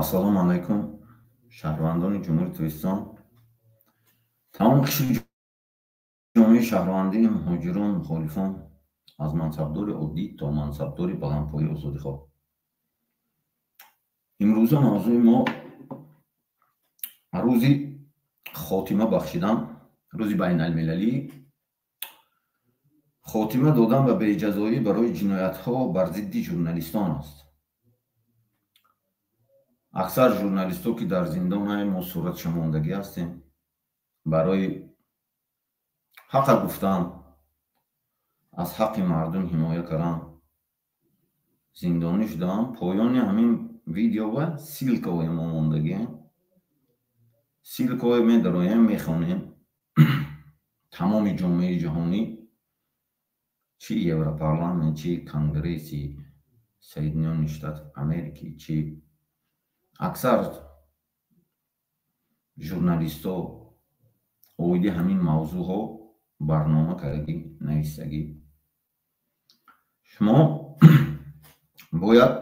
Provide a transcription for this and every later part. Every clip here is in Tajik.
Ассалому алайкум, шаҳрвандони Ҷумҳурии Тоҷикистон, тамоми қишри ҷомеаи шаҳрвандӣ, муҳоҷирон, мухолифон, аз мансабдори оддӣ то мансабдори баландпояи озодихоҳ. Имрӯза мавзӯи мо рӯзи хотима бахшидан, рӯзи байналмилалӣ хотима додан ба беҷазоӣ барои ҷиноятҳо бар зидди журналистон аст. Аксар журналистҳо, ки дар зиндонҳои мо суратша мондагӣ ҳастем, барои ҳақа гуфтан, аз ҳаққи мардум ҳимоя кардан зиндонӣ шудаанд. Поёни ҳамин видеова ссылкаҳои мо мондагием, ссылкаҳое медароем, мехонем. Тамоми ҷомеаи ҷаҳонӣ, чи Европарламент, чи Конгресси Соединённые Штаты Америки, чи аксар журналистҳо оиди ҳамин мавзӯъҳо барнома кардагӣ, нависагӣ. Шумо бояд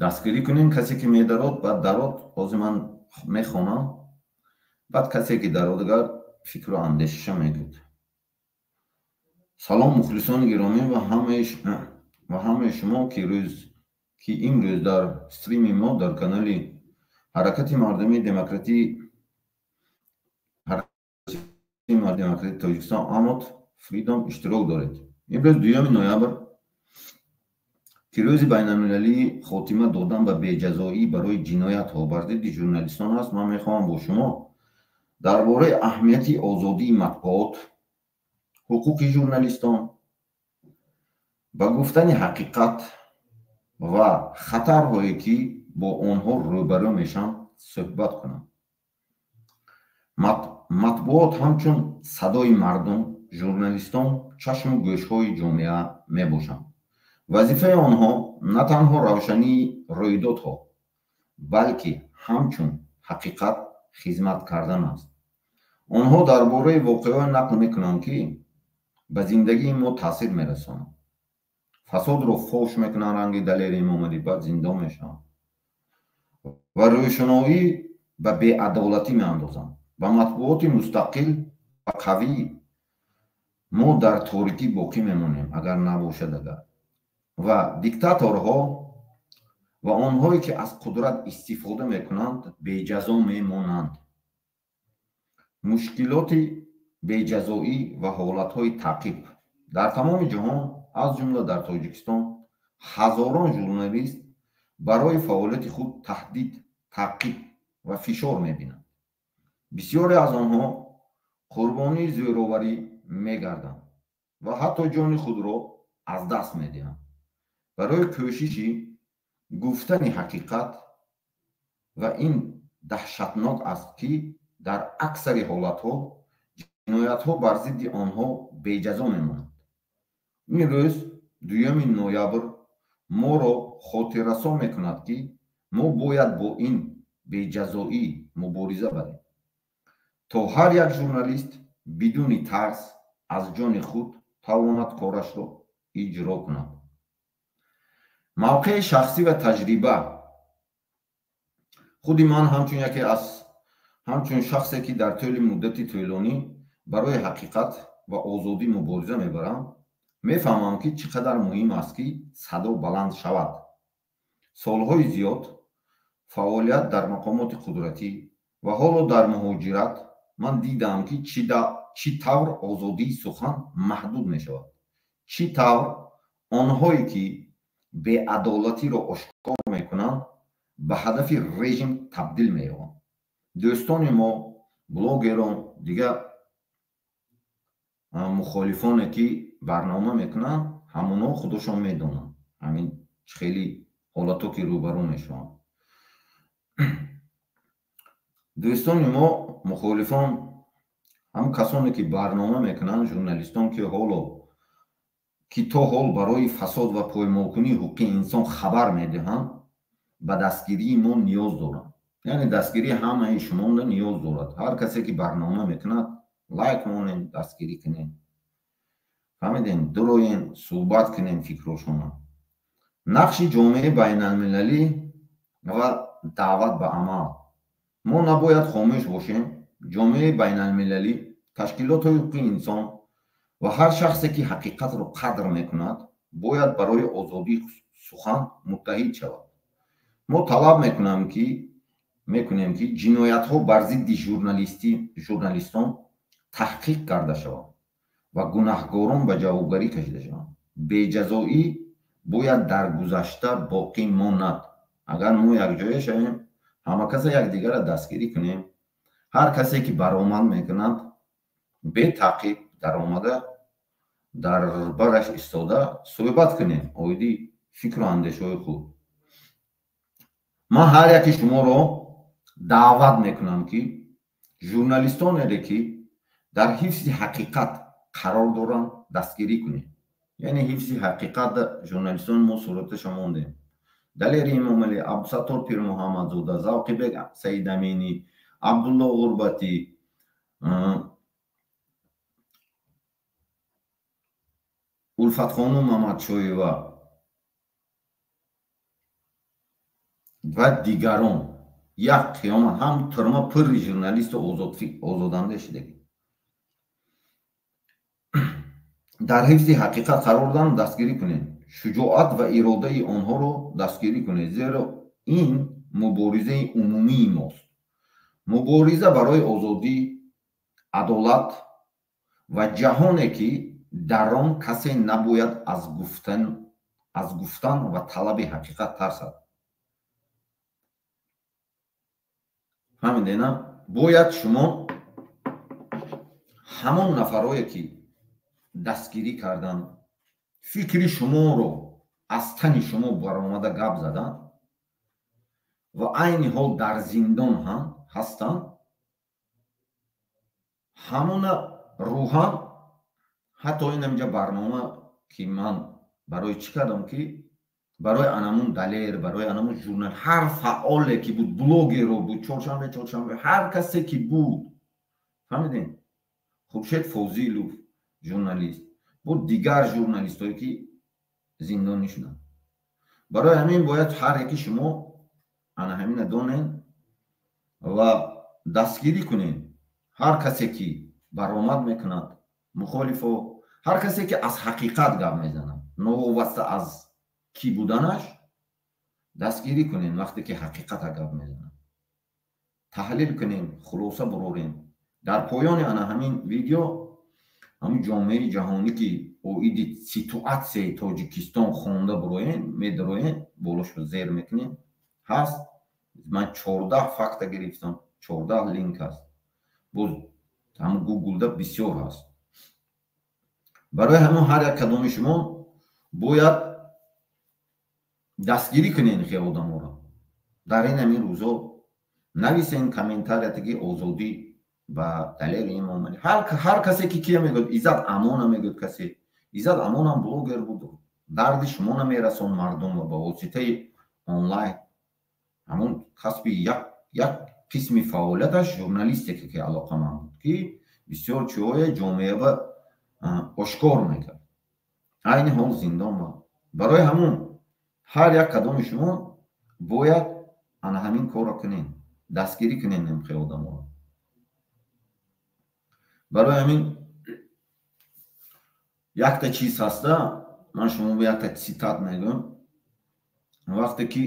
дастгирӣ кунем. Касе ки медарод, баъд дарод. Ҳозир ман мехонам, баъд касе ки дародагар фикру андешаша мегӯяд. Салом, мухлисони гиромӣ ва ҳамаи шумо, ки имрӯз дар стрими мо дар канали Ҳаракати мардумии демократии Тоҷикистон Амот Фридом иштирок доред. Имрӯз 2 ноябр, ки рӯзи байналмилалии хотима додан ба беҷазоӣ барои ҷиноятҳо бар зидди журналистон аст, ман мехоҳам бо шумо дар бораи аҳамияти озодии матбуот, ҳуқуқи журналистон ба гуфтани ҳақиқат ва хатарҳое, ки бо онҳо рӯбарӯ мешаванд, суҳбат кунам. Матбуот ҳамчун садои мардум, журналистон чашму гӯшҳои ҷомеа мебошанд. Вазифаи онҳо на танҳо равшании рӯйдодҳо, балки ҳамчун ҳақиқат хизмат кардан аст. Онҳо дар бораи воқеаҳое нақл мекунанд, ки ба зиндагии мо таъсир мерасонанд, фасодро фош мекунанд, ранги Далери Эмомалӣ, баъд зиндон мешаванд, ва рӯшаноӣ ба беадолатӣ меандозанд. Ба матбуоти мустақил ва қавӣ мо дар торикӣ боқӣ мемонем, агар набошад агар. Ва диктаторҳо ва онҳое, ки аз қудрат истифода мекунанд, беҷазо мемонанд. Мушкилоти беҷазоӣ ва ҳолатҳои таъқиб дар тамоми ҷаҳон, аз ҷумла дар Тоҷикистон, ҳазорон журналист барои фаъолияти худ таҳдид, таъқиб ва фишор мебинанд. Бисёре аз онҳо қурбонии зӯроварӣ мегарданд ва ҳатто ҷони худро аз даст медиҳанд барои кӯшиши гуфтани ҳақиқат. Ва ин даҳшатнок аст, ки дар аксари ҳолатҳо ҷиноятҳо бар зидди онҳо беҷазо мемонанд. Ин рӯз, 2 ноябр, моро хотиррасон мекунад, ки мо бояд бо ин беҷазоӣ мубориза барем, то ҳар як журналист бидуни тарс аз ҷони худ тавонад корашро иҷро кунад. Мавқеи шахсӣ ва таҷриба. Худи ман ҳамчун яке аз ҳамчун шахсе, ки дар тӯли муддати тӯлонӣ барои ҳақиқат ва озодӣ мубориза мебарам, мефаҳмам, ки чӣ қадар муҳим аст, ки садо баланд шавад. Солҳои зиёд фаъолият дар мақомоти қудратӣ ва ҳоло дар муҳоҷират ман дидам, ки чӣ тавр озодии сухан маҳдуд мешавад, чӣ тавр онҳое, ки беадолатиро ошкор мекунанд, ба ҳадафи режим табдил меёбанд. Дӯстони мо, блогерон, дигар мухолифоне, ки барнома мекунанд, ҳамонҳо худошон медонанд ҳамин хеле ҳолатҳо, ки рӯбарӯ мешаванд. Дӯстони мо, мухолифон, ҳам касоне, ки барнома мекунанд, журналистон, ки ҳоло ки то ҳол барои фасод ва поймолкунии ҳуқуқи инсон хабар медиҳанд, ба дастгирии мо ниёз доранд. Яъне дастгирии ҳамаи шуморо ниёз дорад. Ҳар касе, ки барнома мекунад, лайк монем, дастгирӣ кунем, фаҳмидем, дуроем, суҳбат кунем фикрошона. Нақши ҷомеаи байналмилалӣ ва даъват ба амал. Мо набояд хомӯш бошем. Ҷомеаи байналмилалӣ, ташкилотҳои ҳуқуқи инсон ва ҳар шахсе, ки ҳақиқатро қадр мекунад, бояд барои озодии сухан муттаҳид шавад. Мо талаб мекунем, ки ҷиноятҳо бар зидди журналистон таҳқиқ карда шаванд ва гунаҳкорон ба ҷавобгарӣ кашида шаванд. Беҷазоӣ бояд дар гузашта боқӣ монад. Агар мо якҷоя шавем, ҳама каса якдигарро дастгирӣ кунем, ҳар касе ки баромад мекунад, бетаъқиб даромада дар бараш истода суҳбат кунем оиди фикру андешаҳои худ. Ман ҳар яки шуморо даъват мекунам, ки журналистонере, ки дар ҳифзи ҳақиқат қарор доранд, дастгирӣ кунем. Яъне ҳифзи ҳақиқат журналистони мо сураташа мондем. Далери Имомалӣ, Абдусаттор Пирмуҳаммадзода, Завқибек Саидаминӣ, Абдулло Ғурбатӣ, Улфатхонум Мамадшоева ва дигарон. Як қиёмат ҳам тюрма пурри журналисту озодандеш шудагӣ. Дар ҳифзи ҳақиқат қарор доданд, дастгирӣ кунед. Шуҷоат ва иродаи онҳоро дастгирӣ кунед, зеро ин муборизаи умумии мост. Мубориза барои озодӣ, адолат ва ҷаҳоне, ки дар он касе набояд аз гуфтан ва талаби ҳақиқат тарсад. Фаҳмидед, на? Бояд шумо ҳамон нафарое, ки дастгирӣ карданд, фикри шуморо аз тани шумо баромада гап заданд ва айни ҳол дар зиндон ҳам ҳастанд, ҳамона рӯҳан ҳатто ин ҳаминҷа барнома, ки ман барои чӣ кардам, ки барои анамун Далер, барои анамун журнал, ҳар фаъоле ки буд, блогеро буд, чоршанбе ҳар касе ки буд, фаҳмидем, Хуршед Фозилов журналист буд, дигар журналистое ки зиндонӣ шуданд. Барои ҳамин бояд ҳар яки шумо ана ҳамина донед ва дастгирӣ кунед. Ҳар касе ки баромад мекунад, мухолифо, ҳар касе ки аз ҳақиқат гап мезанад, новобаста аз кӣ буданаш, дастгирӣ кунед. Вақте ки ҳақиқата гап мезанад, таҳлил кунем, хулоса бурорем. Дар поёни ана ҳамин видео ҳамин ҷомеаи ҷаҳонӣ, ки оиди ситуатсияи Тоҷикистон хонда буроем, медароем, болошро зер мекунем, ҳаст. Ман 14 факта гирифтам, 14 линк ҳаст. Боз ҳамин Гуглда бисёр ҳаст. Барои ҳамон ҳар як кадоми шумо бояд дастгирӣ кунед хел одаморо. Дар ин ҳамин рӯзо нависен комментарияте, ки озодӣ ба Далери Имомалӣ. Ҳар касе ки кия мегӯяд, Иззат Амона мегӯяд касе. Иззат Амонам блогер буд, дарди шумо намерасон мардумро ба воситаи онлайн. Ҳамон касби як қисми фаъолияташ журналистика ки алоқаманд буд, ки бисёр чиҳое ҷомеа ба ошкор мекард. Айни ҳол зиндон буд. Барои ҳамон ҳар як кадоми шумо бояд ана ҳамин корро кунед, дастгирӣ кунед нимхел одаморо. Барои ҳамин якта чиз ҳаста, ман шумо якта цитат мегӯям. Вақте ки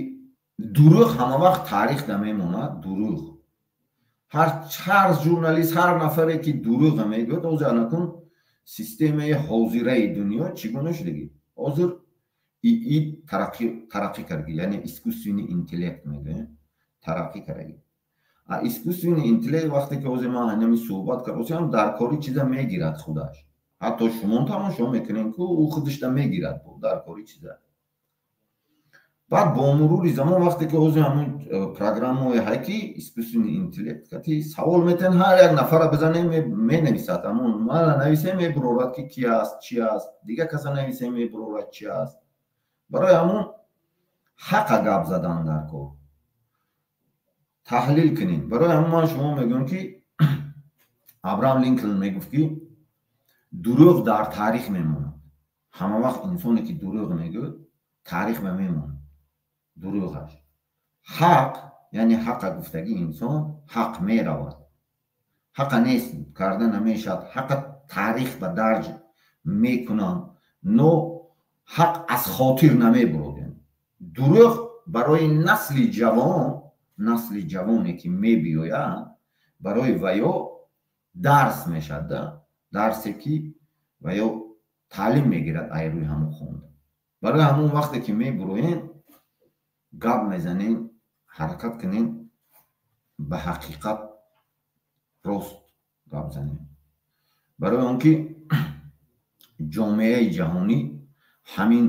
дурӯғ ҳама вақт таърих намемонад, дурӯғ. Ҳар журналист, ҳар нафаре ки дурӯғ мегӯяд, ҳозир анакун системаи ҳозираи дунё чӣ гуна шудагӣ? Ҳозир ИИ тараққӣ кардаги, яъне искусственный интеллект мегӯем, тараққӣ кардаги. А искусственный интеллект вақте ки ҳозир ман ҳамин суҳбат кардам, дар кори чиза мегирад худаш. Ҳатто шумо тамошо мекунед, ки ӯ худашда мегирад дар кори чиза. Баъд бо мурури замон вақте ки ҳозир ҳамун программаҳои ҳай, ки искусственный интеллект кати савол метиҳанд, ҳар як нафара бизанем, менависад. Ҳамун мана нависем, мебурорад, ки ки аст, чи аст, дигар каса нависем, мебурорад, чи аст. Барои ҳамун ҳақа гап задан дар кор, таҳлил кунед. Барои ҳамун ман шумо мегӯям, ки Абраҳам Линколн мегуфт, ки дурӯғ дар таърих мемонад. Ҳама вақт инсоне ки дурӯғ мегӯяд, таърих мемонад дурӯғаш. Ҳақ, яъне ҳақа гуфтагӣ инсон ҳақ меравад. Ҳақа нест карда намешавад, ҳақа таърих ба дарҷ мекунанд, но ҳақ аз хотир намебурад. Дурӯғ барои насли ҷавон, насли ҷавоне ки мебиёяд, барои ваё дарс мешавад, дарсе ки ваё таълим мегирад ай рӯи ҳамон хонда. Барои ҳамон вақте ки мебуроен, гап мезанен, ҳаракат кунен, ба ҳақиқат рост гап занем. Барои он ки ҷомеаи ҷаҳонӣ ҳамин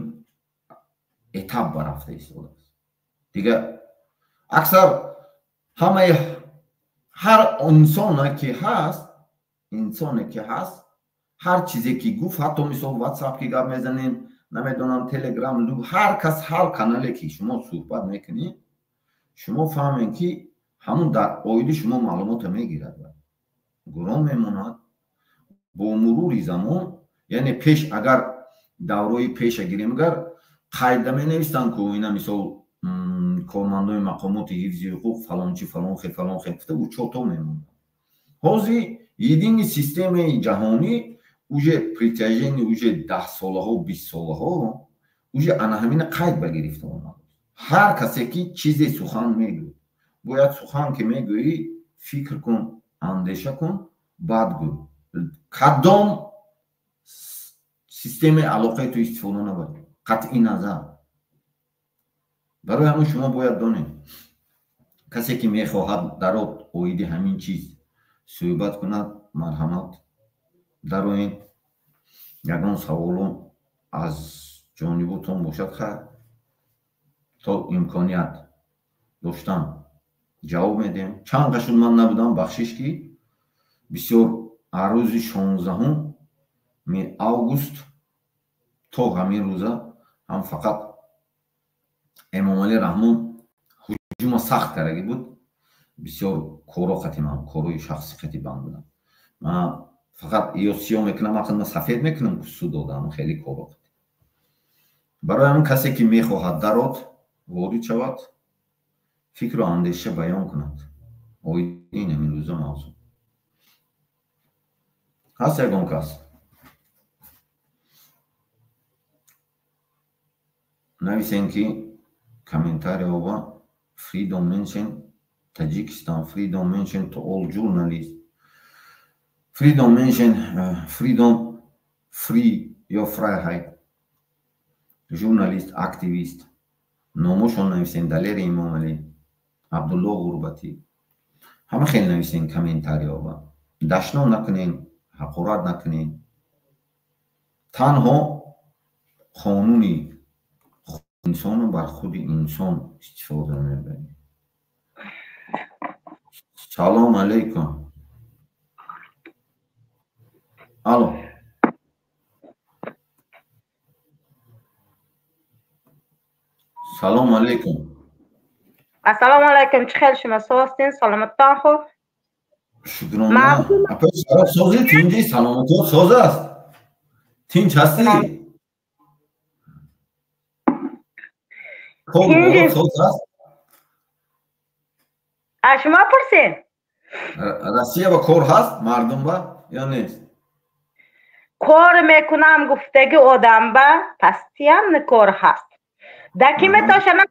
этап барафта истодааст. Дигар аксар ҳамаи ҳар инсоне ки ҳаст, инсоне ки ҳаст, ҳар чизе ки гуфт, ҳатто мисол WhatsApp ки гап мезанем, намедонам Telegram, ҳар кас ҳар канале ки шумо суҳбат мекунед, шумо фаҳмед ки ҳамун дар оиди шумо маълумотро мегирад, гурон мемонад. Бо мурури замон, яъне пеш агар даврои пеша гирем, агар қайда менавистанд ку ина мисол кормандои мақомоти ҳифзи ҳуқуқ фалончи фалон хел фалон хел гуфта учёто мемонад. Ҳозир единый системаи ҷаҳонӣ уже притяжение уже 10 солаҳо 20 солаҳо уже ана ҳамина қайд ба гирифта омад. Ҳар касе ки чизе сухан мегӯяд, бояд сухан ки мегӯӣ фикр кун, андеша кун, баъд гӯ. Кадом системаи алоқаи ту истифода набарӣ, қатъи назар. Барои ҳамин шумо бояд донед, касе ки мехоҳад дарод оиди ҳамин чиз суҳбат кунад, марҳамат дароед. Ягон саволо аз ҷониботон бошад, хайр, то имконият доштан ҷавоб медиҳем. Чанд қашуд ман набудам, бахшиш ки бисёр рӯзи 16 август то ҳамин рӯза ҳам фақат Эмомалӣ Раҳмон ҳуҷума сахт кардаги буд. Бисёр коро қати ман, корои шахсӣ қати банд будам. Ман фақат ё сиёҳ мекунам, ақл ман сафед мекунам, ку суд додам хеле коро қати. Барои ҳамин касе ки мехоҳад дарод ворид шавад, фикру андеша баён кунад оиди ин ҳамин рӯза мавзӯъ. Ҳаст ягон кас? Нависен ки комментарияҳо freedom mention Tajikistan, freedom mention to all journalists, freedom mention freedom free ё Freiheit, журналист, активист, номошон нависен Далери Имомалӣ, Абдулло Ғурбатӣ, ҳама хел нависен комментарияҳо. Дашном накунен, ҳақорат накунен. Танҳо қонуни инсону бар худи инсон истифода мебарем. Салом алейкум. Алло. Салом алейкум. Ассалому алайкум. Чӣ хел шумо созтин? Саломаттон хуб? Шукрона. Апа созӣ тинҷи саломатон соз аст. Тинҷ ҳастӣ? Соз аст? Шумо пурсед? Россия ба кор ҳаст мардум ба ё нест? Кор мекунам гуфтаги одам ба постоянно кор ҳаст. Документашона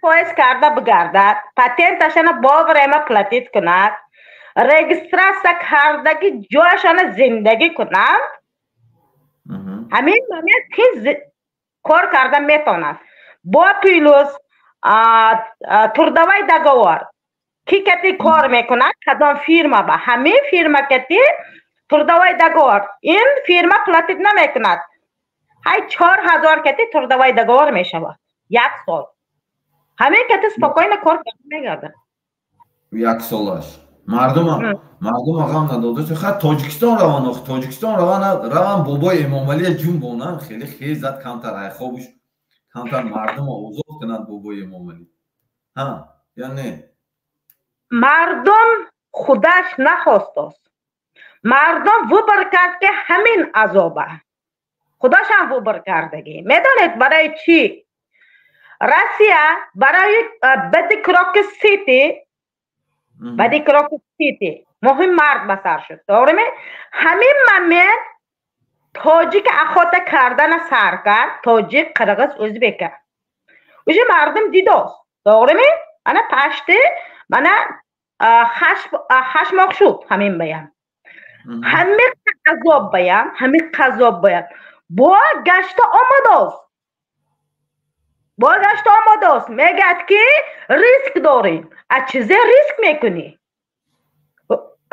поиск карда бигардад, патенташона вовремя платить кунад, регистрация кардаги ҷояшона зиндагӣ кунад, ҳамин момент ки кор карда метавонад. Бо плюс трудовой договор ки кати кор мекунад, кадом фирма ба ҳамин фирма кати трудовой договор, ин фирма платить намекунад. Ҳай 4000 кати трудовой договор мешавад як сол. Ҳамин кати спокойно кор карда мегардад. Як солаш. Мардума ғам надода. Ха Тоҷикистон раван, ох Тоҷикистон раван, раван бобои Эмомалӣ ҷунбонан, хеле хезат камтар айхобуш, камтар мардума озод кунанд бобои Эмомалӣ. Ҳа, ё не? Мардум худаш нахостааст. Мардум выбор кард ки ҳамин азоба. Худашам выбор кардагӣ. Медонед барои чӣ? Россия барои баъди Крокус Сити, баъди Крокус Сити моҳи март ба сар шуд, тоғриме? Ҳамин момент тоҷик охота кардана сар кард, тоҷик, қирғиз, ӯзбека. Уже мардум дидост, тоғриме? Ана пашти мана 8 моҳ шуд ҳамин баям. Ҳамин азоб баям, ҳамин азоб баям. Бо гашта омадост. Бо гашта омадост. Мегӯяд ки риск дорем. А чизе риск мекунӣ?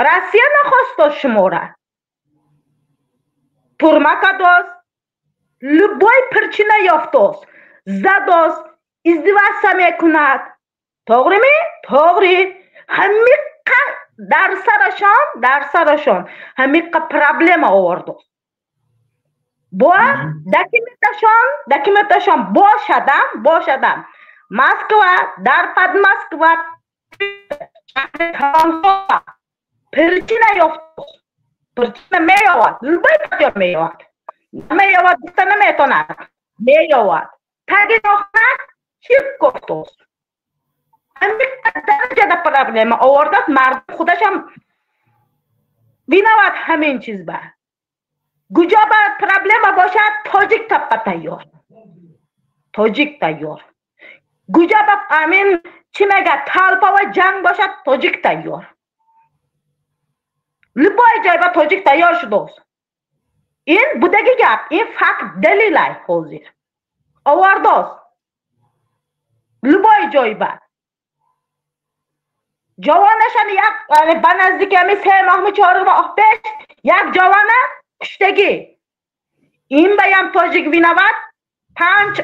Россия нахост шумора. Турма кадост, любой причина ёфтост, задост, издеваться мекунад. Тоғриме? Тоғри. Ҳамиқа дар сарашон ҳамиқа проблема овардост. Бо документашон бошадам. Москва, дар под Москва причина ёфтост. Причина меёвад, любой каҷо меёвад. Намеёвад гуфта наметонад. Меёвад. Таги нохна чип гуфтост. Ҳамин дараҷада проблема овардааст, мардум худашам виноват ҳамин чиз ба. Куҷо ба проблема бошад, тоҷик таппа тайёр. Тоҷик тайёр. Куҷо ба ҳамин чӣ мегӯяд, толпа ва ҷанг бошад, тоҷик тайёр. Любой ҷой ба тоҷик тайёр шудааст. Ин будаги гап, ин факт далилай ҳозир. Овардааст. Любой ҷой ба. Ҷавонашон як ба наздики ҳамин 3 моҳми 4 моҳ пеш як ҷавона куштагӣ. Ин баям тоҷик виноват, панҷ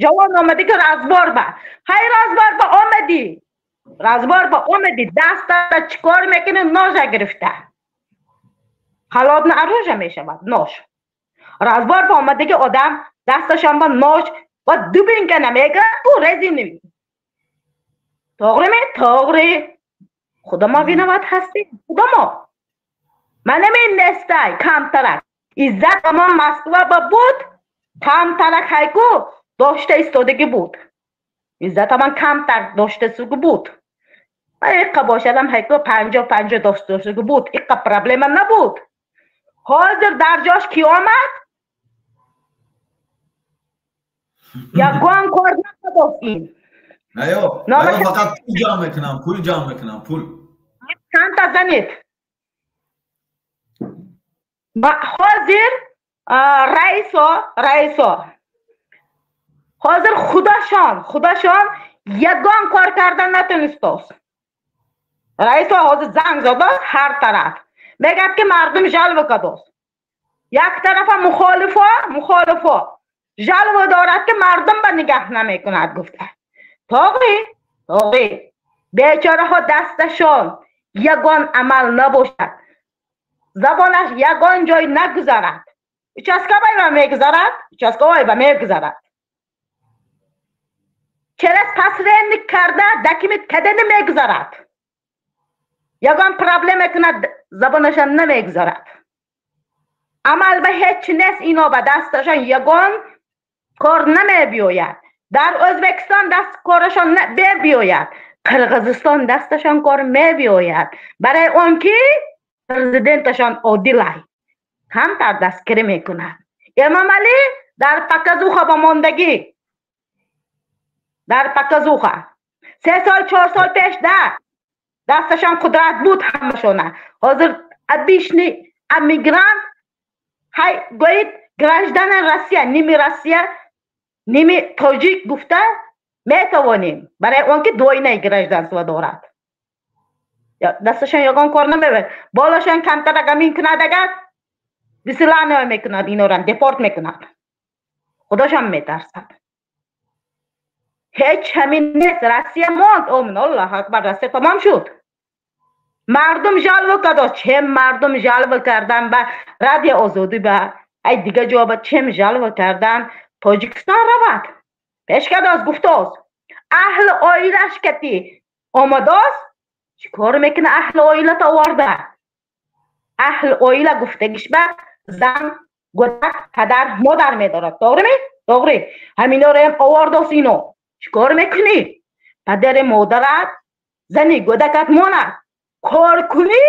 ҷавон омади ки разбор ба. Ҳай разбор ба омадӣ. Разбор ба омадӣ, даста чӣ кор мекунӣ? Ножа гирифта. Холодное оружие мешавад нож. Разбор ба омадагӣ одам дасташон ба нож ва дубинка намегирад ку резиновый. Тоғриме? Тоғри. Худамо виноват ҳастем. Худамо. Манамин нестай камтарак. Иззат амон Москва ба буд, камтарак ҳайку дошта истодагӣ буд. Иззат амон камтар дошта сугу буд. Ман иққа бошадам ҳайку 50-50 доштасугу буд. Иққа проблема набуд. Ҳозир дар ҷош ки омад? Ягон кор накардост ин. Наё, наё фақат пул ҷамъ мекунам, пул ҷамъ мекунам, пул. Чандта занед? Ҳозир раисо ҳозир худашон ягон кор кардан натонистааст. Раисо ҳозир занг задааст ҳар тараф. Мегӯяд ки мардум жалоба кардааст. Як тарафа мухолифо жалоба дорад ки мардум ба нигаҳ намекунад гуфта. Тоғри, тоғри. Бечораҳо дасташон ягон амал набошад. Забонаш ягон ҷой нагузарад. Участковый ба мегузарад, участковый ба мегузарад. Через посредник карда документ кадани мегузарад. Ягон проблема кунад забонашон намегузарад. Амал ба ҳеҷ нест ино ба дасташон ягон кор намебиёяд. Дар Ӯзбекистон даст корашон мебиёяд. Қирғизистон дасташон кор мебиёяд. Барои он ки президенташон одилай. Камтар дастгирӣ мекунад. Эмомалӣ дар показуха ба мондагӣ. Дар показуха. 3 сол 4 сол пеш да дасташон қудрат буд ҳамашона. Ҳозир обычный эмигрант ҳай гӯед гражданин Россия, ними Россия, ними тоҷик гуфта метавонем. Барои он ки двойное гражданство дорад. Дасташон ягон кор намебарад. Болашон камтарак амин кунад агар выселение мекунад инора депорт мекунад. Худошон метарсад. Ҳеҷ ҳамин нест. Россия монд. Омин Аллоҳу акбар, Россия тамом шуд. Мардум жалоба кардааст. Чем мардум жалоба кардан ба Радио Озодӣ ба ай дига ҷо ба чем жалоба кардан Тоҷикистон равад. Пеш кардааст гуфтааст. Аҳли оилаш кати омадааст. Чӣ кор мекунад аҳли оилата оварда? Аҳли оила гуфтагиш ба зан, гӯдак, падар, модар медорад. Тоғриме? Тоғри. Ҳаминораам овардааст ино. Чикор мекунӣ? Падари модарат, зани гӯдакат монад. Кор кунӣ,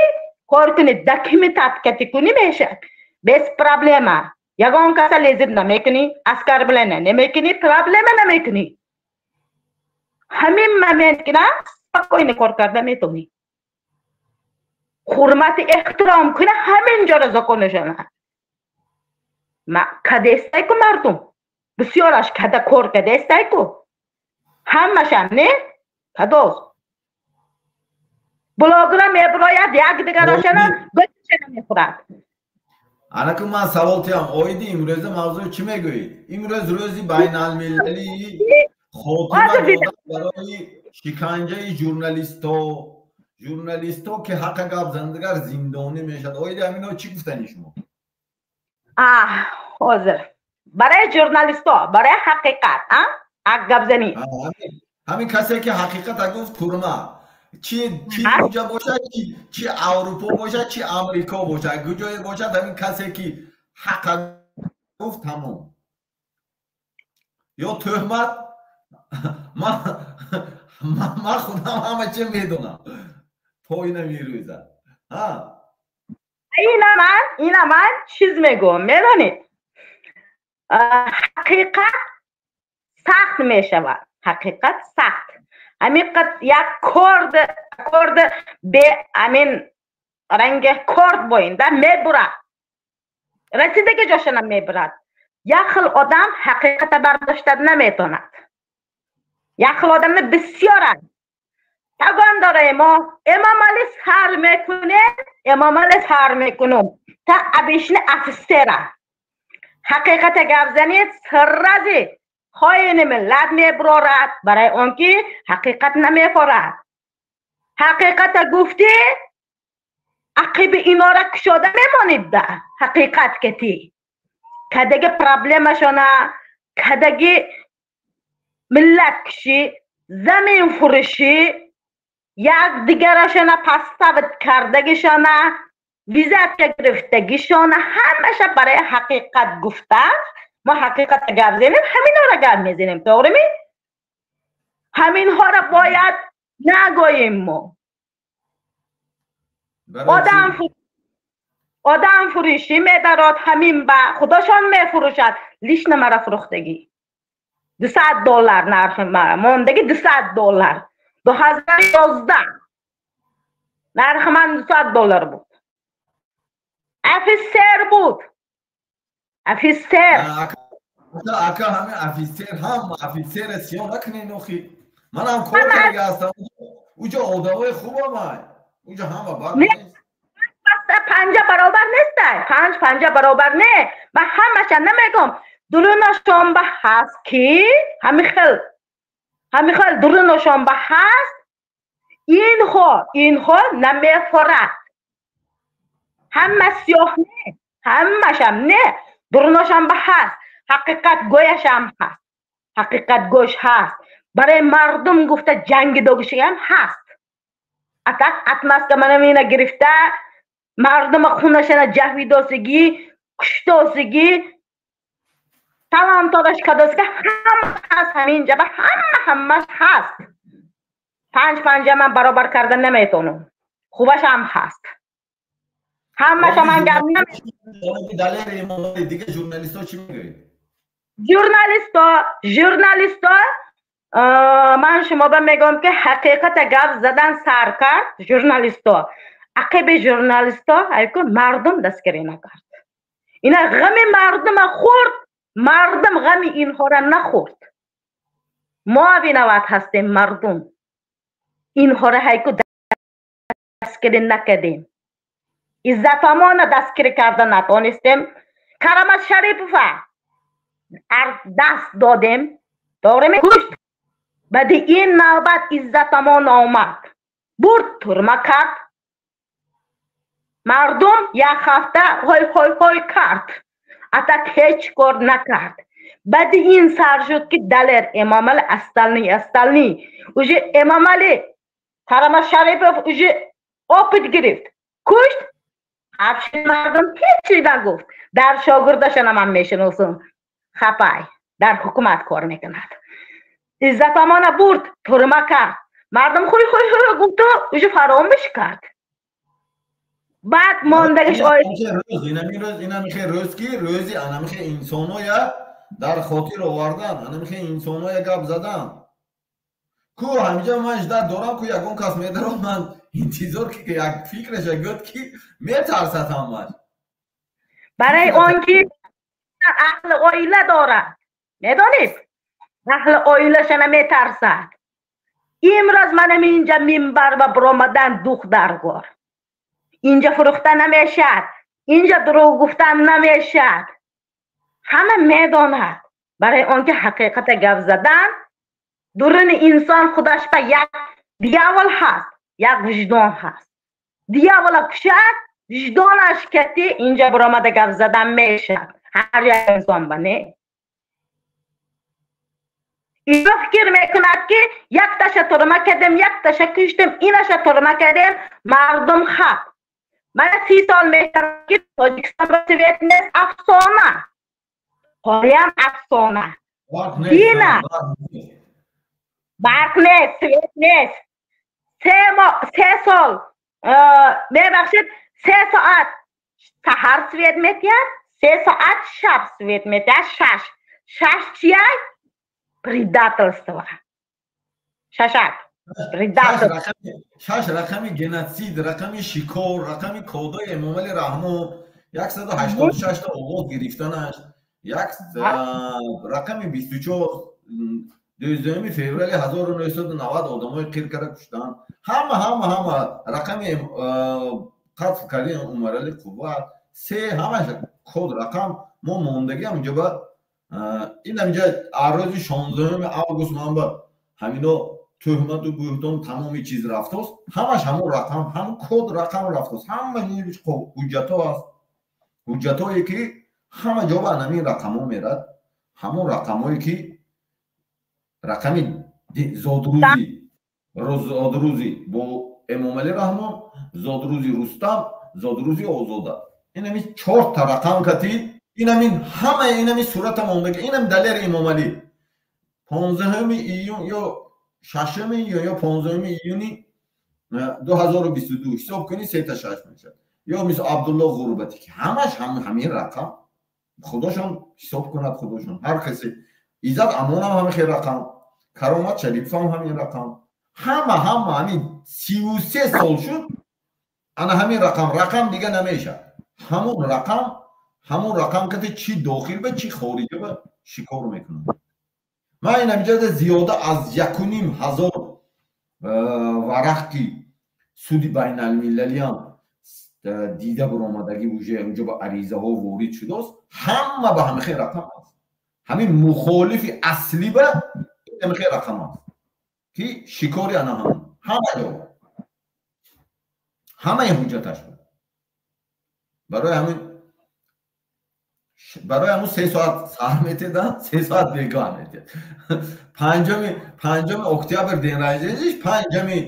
кор кунӣ, документат кати кунӣ мешад. Без проблема. Ягон каса лезит намекунӣ, оскорбление намекунӣ, проблема намекунӣ. Ҳамин момент кина спокойно кор карда метавонӣ. Ҳурмати эҳтиром куна ҳамин ҷора законашона. Кадестайку мардум. Бисёраш када кор кадестайку. Ҳамашам не? Кадоз. Блогера меброяд, якдигарошана гӯшашана мехӯрад. Анаку ман савол тиям, оиди имрӯза мавзӯъ чӣ мегӯед? Имрӯз рӯзи байналмилалии хотима додан барои шиканҷаи журналистҳо, журналистҳо ки ҳаққа гап занадагар зиндонӣ мешавад. Оиди ҳамино чӣ гуфтани шумо? Ҳозир барои журналистҳо, барои ҳақиқат, ҳақ гапзанӣ. Ҳамин касе ки ҳақиқата гуфт, турма. Чи куҷа бошад, чи Аврупо бошад, чи Амрико бошад, куҷое бошад, ҳамин касе ки ҳақа гуфт, тамом. Ё тӯҳмат, ман худам ҳама чи медонам то ина мирӯза. Ина ман чиз мегӯям, медонед, ҳақиқат сахт мешавад, ҳақиқат сахт. Ҳамин қад як корд, корд бе ҳамин ранги корд боинда мебурад, расидаги ҷошана мебурад. Як хел одам ҳақиқата бардошта наметавонад. Як хел одамни бисёранд. Тагон дораем мо, Эмомалӣ сар мекунем, Эмомалӣ сар мекунум. Та абишни офисера. Ҳақиқата гап занед, сразу хоини миллат мебурорад, барои он ки ҳақиқат намефорад. Ҳақиқата гуфтӣ, ақиби инора кушода мемонид да ҳақиқат кетӣ. Кадаги проблемашона, кадаги миллаткушӣ, замин фурӯшӣ, якдигарашона подставить кардагишона, взятка гирифтагишона, ҳамаша барои ҳақиқат гуфта. Мо ҳақиқатро гап занем, ҳаминҳоро гап мезанем, тоғрими? Ҳаминҳоро бояд нагӯем мо. Одам фурӯшӣ медарод, ҳамин ба худошон мефурӯшад. Лично мара фурӯхтагӣ. $200 нархи мара мондагӣ, $200. 2011 нархи ман $200 буд. Офисер буд. Офисер. Ака, ҳамин офисер, ҳама офисера сиёҳ накунед охи. Манам кор карда ҳастам. Уҷо одамои хубамай. Уҷо ҳама бад нест. Панҷа баробар нестай. Панҷ панҷа баробар не. Ман ҳамаша намегӯм. Дурунашон ба ҳаст ки ҳамин хел, ҳамин хел дурунашон ба ҳаст. Инҳо намефорад. Ҳама сиёҳ не, ҳамашам не. Дурунашон ба ҳаст. Ҳақиқат гӯяшам ҳаст. Ҳақиқат гӯш ҳаст. Барои мардум гуфта ҷанги догишиам ҳаст. Атак отмазка мана мина гирифта, мардума хунашана ҷаҳвидосигӣ, куштосигӣ, талонтораш кадосига ҳама ҳаст. Ҳамин ҷаба ҳама ҳамаш ҳаст. Панҷ панҷа ман баробар карда наметавонам. Хубашам ҳаст. Ҳамаша ман гап намезанам. Дига журналистҳо чӣ мегӯед? Журналистҳо, ман шумо ба мегӯям ки ҳақиқата гап задан сар кард журналистҳо. Ақиби журналистҳо айку мардум дастгирӣ накард. Ина ғами мардума хӯрд, мардум ғами инҳоро нахӯрд. Мо виноват ҳастем мардум. Инҳоро ҳайку дастгирӣ накардем. Иззатамона дастгирӣ карда натонистем. Каромат Шарипова даст додем. Тоғрими? Кушт. Баъди ин навбат Иззатамон омад. Бурд турма кард. Мардум як ҳафта ҳой ҳой ҳой кард. Атак ҳеҷ кор накард. Баъди ин сар шуд ки Далер Эмомалӣ остальные, остальные. Уже Эмомалӣ Каромат Шарипов уже опыт гирифт. Кушт. Ҳабши мардум ҳеҷ чиз нагуфт. Дар шогирдашона ман мешиносам. Хапай дар ҳукумат кор мекунад. Иззатамона бурд, турма кард. Мардум хуй хуй хуй гуфту, уже фаромӯш кард. Баъд мондагиш инамихе рӯз ки рӯзи анамихе инсоноя дар хотир овардан, анамихе инсоноя гап задан. Ку ҳамиҷа ман ждать дорам, ку ягон кас медарод, ман интизор ки як фикраша гӯд ки метарсад ҳамаш. Барои он ки аҳли оила дорад, медонед, аҳли оилашана метарсад. Имрӯз манам инҷа минбар ва биромадан дух даргор. Инҷа фурӯхта намешад, инҷа дурӯғ гуфтан намешад. Ҳама медонад. Барои он ки ҳақиқата гап задан, дуруни инсон худаш ба як дьявол ҳаст, як виҷдон ҳаст. Дьявола кушад, виҷдонаш кати инҷа биромада гап задан мешад. Ҳар як инсон ба не. Ино фикр мекунад ки якташа турма кардем, якташа куштем, инаша турма кардем, мардум хаб. Мана 30 сол мешавад ки Тоҷикистон ба свет нест, афсона. Ҳолиам афсона. Дина барқ нест, свет нест. 3 сол, мебахшед, 3 соат саҳар свет метиҳад, 3 соат шаб свет метиҳад, 6. 6 чия? Предательство. Шашак. Предательство. 6 рақами геноцид, рақами шикор, рақами кодои Эмомали Раҳмон, 186 та овоз гирифтанаш, як рақами 24 12 феврали 1990 одамои қир карда куштанд. Ҳама ҳама ҳама рақами қатл кардани Умарали Қувват, се ҳамаш код рақам мо мондагӣ ҳаминҷо ба ин ҳаминҷа аррӯзи 16 август ман ба ҳамино тӯҳмату буҳтон тамоми чиз рафтост, ҳамаш ҳамон рақам, ҳамон код рақам рафтост. Ҳама ҳуҷҷатҳо аст, ҳуҷҷатҳое ки ҳама ҷо ба ҳамин рақамҳо мерад, ҳамон рақамҳое ки рақами зодрӯзи зодрӯзи бо Эмомалӣ Раҳмон, зодрӯзи Рустам, зодрӯзи Озода. Инами чорта рақам кати, инамин ҳама инами сурата мондаги, инам далери Эмомалӣ 15 июн ё 6 июн ё 15 июни 2022 ҳисоб кунӣ 3 та 6 мешавад. Ё мисол Абдулло Ғурбатӣ ки ҳамаш ҳамин рақам, худошон ҳисоб кунад, худошон ҳар касе. Иззат Амонам ҳамин хел рақам, Каромат Шарипов ҳамин рақам, ҳама ҳама ҳамин 33 сол шуд, ана ҳамин рақам, рақам дига намешавад. Ҳамон рақам, ҳамон рақам кати чӣ дохил ба, чӣ хориҷа ба шикор мекунад. Ман ин ҳамиҷода зиёда аз 1500 варақи суди байналмилалиам дида баромадагӣ, уже унҷо ба аризаҳо ворид шудааст, ҳама ба ҳамин рақам аст. Ҳамин мухолифи аслӣ ба ҳамин рақам аст ки шикори ана ҳам ҳама ҷо ҳамаи ҳуҷҷаташ буд. Барои ҳамин, барои ҳамун 3 соат саҳар метедан, 3 соат бегоҳ метед. 5-уми октябр день рождения ш, 5-уми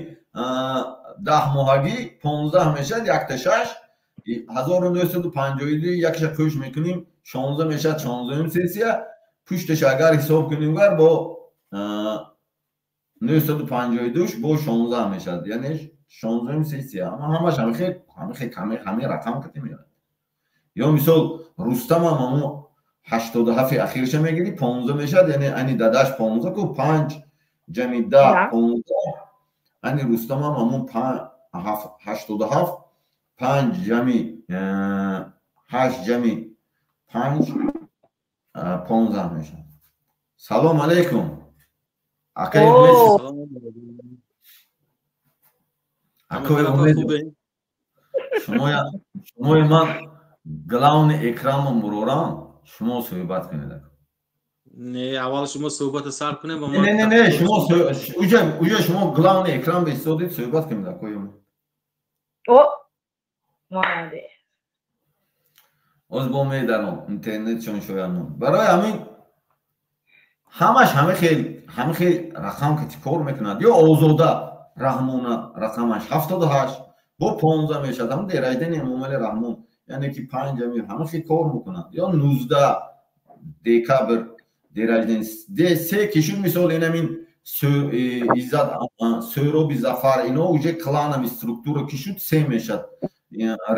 10 моҳагӣ 15 мешавад, 1 та 6, 1952 якша кӯш мекунем, 16 мешавад, 16-уми сессия. Пушташ агар ҳисоб кунем, гар бо 952 бо 16 мешавад, яъне 16-уми сессия. Ҳамаш ҳамин рақам кати мерад. Ё мисол Рустамам ҳамун 87-и ахирша мегирӣ, 15 мешавад, яъне ани дадаш 15 ку, 5 ҷами 10 15. Ани Рустамам ҳамун 87, 5 ҷами 8 ҷами 5, 15 мешавад. Салом алейкум, акаи Умед, акои Умед. Шумои ман главный экран мо мурорам, шумо суҳбат кунед. Не, аввал шумо суҳбата сар кунем. Не, не, не, шумо уже шумо главный экран бистодид, суҳбат кунед, акои Умед. О, молодец. Оз бо медаром интернетшон шояд. Барои ҳамин ҳамаш ҳама хел рақам ки кор мекунад. Ё Озода Раҳмона рақамаш 78 бо 15 мешавад, ҳамн день рождения Эмомали Раҳмон, яъне ки панҷами ҳама хел кор мекунад. Ё 19 декабр день рождения се ки шуд, мисол инамин. Иззат, Сӯроби Зафар, ино уже клановый структура ки шуд, се мешад.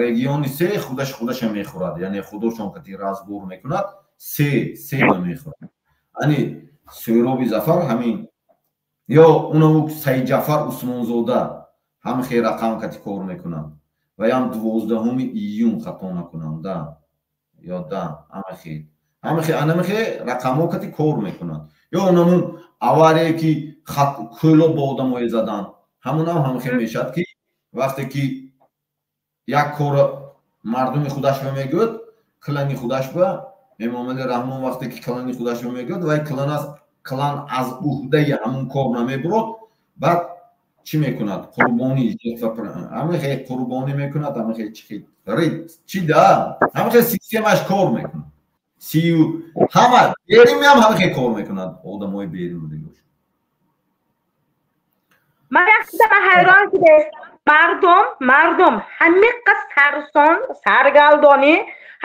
Региони се худаш худаша мехӯрад, яъне худошон кати разбор мекунад, се сема мехӯрад. Ани Сӯроби Зафар ҳамин ё унаву Саидҷафар Усмонзода ҳам хел рақам кати кор мекунад ва ям 12 июн, хато накунам, да ё да, ҳамахел анамихе рақамҳо кати кор мекунад. Ё унамун аварие ки кӯло бо одамое заданд, ҳамунам ҳамахел мешавад, ки вақте ки як кора мардуми худаш ба мегӯяд, клани худаш ба Эмомали Раҳмон, вақте ки клани худаш ба мегӯяд, вай клан аз уҳдаи ҳамун кор намебурод, баъд чӣ мекунад? Қурбонӣ, ҳамахе қурбонӣ мекунад, ҳамахе чи да, ҳамахе системаш кор мекунад. Сию ҳама беримиам ҳамахе кор мекунад, одамои берим будагош. Ман якдама ҳайрон шудаистам. Мардум ҳамиқа сарсон, саргардонӣ,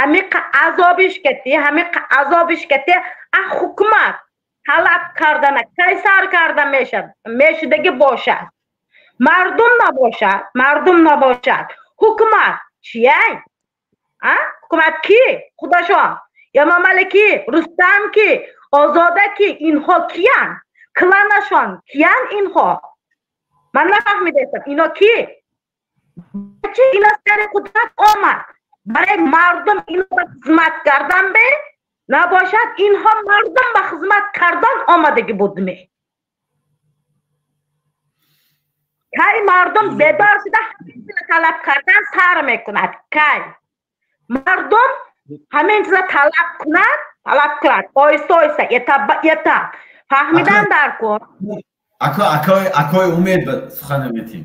ҳамиқа азобиш кати, ҳамиқа азобиш кати, а ҳукумат талаб кардана кайсар карда мешад, мешудаги бошад. Мардум набошад, мардум набошад. Ҳукумат чияй? А? Ҳукумат ки? Худашон. Эмомалӣ ки? Рустам ки? Озода ки? Инҳо киян? Кланашон киян инҳо? Ман нафаҳмидаистам, ино ки? Чи ино сари қудрат омад? Барои мардум ино ба хизмат кардан бе? Набошад, инҳо мардум ба хизмат кардан омадагӣ будме? Кай мардум бедор шуда ҳамин чиза талаб кардан сар мекунад? Кай мардум ҳамин чиза талаб кунад, талаб кунад, оҳиста оҳиста, этап ба этап фаҳмидан дар кор. Акои Умед ба сухана метим.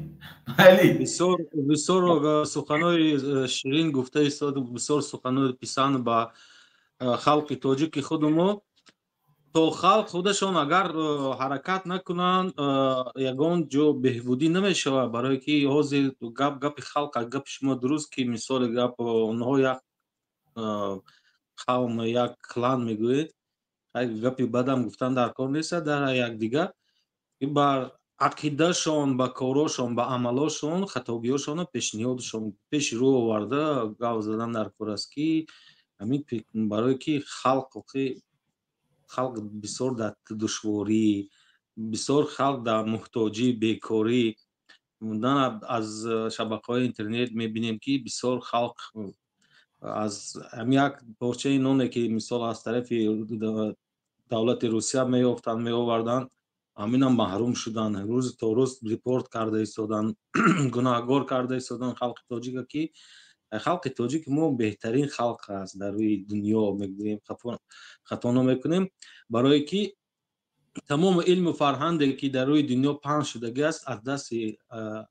Майли. Бисёр бисёр суханои ширин гуфта истод, бисёр суханои писанд ба халқи тоҷики худу мо. То халқ худашон агар ҳаракат накунанд, ягон ҷо беҳбудӣ намешавад, барое ки ҳозир гап гапи халқ, гапи шумо дуруст, ки мисоли гап онҳо як қавм, як клан мегӯед, гапи бадам гуфтан дар кор нест, дар якдигар бар ақидашон, ба корошон, ба амалошон, хатогиҳошонро, пешниҳодшон пеши рӯ оварда гап задан дар кор аст, ки ҳамин барое ки халқ бисёр дар душворӣ, бисёр халқ дар муҳтоҷӣ, бекорӣ. Аз шабакаҳои интернет мебинем, ки бисёр халқ аз ҳамин як порчаи ноне, ки мисол аз тарафи давлати Русия меёфтанд, меоварданд, ҳаминам маҳрум шуданд. Рӯз то рӯз репорт карда истоданд, гунаҳгор карда истоданд халқи тоҷика, ки халқи тоҷик мо беҳтарин халқ аст дар рӯи дунё мегӯем, хато намекунем, барое ки тамоми илму фарҳанде, ки дар рӯи дунё паҳн шудагӣ аст, аз дасти,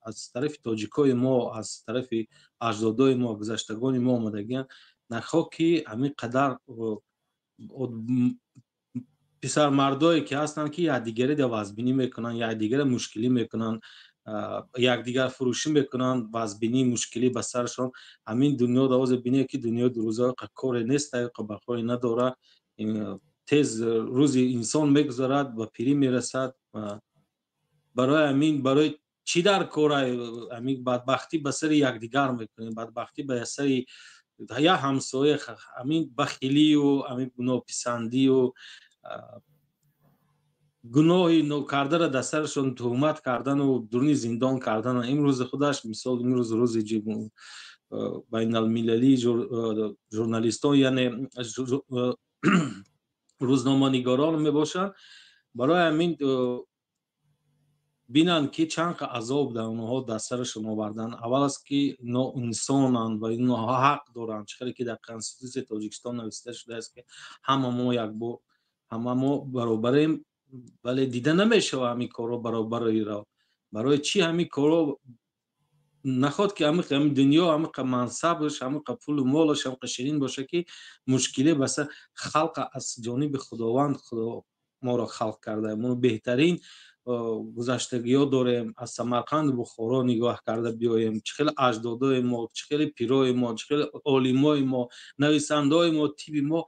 аз тарафи тоҷикои мо, аз тарафи аҷдодои мо, гузаштагони мо омадагианд. Нахоҳ ки ҳамин қадар писармардое ки ҳастанд, ки якдигаре вазбинӣ мекунанд, якдигаре мушкилӣ мекунанд, якдигар фурӯшӣ мекунанд, вазбинӣ, мушкилӣ ба сарашон. Ҳамин дунё ҳозир бинед, ки дунёи дурӯза коре нест, бақое надорад, тез рӯзи инсон мегузарад, ба пирӣ мерасад. Барои ҳамин барои чӣ дар кора ҳамин бадбахтӣ ба сари якдигар мекунем, бадбахтӣ ба сари як ҳамсоя, ҳамин бахилию ҳамин нописандию гуноҳи нокардаро дар сарашон туҳмат кардану дуруни зиндон кардан. Имрӯзи худаш мисол, имрӯз рӯзи байналмилалии журналистон, яъне рӯзноманигорон мебошанд. Барои ҳамин бинанд, ки чанд қа азоб дар онҳо дар сарашон оварданд. Аввал аст, ки ино инсонанд ва ино ҳақ доранд, чӣ хеле ки дар Конститутсияи Тоҷикистон нависта шудааст, ки ҳама мо якбор, ҳама мо баробарем, вале дида намешавад ҳамин корҳо баробариро. Барои чӣ ҳамин корҳо нахоҳад, ки ҳамин дунё ҳамиқа мансабаш, ҳамиқа пулу молаш, ҳамиқа ширин боша, ки мушкиле ба сар халқа? Аз ҷониби Худованд Худо моро халқ карда, мо беҳтарин гузаштагиҳо дорем. Аз Самарқанду Бухоро нигоҳ карда биёем, чӣ хеле аҷдодои мо, чӣ хеле пирои мо, чӣ хеле олимои мо, нависандаои мо, тиби мо,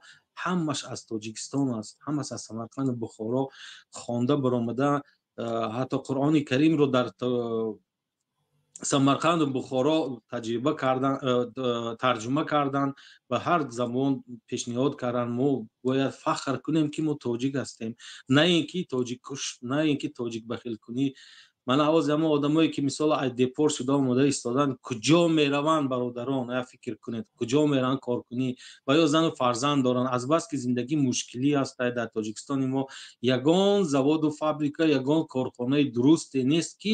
ҳамаш аз Тоҷикистон аст, ҳамаш аз Самарқанду Бухоро хонда баромада. Ҳатто Қуръони Каримро дар Самарқанду Бухоро таҷриба кардан, тарҷума кардан, ба ҳар забон пешниҳод кардан. Мо бояд фахр кунем, ки мо тоҷик ҳастем, на ин ки тоҷиккуш, на ин ки тоҷик бахилкунӣ. Мана ҳози ҳамон одамое, ки мисол аз депорт шуда омода истоданд, куҷо мераванд, бародарон? Я фикр кунед, куҷо мераванд коркунӣ? Ва ё зану фарзанд доранд. Азбаски зиндагӣ мушкилӣ аст, дар Тоҷикистони мо ягон заводу фабрика, ягон корхонаи дурусте нест, ки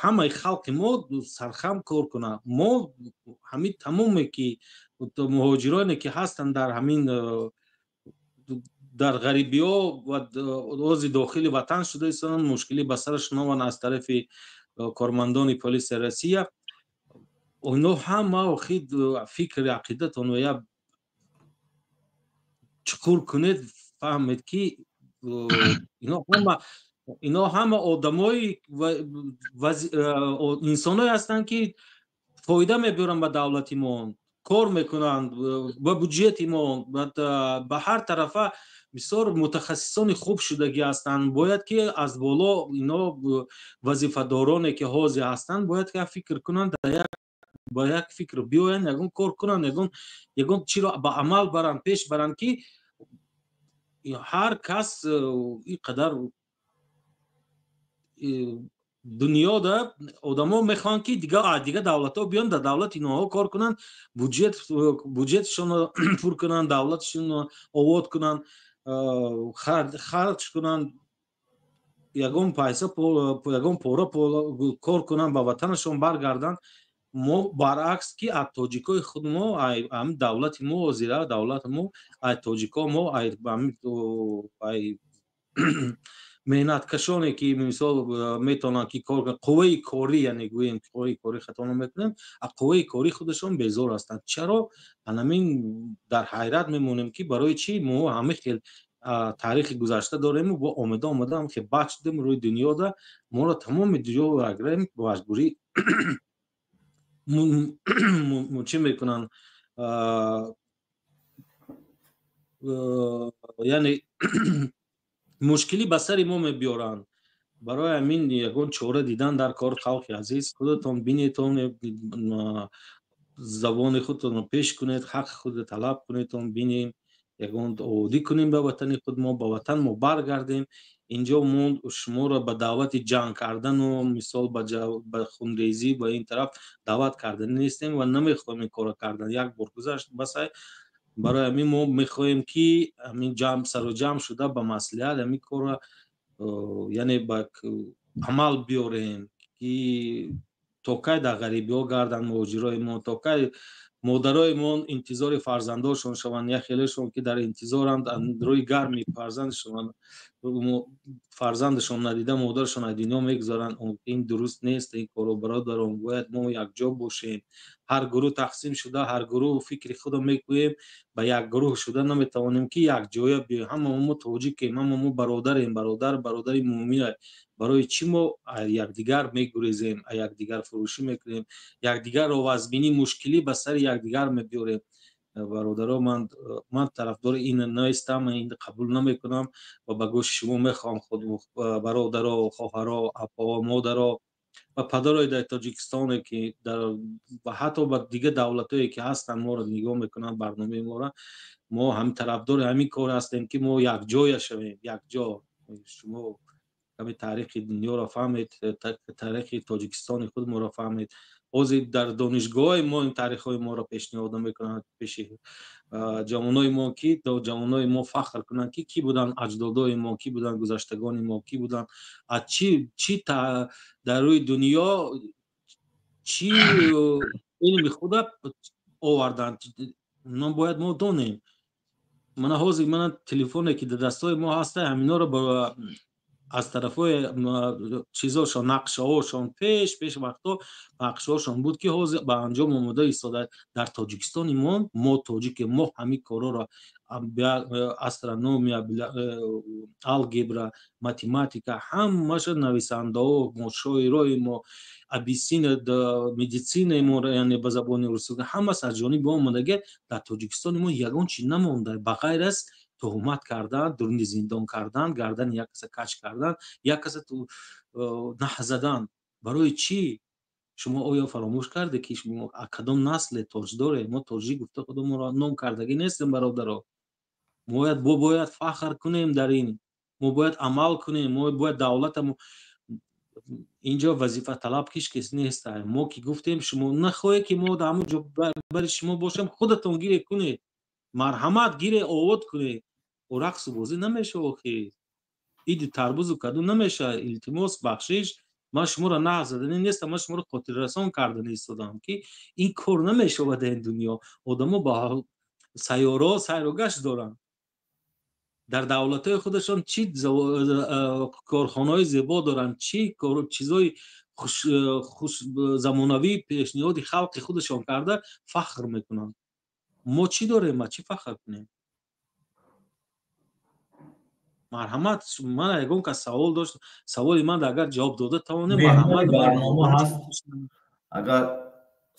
ҳамаи халқи мо сархам кор кунад. Мо ҳамин тамоме ки муҳоҷироне, ки ҳастанд дар ҳамин дар ғарибиҳо ва ози дохили ватан шуда истоданд, мушкилӣ ба сарашон омад аз тарафи кормандони полиси Россия, оно ҳама охир фикри ақидатонро я чуқур кунед, фаҳмед, ки ино ҳама одамои, инсоное ҳастанд, ки фоида мебиёранд ба давлати мо, кор мекунанд ба буҷети мо, ба ҳар тарафа бисёр мутахассисони хуб шудагӣ ҳастанд. Бояд ки аз боло ино вазифадороне, ки ҳозир ҳастанд, бояд ки фикр кунанд, ба як фикр биёянд, ягон кор кунанд, ягон чиро ба амал баранд, пеш баранд, ки ҳар кас ин қадар дунёда одамо мехоҳанд, ки дигар давлатҳо биёнд, дар давлати инҳо кор кунанд, буҷетшонро пур кунанд, давлатшонро обод кунанд, харҷ кунанд, ягон пайса, ягон пора кор кунанд, ба ватанашон баргарданд. Мо баръакс, ки аз тоҷикои худ мо, ами давлати мо, озира давлати мо, ай тоҷико мо, ай меҳнаткашоне, ки мисол метавонанд, ки кор, қувваи корӣ, яъне гӯем қувваи корӣ, хато намекунем, аз қувваи корӣ худашон безор ҳастанд. Чаро? Анамин дар ҳайрат мемонем, ки барои чӣ мо ҳама хел таърихи гузашта дорему бо омеда омада ҳам хел бад шудем рӯи дунёда, моро тамоми дунё агрем маҷбурӣ чӣ мекунанд, яъне мушкилӣ ба сари мо мебиёранд. Барои ҳамин ягон чора дидан дар кор. Халқи азиз, худатон бинетон, забони худтонро пеш кунед, ҳаққи худро талаб кунедон, бинем, ягон одӣ кунем ба ватани худ мо, ба ватан мо баргардем. Инҷо мо шуморо ба даъвати ҷанг кардану мисол ба хунрезӣ, ба ин тараф даъват карданӣ нестем ва намехоҳем ин корро кардан. Як бор гузашт, басай. Барои ҳамин мо мехоҳем, ки ҳамин ҷамъ, сару ҷамъ шуда, ба маслиҳат ҳамин корро, яъне ба амал биёрем, ки то кай дар ғарибиҳо гарданд муҳоҷирои мо, то кай модарои мо интизори фарзандошон шаванд. Як хелешон, ки дар интизоранд рӯи гарми фарзандшон, фарзандашон надида модарашон аз дунё мегузаранд. Ин дуруст нест ин коро, бародарон. Бояд мо якҷо бошем. Ҳар гурӯҳ тақсим шуда, ҳар гурӯҳ фикри худро мегӯем, ба як гурӯҳ шуда наметавонем, ки якҷоя биёем. Ҳама мо тоҷикем, ҳама мо бародарем, бародар бародари мӯъмин. Барои чӣ мо якдигар мегурезем, якдигар фурӯшӣ мекунем, якдигарро вазбинӣ, мушкилӣ ба сари якдигар мебиёрем? Бародаро, ман тарафдори ин нестам, ин қабул намекунам ва ба гӯши шумо мехоҳам, худ бародаро, хоҳаро, апао, модаро ва падарои дар Тоҷикистоне, ки ва ҳатто ба дигар давлатҳое, ки ҳастанд, моро нигоҳ мекунанд, барномаи моро. Мо ҳам тарафдори ҳамин кор ҳастем, ки мо якҷоя шавем, якҷо. Шумо каме таърихи дунёро фаҳмед, таърихи Тоҷикистони худ моро фаҳмед. Ҳозир дар донишгоҳҳои мо ин таърихҳои моро пешниҳод мекунанд пеши ҷавонои мо, ки ҷавонои мо фахр кунанд, ки кӣ буданд аҷдодои мо, кӣ буданд гузаштагони мо, кӣ буданд, аз чӣ дар рӯи дунё чӣ илми худа оварданд. Бояд мо донем. Мана ҳозир мана телефоне, ки дар дастҳои мо ҳаста, ҳаминоро аз тарафҳои чизошон, нақшаҳошон, пеш вақтҳо нақшаҳошон буд, ки ҳозир ба анҷом омода истода. Дар Тоҷикистони мо, мо тоҷикем, мо ҳамин корҳоро, астрономия, алгебра, математика, ҳамаша нависандаҳо мо, шоирои мо, абисина, медицинаи мо, яъне ба забони русӣ, ҳамас аз ҷониби омадаги. Дар Тоҷикистони мо ягон чи намонда ба ғайр аз туҳмат кардан, дуруни зиндон кардан, гардани як каса кач кардан, як каса наҳ задан. Барои чӣ? Шумо оё фаромӯш карде, ки шумо кадом насле тоҷ дорем? Мо тоҷик гуфта худамонро ном кардагӣ нестем, бародаро. Мо бояд фахр кунем дар ин, мо бояд амал кунем, мо бояд давлатамо. Инҷо вазифаталаб ҳеҷ кас нест. Мо ки гуфтем, шумо нахоҳед, ки мо дар ҳамон ҷо бари шумо бошем, худатон гире кунед, марҳамат, гире овод кунед. Рақсу бозӣ намешава, охи, иди тарбузу каду намешава. Илтимос, бахшиш, ман шуморо наҳ заданӣ нестам, ман шуморо хотиррасон карданӣ истодам, ки ин кор намешавад. Дар ин дунё одамо ба сайёраҳо сайру гашт доранд, дар давлатҳои худашон чӣ корхонаҳои зебо доранд, чӣ чизҳои замонавӣ пешниҳоди халқи худашон карда фахр мекунанд. Мо чӣ дорем, ма чӣ фахр кунем? Марҳамат, ман ягон кас савол дошт, саволи ман агар ҷавоб дода тавонем, марҳамат. Барнома ҳаст агар.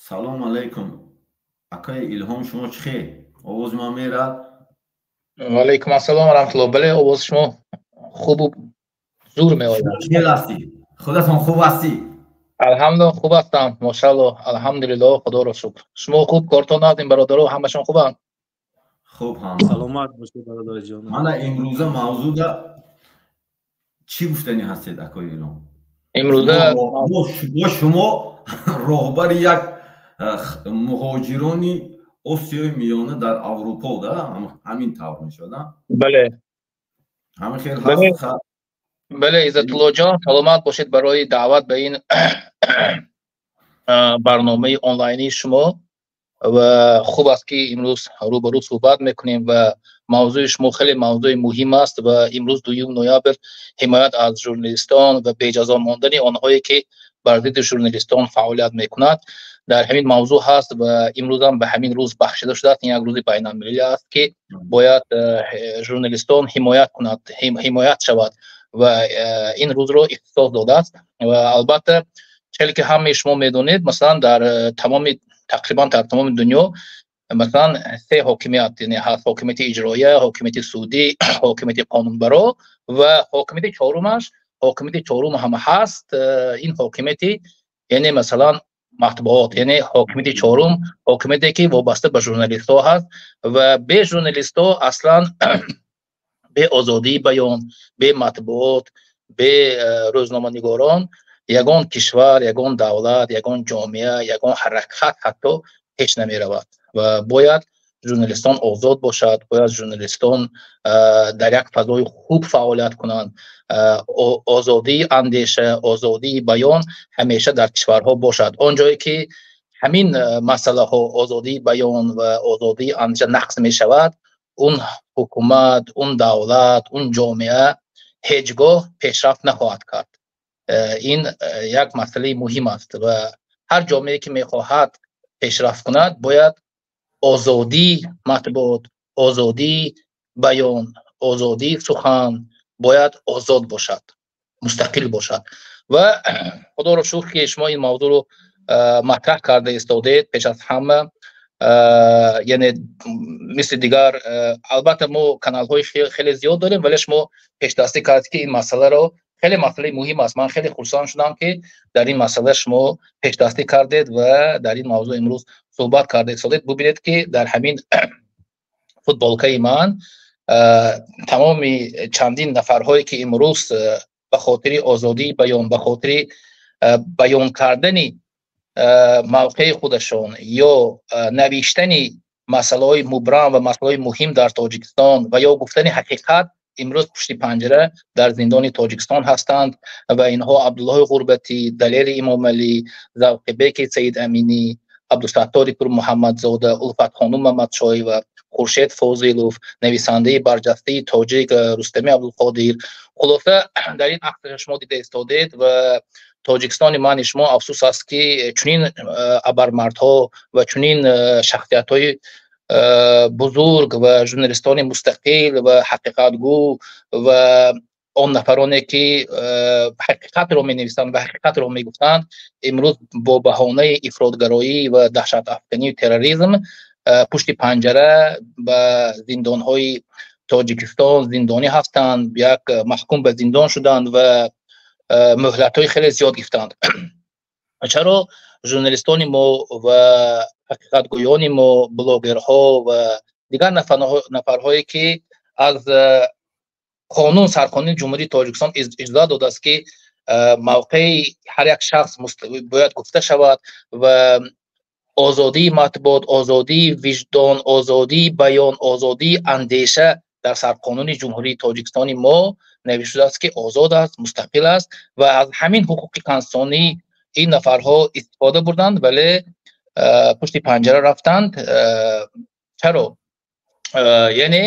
Салом алайкум, акаи Илҳом, шумо чӣ хел? Овози ман мерад? Ваалайкум ассалом ва раҳматуллоҳ. Бале, овози шумо хубу зур меояд. Хел ҳастӣ? Худатон хуб ҳастӣ? Алҳамдулиллоҳ, хуб ҳастам, мошааллоҳ, алҳамдулиллоҳ, худоро шукр. Шумо хуб, кортон нағз, бародаро ҳамашон хубанд? Хуб ҳам. Саломат бошед, бародари ҷон. Мана имрӯза мавзӯъда чӣ гуфтанӣ ҳастед, акои Илҳом? Имрӯза бо шумо роҳбари як муҳоҷирони Осиёи Миёна дар Аврупо, да, ҳамин тавр мешавад? Бале. Ҳамин хел ҳаст. Бале, Иззатуллоҷон, саломат бошед барои даъват ба ин барномаи онлайнии шумо. Ва хуб аст, ки имрӯз рӯбарӯ суҳбат мекунем ва мавзӯи шумо хеле мавзӯи муҳим аст. Ва имрӯз 2 ноябр, ҳимоят аз журналистон ва беҷазо мондани онҳое, ки бар зидди журналистон фаъолият мекунад, дар ҳамин мавзӯъ ҳаст. Ва имрӯзам ба ҳамин рӯз бахшида шудааст. Ин як рӯзи байналмилалӣ аст, ки бояд журналистон ҳимоят кунад, ҳимоят шавад ва ин рӯзро ихтисос додааст. Ва албатта, хеле ки ҳамаи шумо медонед, масалан, дар тамоми, тақрибан дар тамоми дунё, масалан, се ҳокимият, яъне ҳаст: ҳокимияти иҷроия, ҳокимияти судӣ, ҳокимияти қонунбаро. Ва ҳокимияти чорумаш, ҳокимияти чорум ҳам ҳаст, ин ҳокимияти, яъне масалан, матбуот, яъне ҳокимияти чорум, ҳокимияте ки вобаста ба журналистҳо ҳаст. Ва бе журналистҳо аслан, бе озодии баён, бе матбуот, бе рӯзноманигорон ягон кишвар, ягон давлат, ягон ҷомеа, ягон ҳаракат ҳатто пеш намеравад. Ва бояд журналистон озод бошад, бояд журналистон дар як фазои хуб фаъолият кунанд. Озодии андеша, озодии баён ҳамеша дар кишварҳо бошад. Он ҷое ки ҳамин масъалаҳо, озодии баён ва озодии андеша нақз мешавад, он ҳукумат, он давлат, он ҷомеа ҳеҷ гоҳ пешрафт нахоҳад кард. Ин як масъалаи муҳим аст ва ҳар ҷомеае ки мехоҳад пешрафт кунад, бояд озодии матбуот, озодии баён, озодии сухан бояд озод бошад, мустақил бошад. Ва худоро шукр, ки шумо ин мавзӯъро матраҳ карда истодед пеш аз ҳама, яъне мисли дигар. Албатта, мо каналҳои хеле зиёд дорем, вале шумо пешдастӣ кардед, ки ин масъаларо, хеле масъалаи муҳим аст. Ман хеле хурсанд шудам, ки дар ин масъала шумо пешдастӣ кардед ва дар ин мавзӯъ имрӯз суҳбат карда истодед. Бубинед, ки дар ҳамин футболкаи ман тамоми чандин нафарҳое, ки имрӯз ба хотири озодии баён, ба хотири баён кардани мавқеи худашон ё навиштани масъалаҳои мубрам ва масъалаҳои муҳим дар Тоҷикистон ва ё гуфтани ҳақиқат, имрӯз пушти панҷара дар зиндони Тоҷикистон ҳастанд. Ва инҳо Абдуллоҳи Ғурбатӣ, Далери Имомалӣ, Завқибеки Саид Аминӣ, Абдусаттори Пурмуҳаммадзода, Улфатхонум Мамадшоева, Хуршед Фозилов, нависандаи барҷастаи тоҷик Рустами Абдулқодир. Хулоса, дар ин акс шумо дида истодед. Ва Тоҷикистони мани шумо, афсӯс аст, ки чунин абармардҳо ва чунин шахсиятҳои бузург ва журналистони мустақил ва ҳақиқатгӯ ва он нафароне, ки ҳақиқатро менависанд ва ҳақиқатро мегуфтанд, имрӯз бо баҳонаи ифротгароӣ ва даҳшатафканию терроризм пушти панҷара ба зиндонҳои Тоҷикистон зиндонӣ ҳастанд, як маҳкум ба зиндон шуданд ва муҳлатҳои хеле зиёд гирифтанд. Чаро журналистони мо ва ҳақиқатгӯёни мо, блогерҳо ва дигар нафарҳое, ки аз қонун, сарқонуни Ҷумҳурии Тоҷикистон иҷозат додааст, ки мавқеи ҳар як шахс бояд гуфта шавад ва озодии матбуот, озодии виҷдон, озодии баён, озодии андеша дар сарқонуни Ҷумҳурии Тоҷикистони мо навишта шудааст, ки озод аст, мустақил аст ва аз ҳамин ҳуқуқи конститутсионӣ ин нафарҳо истифода бурданд, вале пушти панҷара рафтанд. Чаро? Яъне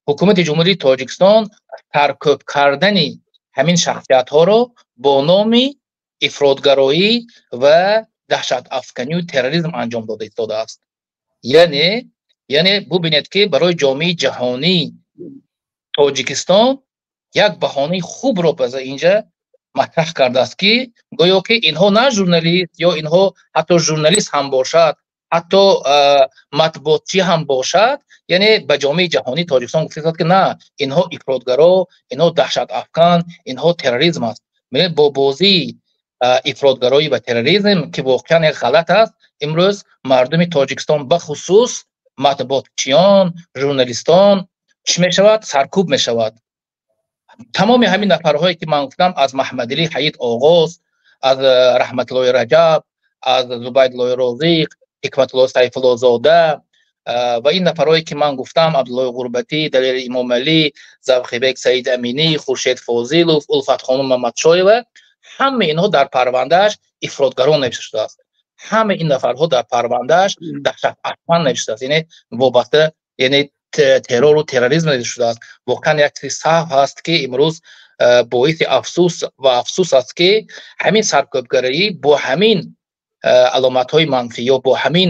ҳукумати Ҷумҳурии Тоҷикистон саркӯб кардани ҳамин шахсиятҳоро бо номи ифротгароӣ ва даҳшатафканию терроризм анҷом дода истодааст. Яъне бубинед, ки барои ҷомеаи ҷаҳонӣ Тоҷикистон як баҳонаи хубро инҷа матраҳ кардааст, ки гӯё ки инҳо на журналист ё инҳо ҳатто журналист ҳам бошад, ҳатто матбуотчӣ ҳам бошад, яъне ба ҷомеаи ҷаҳонӣ Тоҷикистон гуфтааст, ки на, инҳо ифротгаро, инҳо даҳшатафкан, инҳо терроризм аст. Бо бозии ифротгароӣ ва терроризм, ки воқеан як ғалат аст, имрӯз мардуми Тоҷикистон, бахусус матбуотчиён, журналистон чӣ мешавад? Саркӯб мешавад. Тамоми ҳамин нафарҳое, ки ман гуфтам, аз Маҳмадалӣ Ҳаид оғоз, аз Раҳматуллои Раҷаб, аз Зубайдуллои Розиқ, Ҳикматулло Сайфуллозода ва ин нафарҳое, ки ман гуфтам, Абдуллои Ғурбатӣ, Далери Имомалӣ, Завқибек Саид Аминӣ, Хуршед Фозилов, Улфатхонум Мамадшоева, ҳамаи инҳо дар парвандааш ифротгарон навишта шудааст. Ҳамаи ин нафарҳо дар парвандааш даҳшатафкан навишта шудааст, яъне вобаста, яъне террору терроризм навишта шудааст. Воқеан як чизи саҳв ҳаст, ки имрӯз боиси афсӯс ва афсӯс аст, ки ҳамин саркӯбгарӣ бо ҳамин аломатҳои манфӣ ё бо ҳамин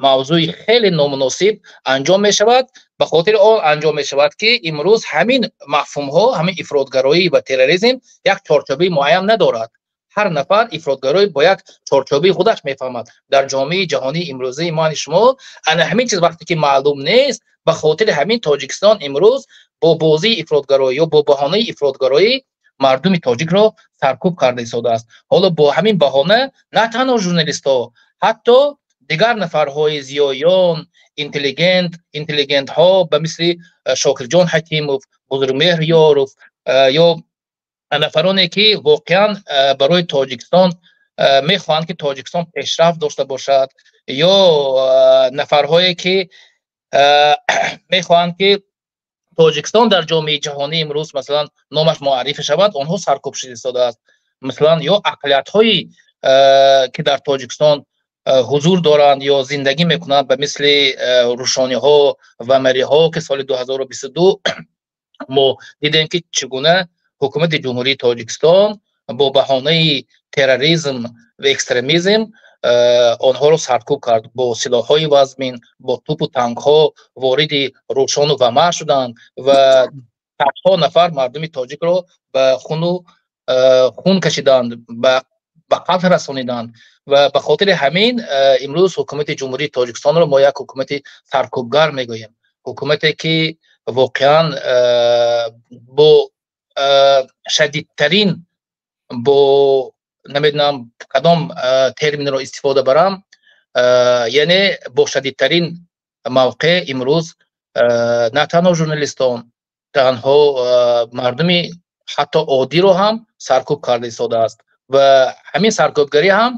мавзӯи хеле номуносиб анҷом мешавад. Ба хотири он анҷом мешавад, ки имрӯз ҳамин мафҳумҳо, ҳамин ифротгароӣ ва терроризм як чорчӯбаи муайян надорад. Ҳар нафар ифротгароӣ бо як чорчӯбаи худаш мефаҳмад. Дар ҷомеаи ҷаҳонии имрӯзаи мани шумо ана ҳамин чиз вақте ки маълум нест, ба хотири ҳамин Тоҷикистон имрӯз бо бозии ифротгароӣ ё бо баҳонаи ифротгароӣ мардуми тоҷикро саркӯб карда истодааст. Ҳоло бо ҳамин баҳона на танҳо журналистҳо, ҳатто дигар нафарҳои зиёиён, интеллигентҳо ба мисли Шокирҷон Ҳакимов, Бузургмеҳр Ёров ё нафароне, ки воқеан барои Тоҷикистон мехоҳанд, ки Тоҷикистон пешрафт дошта бошад, ё нафарҳое, ки мехоҳанд, ки Тоҷикистон дар ҷомеаи ҷаҳонӣ имрӯз, масалан, номаш муаррифӣ шавад, онҳо саркӯб шуда истодааст. Масалан, ё ақалиятҳое, ки дар Тоҷикистон ҳузур доранд ё зиндагӣ мекунанд, ба мисли рӯшониҳо ва мариҳо, ки соли 2022 мо дидем, ки чӣ гуна ҳукумати Ҷумҳурии Тоҷикистон бо баҳонаи терроризм ва экстремизм онҳоро саркӯб кард, бо силоҳҳои вазмин, бо тӯпу танкҳо вориди Рӯшону Вамар шуданд ва садҳо нафар мардуми тоҷикро ба хуну хун кашиданд, ба қатл расониданд. Ва ба хотири ҳамин имрӯз ҳукумати Ҷумҳурии Тоҷикистонро мо як ҳукумати саркӯбгар мегӯем, ҳукумате, ки воқеан бо шадидтарин, бо намедонам кадом терминро истифода барам, яъне бо шадидтарин мавқеъ имрӯз на танҳо журналистон, танҳо мардуми ҳатто оддиро ҳам саркӯб карда истодааст. Ва ҳамин саркӯбгарӣ ҳам,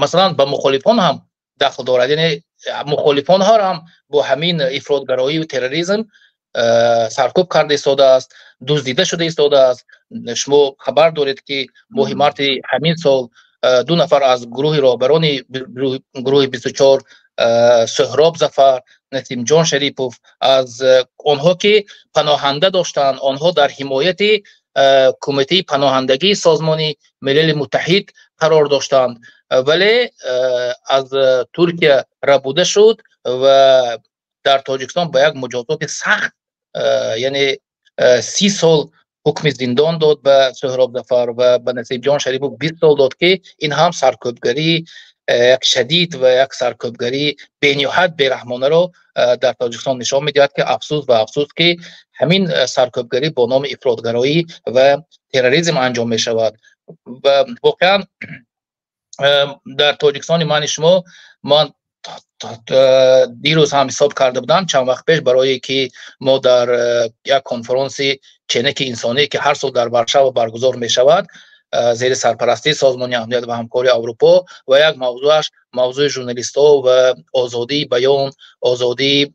масалан, ба мухолифон ҳам дахл дорад, яъне мухолифонҳоро ҳам бо ҳамин ифротгароию терроризм саркӯб карда истодааст, дуздида шуда истодааст. Шумо хабар доред, ки моҳи марти ҳамин сол ду нафар аз гурӯҳи роҳбарони гурӯҳи 24, Суҳроб Зафар, Насимҷон Шарипов, аз онҳо, ки паноҳанда доштанд, онҳо дар ҳимояти Кумитаи паноҳандагии Созмони Милали Муттаҳид қарор доштанд, вале аз Туркия рабуда шуд ва дар Тоҷикистон ба як муҷозоти сахт, яъне 30 сол ҳукми зиндон дод ба Суҳроб Зафар ва ба Насибҷон Шарипов 20 сол дод, ки ин ҳам саркӯбгарии як шадид ва як саркӯбгарии бениҳоят бераҳмонаро дар Тоҷикистон нишон медиҳад, ки афсӯс ва афсӯс, ки ҳамин саркӯбгарӣ бо номи ифротгароӣ ва терроризм анҷом мешавад. Ва воқеан дар Тоҷикистони мани шумо, ман дирӯз ҳам ҳисоб карда будам чанд вақт пеш, барое ки мо дар як конфронси ченаки инсонӣ, ки ҳар сол дар Варшава баргузор мешавад зери сарпарастии Созмони амният ва ҳамкории Аврупо, ва як мавзӯаш мавзӯи журналистҳо ва озодии баён, озодии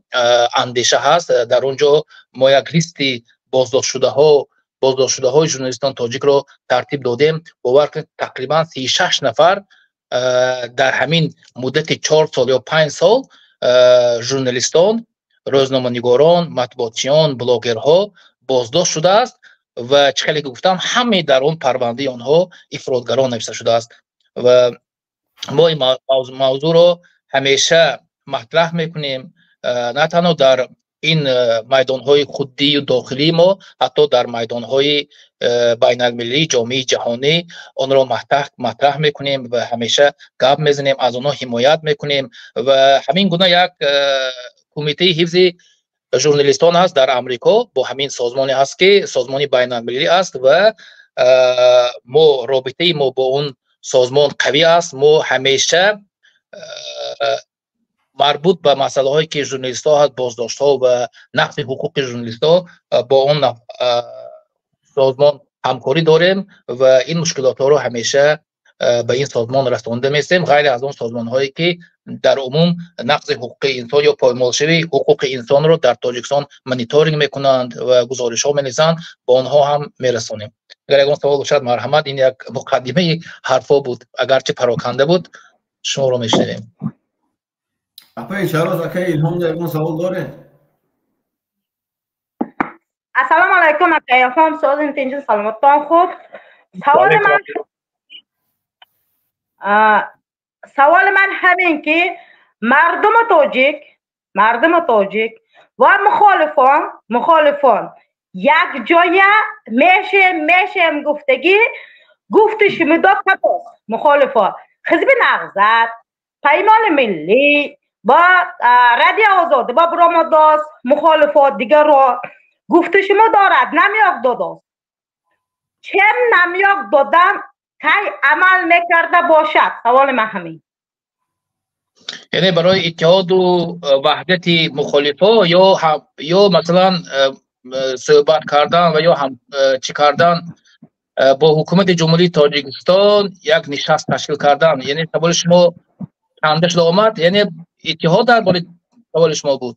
андеша ҳаст. Дар он ҷо мо як листи боздоштшудаҳои журналистони тоҷикро тартиб додем. Бовар кунед, тақрибан 36 нафар дар ҳамин муддати 4 сол ё 5 сол журналистон, рӯзноманигорон, матбуотчиён, блогерҳо боздошт шудааст. Ва чӣ хеле ки гуфтам, ҳамаи дар он парвандаи онҳо ифротгарон навишта шудааст. Ва мо ин мавзӯъро ҳамеша матраҳ мекунем, на танҳо дар ин майдонҳои худдию дохилии мо, ҳатто дар майдонҳои байналмилалии ҷомеаи ҷаҳонӣ онро матраҳ мекунем ва ҳамеша гап мезанем, аз онҳо ҳимоят мекунем. Ва ҳамин гуна як кумитаи ҳифзи журналистон ҳаст дар Амрико, бо ҳамин созмоне ҳаст, ки созмони байналмилалӣ аст, ва мо робитаи мо бо он созмон қавӣ аст. Мо ҳамеша марбут ба масъалаҳое ки журналистҳо ҳаст, боздоштҳо ва нақзи ҳуқуқи журналистҳо, бо он созмон ҳамкорӣ дорем ва ин мушкилотҳоро ҳамеша ба ин созмон расонда местем. Ғайр аз он созмонҳое ки дар умум нақзи ҳуқуқи инсон ё поймолшавии ҳуқуқи инсонро дар Тоҷикистон мониторинг мекунанд ва гузоришҳо менависанд, ба онҳо ҳам мерасонем. Агар ягон савол бошад, марҳамат. Ин як муқаддимаи ҳарфҳо буд, агарчи пароканда буд. Шуморо мешунавем. Апаи Шароз, акаи Илҳом ягон савол доред? Ассалому алайкум, акаи Илҳом, созин, тинҷин, саломаттон? Хуб, саволи ман ҳамин ки мардуми тоҷик ва мухолифон якҷоя мешем гуфтагӣ гуфти шумидо кабос. Мухолифон, Ҳизби Нағзат, Паймони Миллӣ ба Радио Озодӣ ба биромадост, мухолифот дигаро гуфти шумо дорад намёк додост. Чем намёк додан кай амал мекарда бошад? Саволи ман ҳамин. Яъне барои иттиҳоду ваҳдати мухолифо ё масалан суҳбат кардан ва ё чӣ кардан бо ҳукумати Ҷумҳурии Тоҷикистон, як нишаст ташкил кардан, яъне саволи шумо канда шуда омад, яъне иттиҳод дар бораи саволи шумо буд.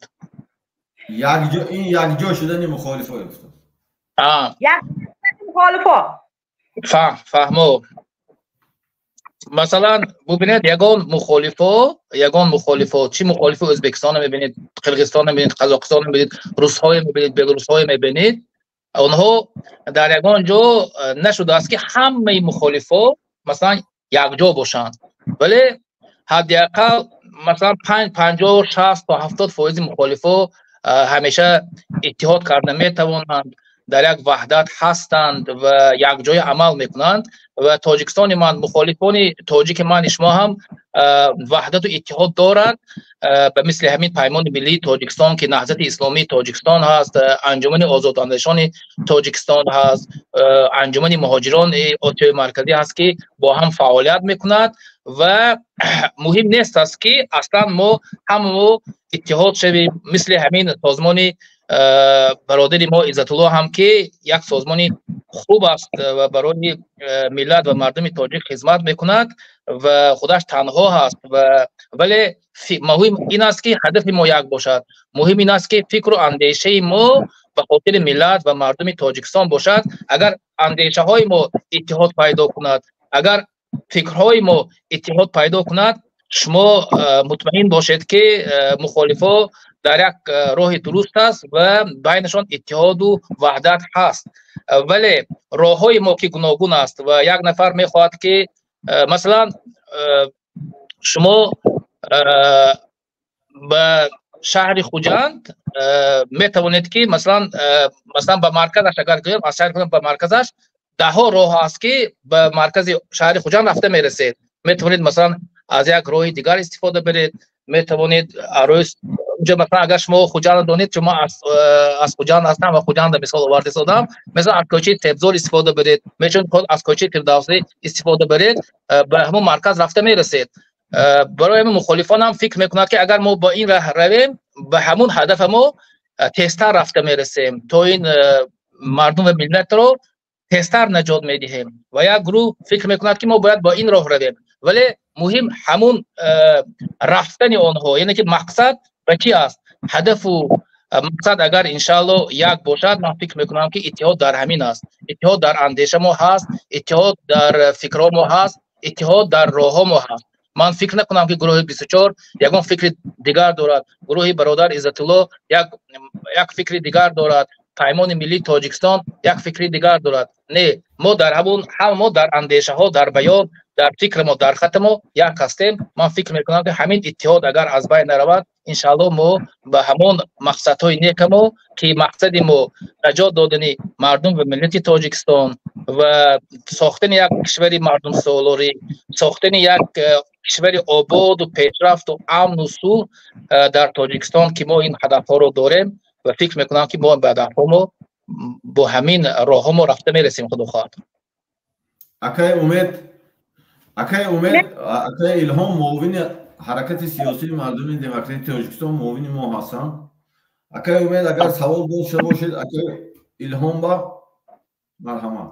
Ин якҷо шудани мухолифо. Мухолифо. Фаҳмо. Масалан, бубинед, ягон мухолифо, чӣ мухолифи Ӯзбекистонро мебинед, Қирғизистонро мебинед, Қазоқистонро мебинед, русҳое мебинед, белорусҳое мебинед, онҳо дар ягон ҷо нашудааст, ки ҳамаи мухолифо масалан якҷо бошанд. Вале ҳадди ақал масалан 50, 60 то 70 фоизи мухолифо ҳамеша иттиҳод карда метавонанд, дар як ваҳдат ҳастанд ва якҷоя амал мекунанд. Ва Тоҷикистони ман, мухолифони тоҷики мани шумо ҳам ваҳдату иттиҳод доранд, ба мисли ҳамин Паймони Миллии Тоҷикистон, ки Наҳзати Исломии Тоҷикистон ҳаст, Анҷумани озодандешони Тоҷикистон ҳаст, Анҷумани муҳоҷирони Осиёи Марказӣ ҳаст, ки бо ҳам фаъолият мекунад. Ва муҳим нест аст, ки аслан мо ҳамамо иттиҳод шавем, мисли ҳамин созмони бародари мо Иззатулло ҳам, ки як созмони хуб аст ва барои миллат ва мардуми тоҷик хизмат мекунад ва худаш танҳо ҳаст. Вале муҳим ин аст, ки ҳадафи мо як бошад. Муҳим ин аст, ки фикру андешаи мо ба хотири миллат ва мардуми Тоҷикистон бошад. Агар андешаҳои мо иттиҳод пайдо кунад, агар фикрҳои мо иттиҳод пайдо кунад, шумо мутмаин бошед, ки мухолифо дар як роҳи дуруст аст ва байнашон иттиҳоду ваҳдат ҳаст. Вале роҳҳои мо ки гуногун аст ва як нафар мехоҳад, ки масалан шумо ба шаҳри Хуҷанд метавонед, ки масалан ба марказаш, агар гӯем, аз шаҳри Хуҷанд ба марказаш даҳҳо роҳ ҳаст, ки ба маркази шаҳри Хуҷанд рафта мерасед. Метавонед масалан аз як роҳи дигар истифода баред, метавонед унҷо, масалан, агар шумо Хуҷанд донед, чун ман аз Хуҷанд ҳастам ва Хуҷанда мисол оварда истодам, масалан, аз кӯчаи Себзор истифода баред, метавонед аз кӯчаи Фирдавсӣ истифода баред, ба ҳамон марказ рафта мерасед. Барои ҳамин мухолифон ҳам фикр мекунанд, ки агар мо ба ин раҳ равем, ба ҳамон ҳадафа мо тезтар рафта мерасем, то ин мардум ва миллатро тезтар наҷот медиҳем. Ва як гурӯҳ фикр мекунад, ки мо бояд ба ин роҳ равем, вале муҳим ҳамун рафтани онҳо, яъне ки мақсад ба чӣ аст. Ҳадафу мақсад агар, иншаалло, як бошад, ман фикр мекунам, ки иттиҳод дар ҳамин аст. Иттиҳод дар андеша мо ҳаст, иттиҳод дар фикрҳо мо ҳаст, иттиҳод дар роҳҳо мо ҳаст. Ман фикр накунам, ки гурӯҳи 24 ягон фикри дигар дорад, гурӯҳи бародар Иззатулло як фикри дигар дорад, Паймони миллии Тоҷикистон як фикри дигар дорад. Не, мо дар ҳамун ҳама мо дар андешаҳо, дар баён, дар фикри мо, дар хати мо як ҳастем. Ман фикр мекунам, ки ҳамин иттиҳод агар аз байн наравад, иншаалло, мо ба ҳамон мақсадҳои нека мо, ки мақсади мо наҷот додани мардум ва миллати Тоҷикистон ва сохтани як кишвари мардумсолорӣ, сохтани як кишвари ободу пешрафту амну сулҳ дар Тоҷикистон, ки мо ин ҳадафҳоро дорем ва фикр мекунам, ки мо ба ҳадафҳо мо бо ҳамин роҳҳо мо рафта мерасем, худо хоҳад. Акаи Умед, акаи Умед, акаи Илҳом муовини Ҳаракати сиёсии мардуми демократии Тоҷикистон, муовини мо ҳастанд. Акаи Умед, агар савол дошта бошед акаи Илҳом ба, марҳамат.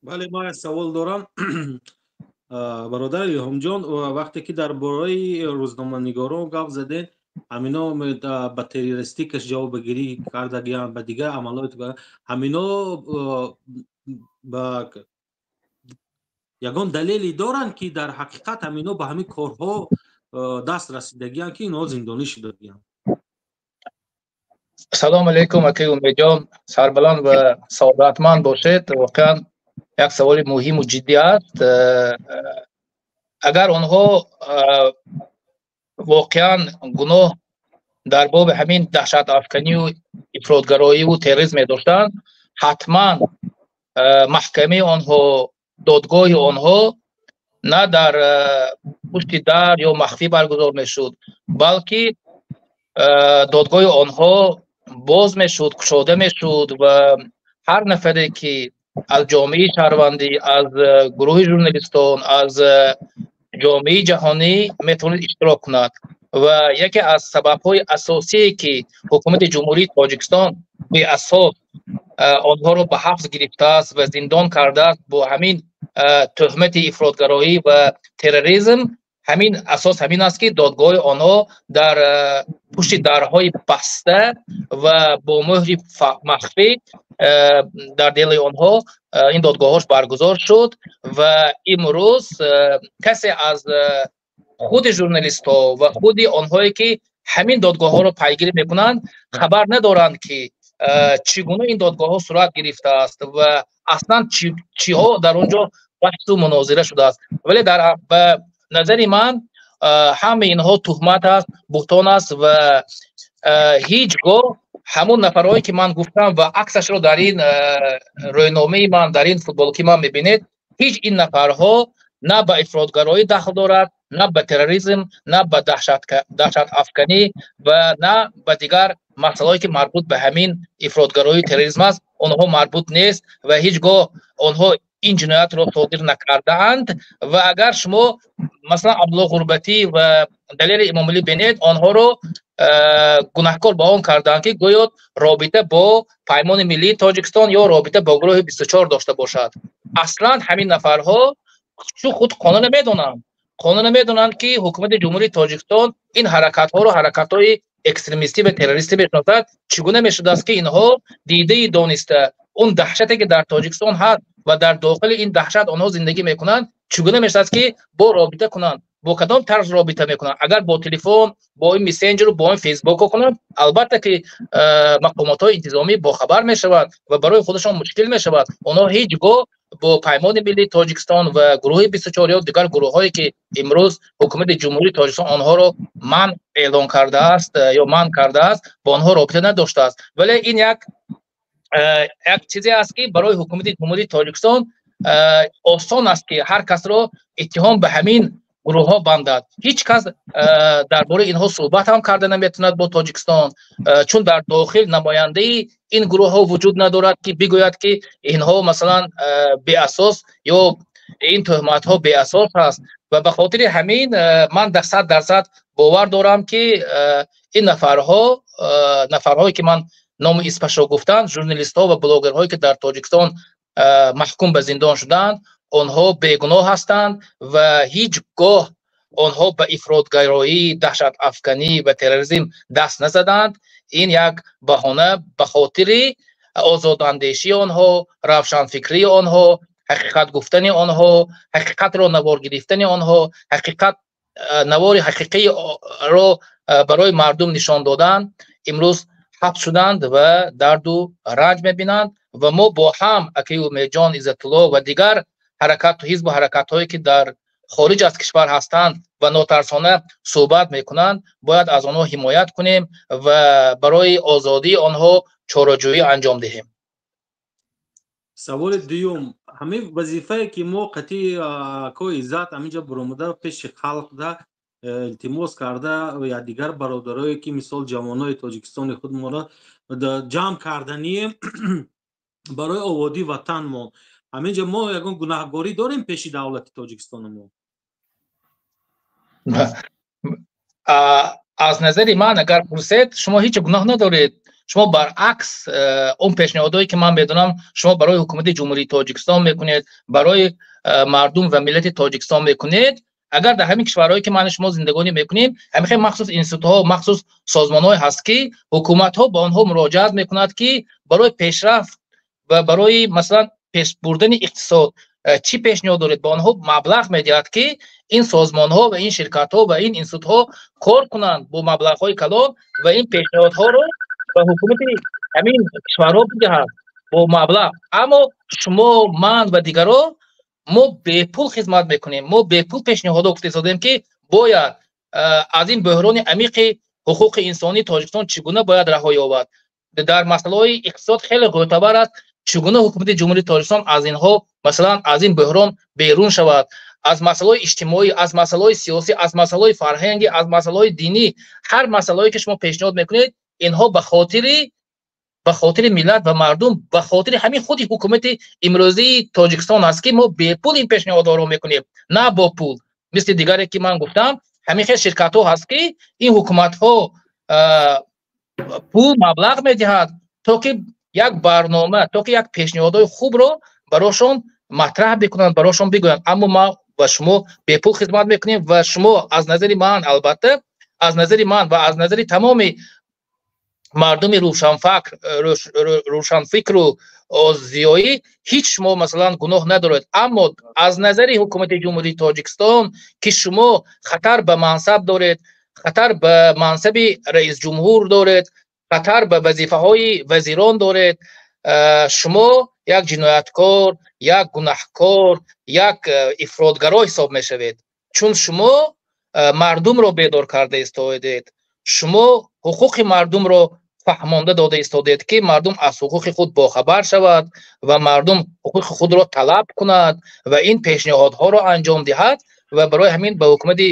Бале, ман як савол дорам, бародар Илҳомҷон. Вақте ки дар бораи рӯзноманигорон гап задед, ҳамино ба террористӣ каш ҷавобгирӣ кардагианд, ба дигар амалот, ҳамино ба ягон далеле доранд, ки дар ҳақиқат ҳамино ба ҳамин корҳо даст расидагианд, ки инҳо зиндонӣ шудагианд? Салому алайкум, акаи Умедҷон, сарбаланд ва саодатманд бошед. Воқеан, як саволи муҳиму ҷиддӣ аст. Агар онҳо воқеан гуноҳ дар боби ҳамин даҳшатафканию ифротгароиву терроризм медоштанд, ҳатман маҳкамаи онҳо, додгоҳи онҳо на дар пушти дар ё махфӣ баргузор мешуд, балки додгоҳи онҳо боз мешуд, кушода мешуд ва ҳар нафаре, ки аз ҷомеаи шаҳрвандӣ, аз гурӯҳи журналистон, аз ҷомеаи ҷаҳонӣ метавонад иштирок кунад. Ва яке аз сабабҳои асосие, ки ҳукумати Ҷумҳурии Тоҷикистон беасос онҳоро ба ҳабс гирифтааст ва зиндон кардааст бо ҳамин тӯҳмати ифротгароӣ ва терроризм, ҳамин асос ҳамин аст, ки додгоҳи онҳо дар пушти дарҳои баста ва бо мӯҳри махфӣ дар дели онҳо ин додгоҳҳош баргузор шуд. Ва имрӯз касе аз худи журналистҳо ва худи онҳое, ки ҳамин додгоҳҳоро пайгирӣ мекунанд, хабар надоранд, ки чӣ гуна ин додгоҳҳо сурат гирифтааст ва аслан чиҳо дар он ҷо баҳсу мунозира шудааст. Вале дар ба назари ман ҳамаи инҳо туҳмат аст, буҳтон аст ва ҳеҷ гоҳ ҳамон нафарҳое, ки ман гуфтам ва аксашро дар ин рӯйномаи ман, дар ин футболки ман мебинед, ҳеҷ ин нафарҳо на ба ифротгароӣ дахл дорад, на ба терроризм, на ба даҳшатафканӣ ва на ба дигар масъалаҳое, ки марбут ба ҳамин ифротгароию терроризм аст, онҳо марбут нест ва ҳеҷ гоҳ онҳо ин ҷиноятро содир накардаанд. Ва агар шумо, масалан, Абдулло Ғурбатӣ ва Далери Имомалӣ бинед, онҳоро гунаҳкор ба он карданд, ки гӯё робита бо Паймони миллии Тоҷикистон ё робита бо гурӯҳи 24 дошта бошад. Аслан ҳамин нафарҳо чу худ қонуна медонанд, қонуна медонанд, ки ҳукумати Ҷумҳурии Тоҷикистон ин ҳаракатҳоро ҳаракатҳои экстремистӣ ва террористӣ мешиносад. Чӣ гуна мешудааст, ки инҳо дидаи дониста он даҳшате, ки дар Тоҷикистон ҳаст ва дар дохили ин даҳшат онҳо зиндагӣ мекунанд, чӣ гуна мешавад, ки бо робита кунанд? Бо кадом тарз робита мекунанд? Агар бо телефон, бо ин мессенҷеру бо ин Фейсбуко кунанд, албатта ки мақомотҳои интизомӣ бохабар мешавад ва барои худашон мушкил мешавад. Онҳо ҳеҷ гоҳ бо Паймони миллии Тоҷикистон ва гурӯҳи 24 ё дигар гурӯҳҳое, ки имрӯз ҳукумати Ҷумҳурии Тоҷикистон онҳоро манъ эълон кардааст ё манъ кардааст, бо онҳо робита надоштааст. Вале ин як чизе аст, ки барои ҳукумати Ҷумҳурии Тоҷикистон осон аст, ки ҳар касро иттиҳом ба ҳамин гурӯҳҳо бандад. Ҳеҷ кас дар бораи инҳо суҳбат ҳам карда наметавонад бо Тоҷикистон, чун дар дохил намояндаи ин гурӯҳҳо вуҷуд надорад, ки бигӯяд, ки инҳо масалан беасос ё ин туҳматҳо беасос аст. Ва ба хотири ҳамин ман дар 100% бовар дорам, ки ин нафарҳое ки ман номи исмашро гуфтам, журналистҳо ва блогерҳое ки дар Тоҷикистон маҳкум ба зиндон шуданд, онҳо бегуноҳ ҳастанд ва ҳеҷ гоҳ онҳо ба ифротгароӣ, даҳшатафканӣ ва терроризм даст назаданд. Ин як баҳона ба хотири озодандешии онҳо, равшанфикрии онҳо, ҳақиқат гуфтани онҳо, ҳақиқатро навор гирифтани онҳо, ҳақиқат навори ҳақиқиро барои мардум нишон додан, имрӯз ҳабс шуданд ва дарду ранҷ мебинанд. Ва мо бо ҳам акаи Умедҷон Иззатулло ва дигар ҳаракату ҳизбу ҳаракатҳое ки дар хориҷ аз кишвар ҳастанд ва нотарсона суҳбат мекунанд, бояд аз онҳо ҳимоят кунем ва барои озодии онҳо чораҷӯӣ анҷом диҳем. Саволи дуюм, ҳамин вазифае ки мо қатъи акои Иззат ҳаминҷа баромада пеши халқда илтимос карда ё дигар бародарое ки мисол ҷавонои Тоҷикистони худ моро ҷамъ карданием барои ободии ватанмон, ҳаминҷа мо ягон гунаҳгорӣ дорем пеши давлати Тоҷикистони мо? Аз назари ман агар пурсед, шумо ҳеҷ гуноҳ надоред. Шумо баръакс он пешниҳодҳое ки ман медонам шумо барои ҳукумати Ҷумҳурии Тоҷикистон мекунед, барои мардум ва миллати Тоҷикистон мекунед, агар дар ҳамин кишварҳое ки ман шумо зиндагонӣ мекунем, ҳамин хел махсус институтҳо, махсус созмонҳое ҳаст, ки ҳукуматҳо ба онҳо муроҷиат мекунад, ки барои пешрафт ва барои масалан пеш бурдани иқтисод чӣ пешниҳод доред, ба онҳо маблағ медиҳад, ки ин созмонҳо ва ин ширкатҳо ва ин институтҳо кор кунанд бо маблағҳои калон ва ин пешниҳодҳоро ба ҳукумати ҳамин кишварҳо бидиҳад бо маблағ. Аммо шумо, ман ва дигарон мо бепул хизмат мекунем, мо бепул пешниҳодҳо гуфта истодем, ки бояд аз ин бӯҳрони амиқи ҳуқуқи инсонии Тоҷикистон чӣ гуна бояд раҳо ёбад. Дар масъалаҳои иқтисод хеле гӯтабар аст, чӣ гуна ҳукумати Ҷумҳурии Тоҷикистон аз инҳо масалан аз ин бӯҳрон берун шавад, аз масъалаҳои иҷтимоӣ, аз масъалаҳои сиёсӣ, аз масъалаҳои фарҳангӣ, аз масъалаҳои динӣ, ҳар масъалаҳое ки шумо пешниҳод мекунед, инҳо ба хотири миллат ва мардум, ба хотири ҳамин худи ҳукумати имрӯзии Тоҷикистон аст, ки мо бепул ин пешниҳодҳоро мекунем, на бо пул. Мисли дигаре ки ман гуфтам, ҳамин хел ширкатҳо ҳаст, ки ин ҳукуматҳо пул маблағ медиҳад, то ки як барнома, то ки як пешниҳодҳои хубро барошон матраҳ бикунанд, барошон бигӯянд. Аммо ма ба шумо бепул хизмат мекунем ва шумо аз назари ман, албатта аз назари ман ва аз назари тамоми мардуми рӯшанфикру зиёӣ ҳеҷ шумо масалан гуноҳ надоред. Аммо аз назари ҳукумати Ҷумҳурии Тоҷикистон, ки шумо хатар ба мансаб доред, хатар ба мансаби раисҷумҳур доред, хатар ба вазифаҳои вазирон доред, шумо як ҷинояткор, як гунаҳкор, як ифротгаро ҳисоб мешавед, чун шумо мардумро бедор карда истодед, шумо ҳуқуқи мардумро фаҳмонда дода истодед, ки мардум аз ҳуқуқи худ бохабар шавад ва мардум ҳуқуқи худро талаб кунад ва ин пешниҳодҳоро анҷом диҳад. Ва барои ҳамин ба ҳукумати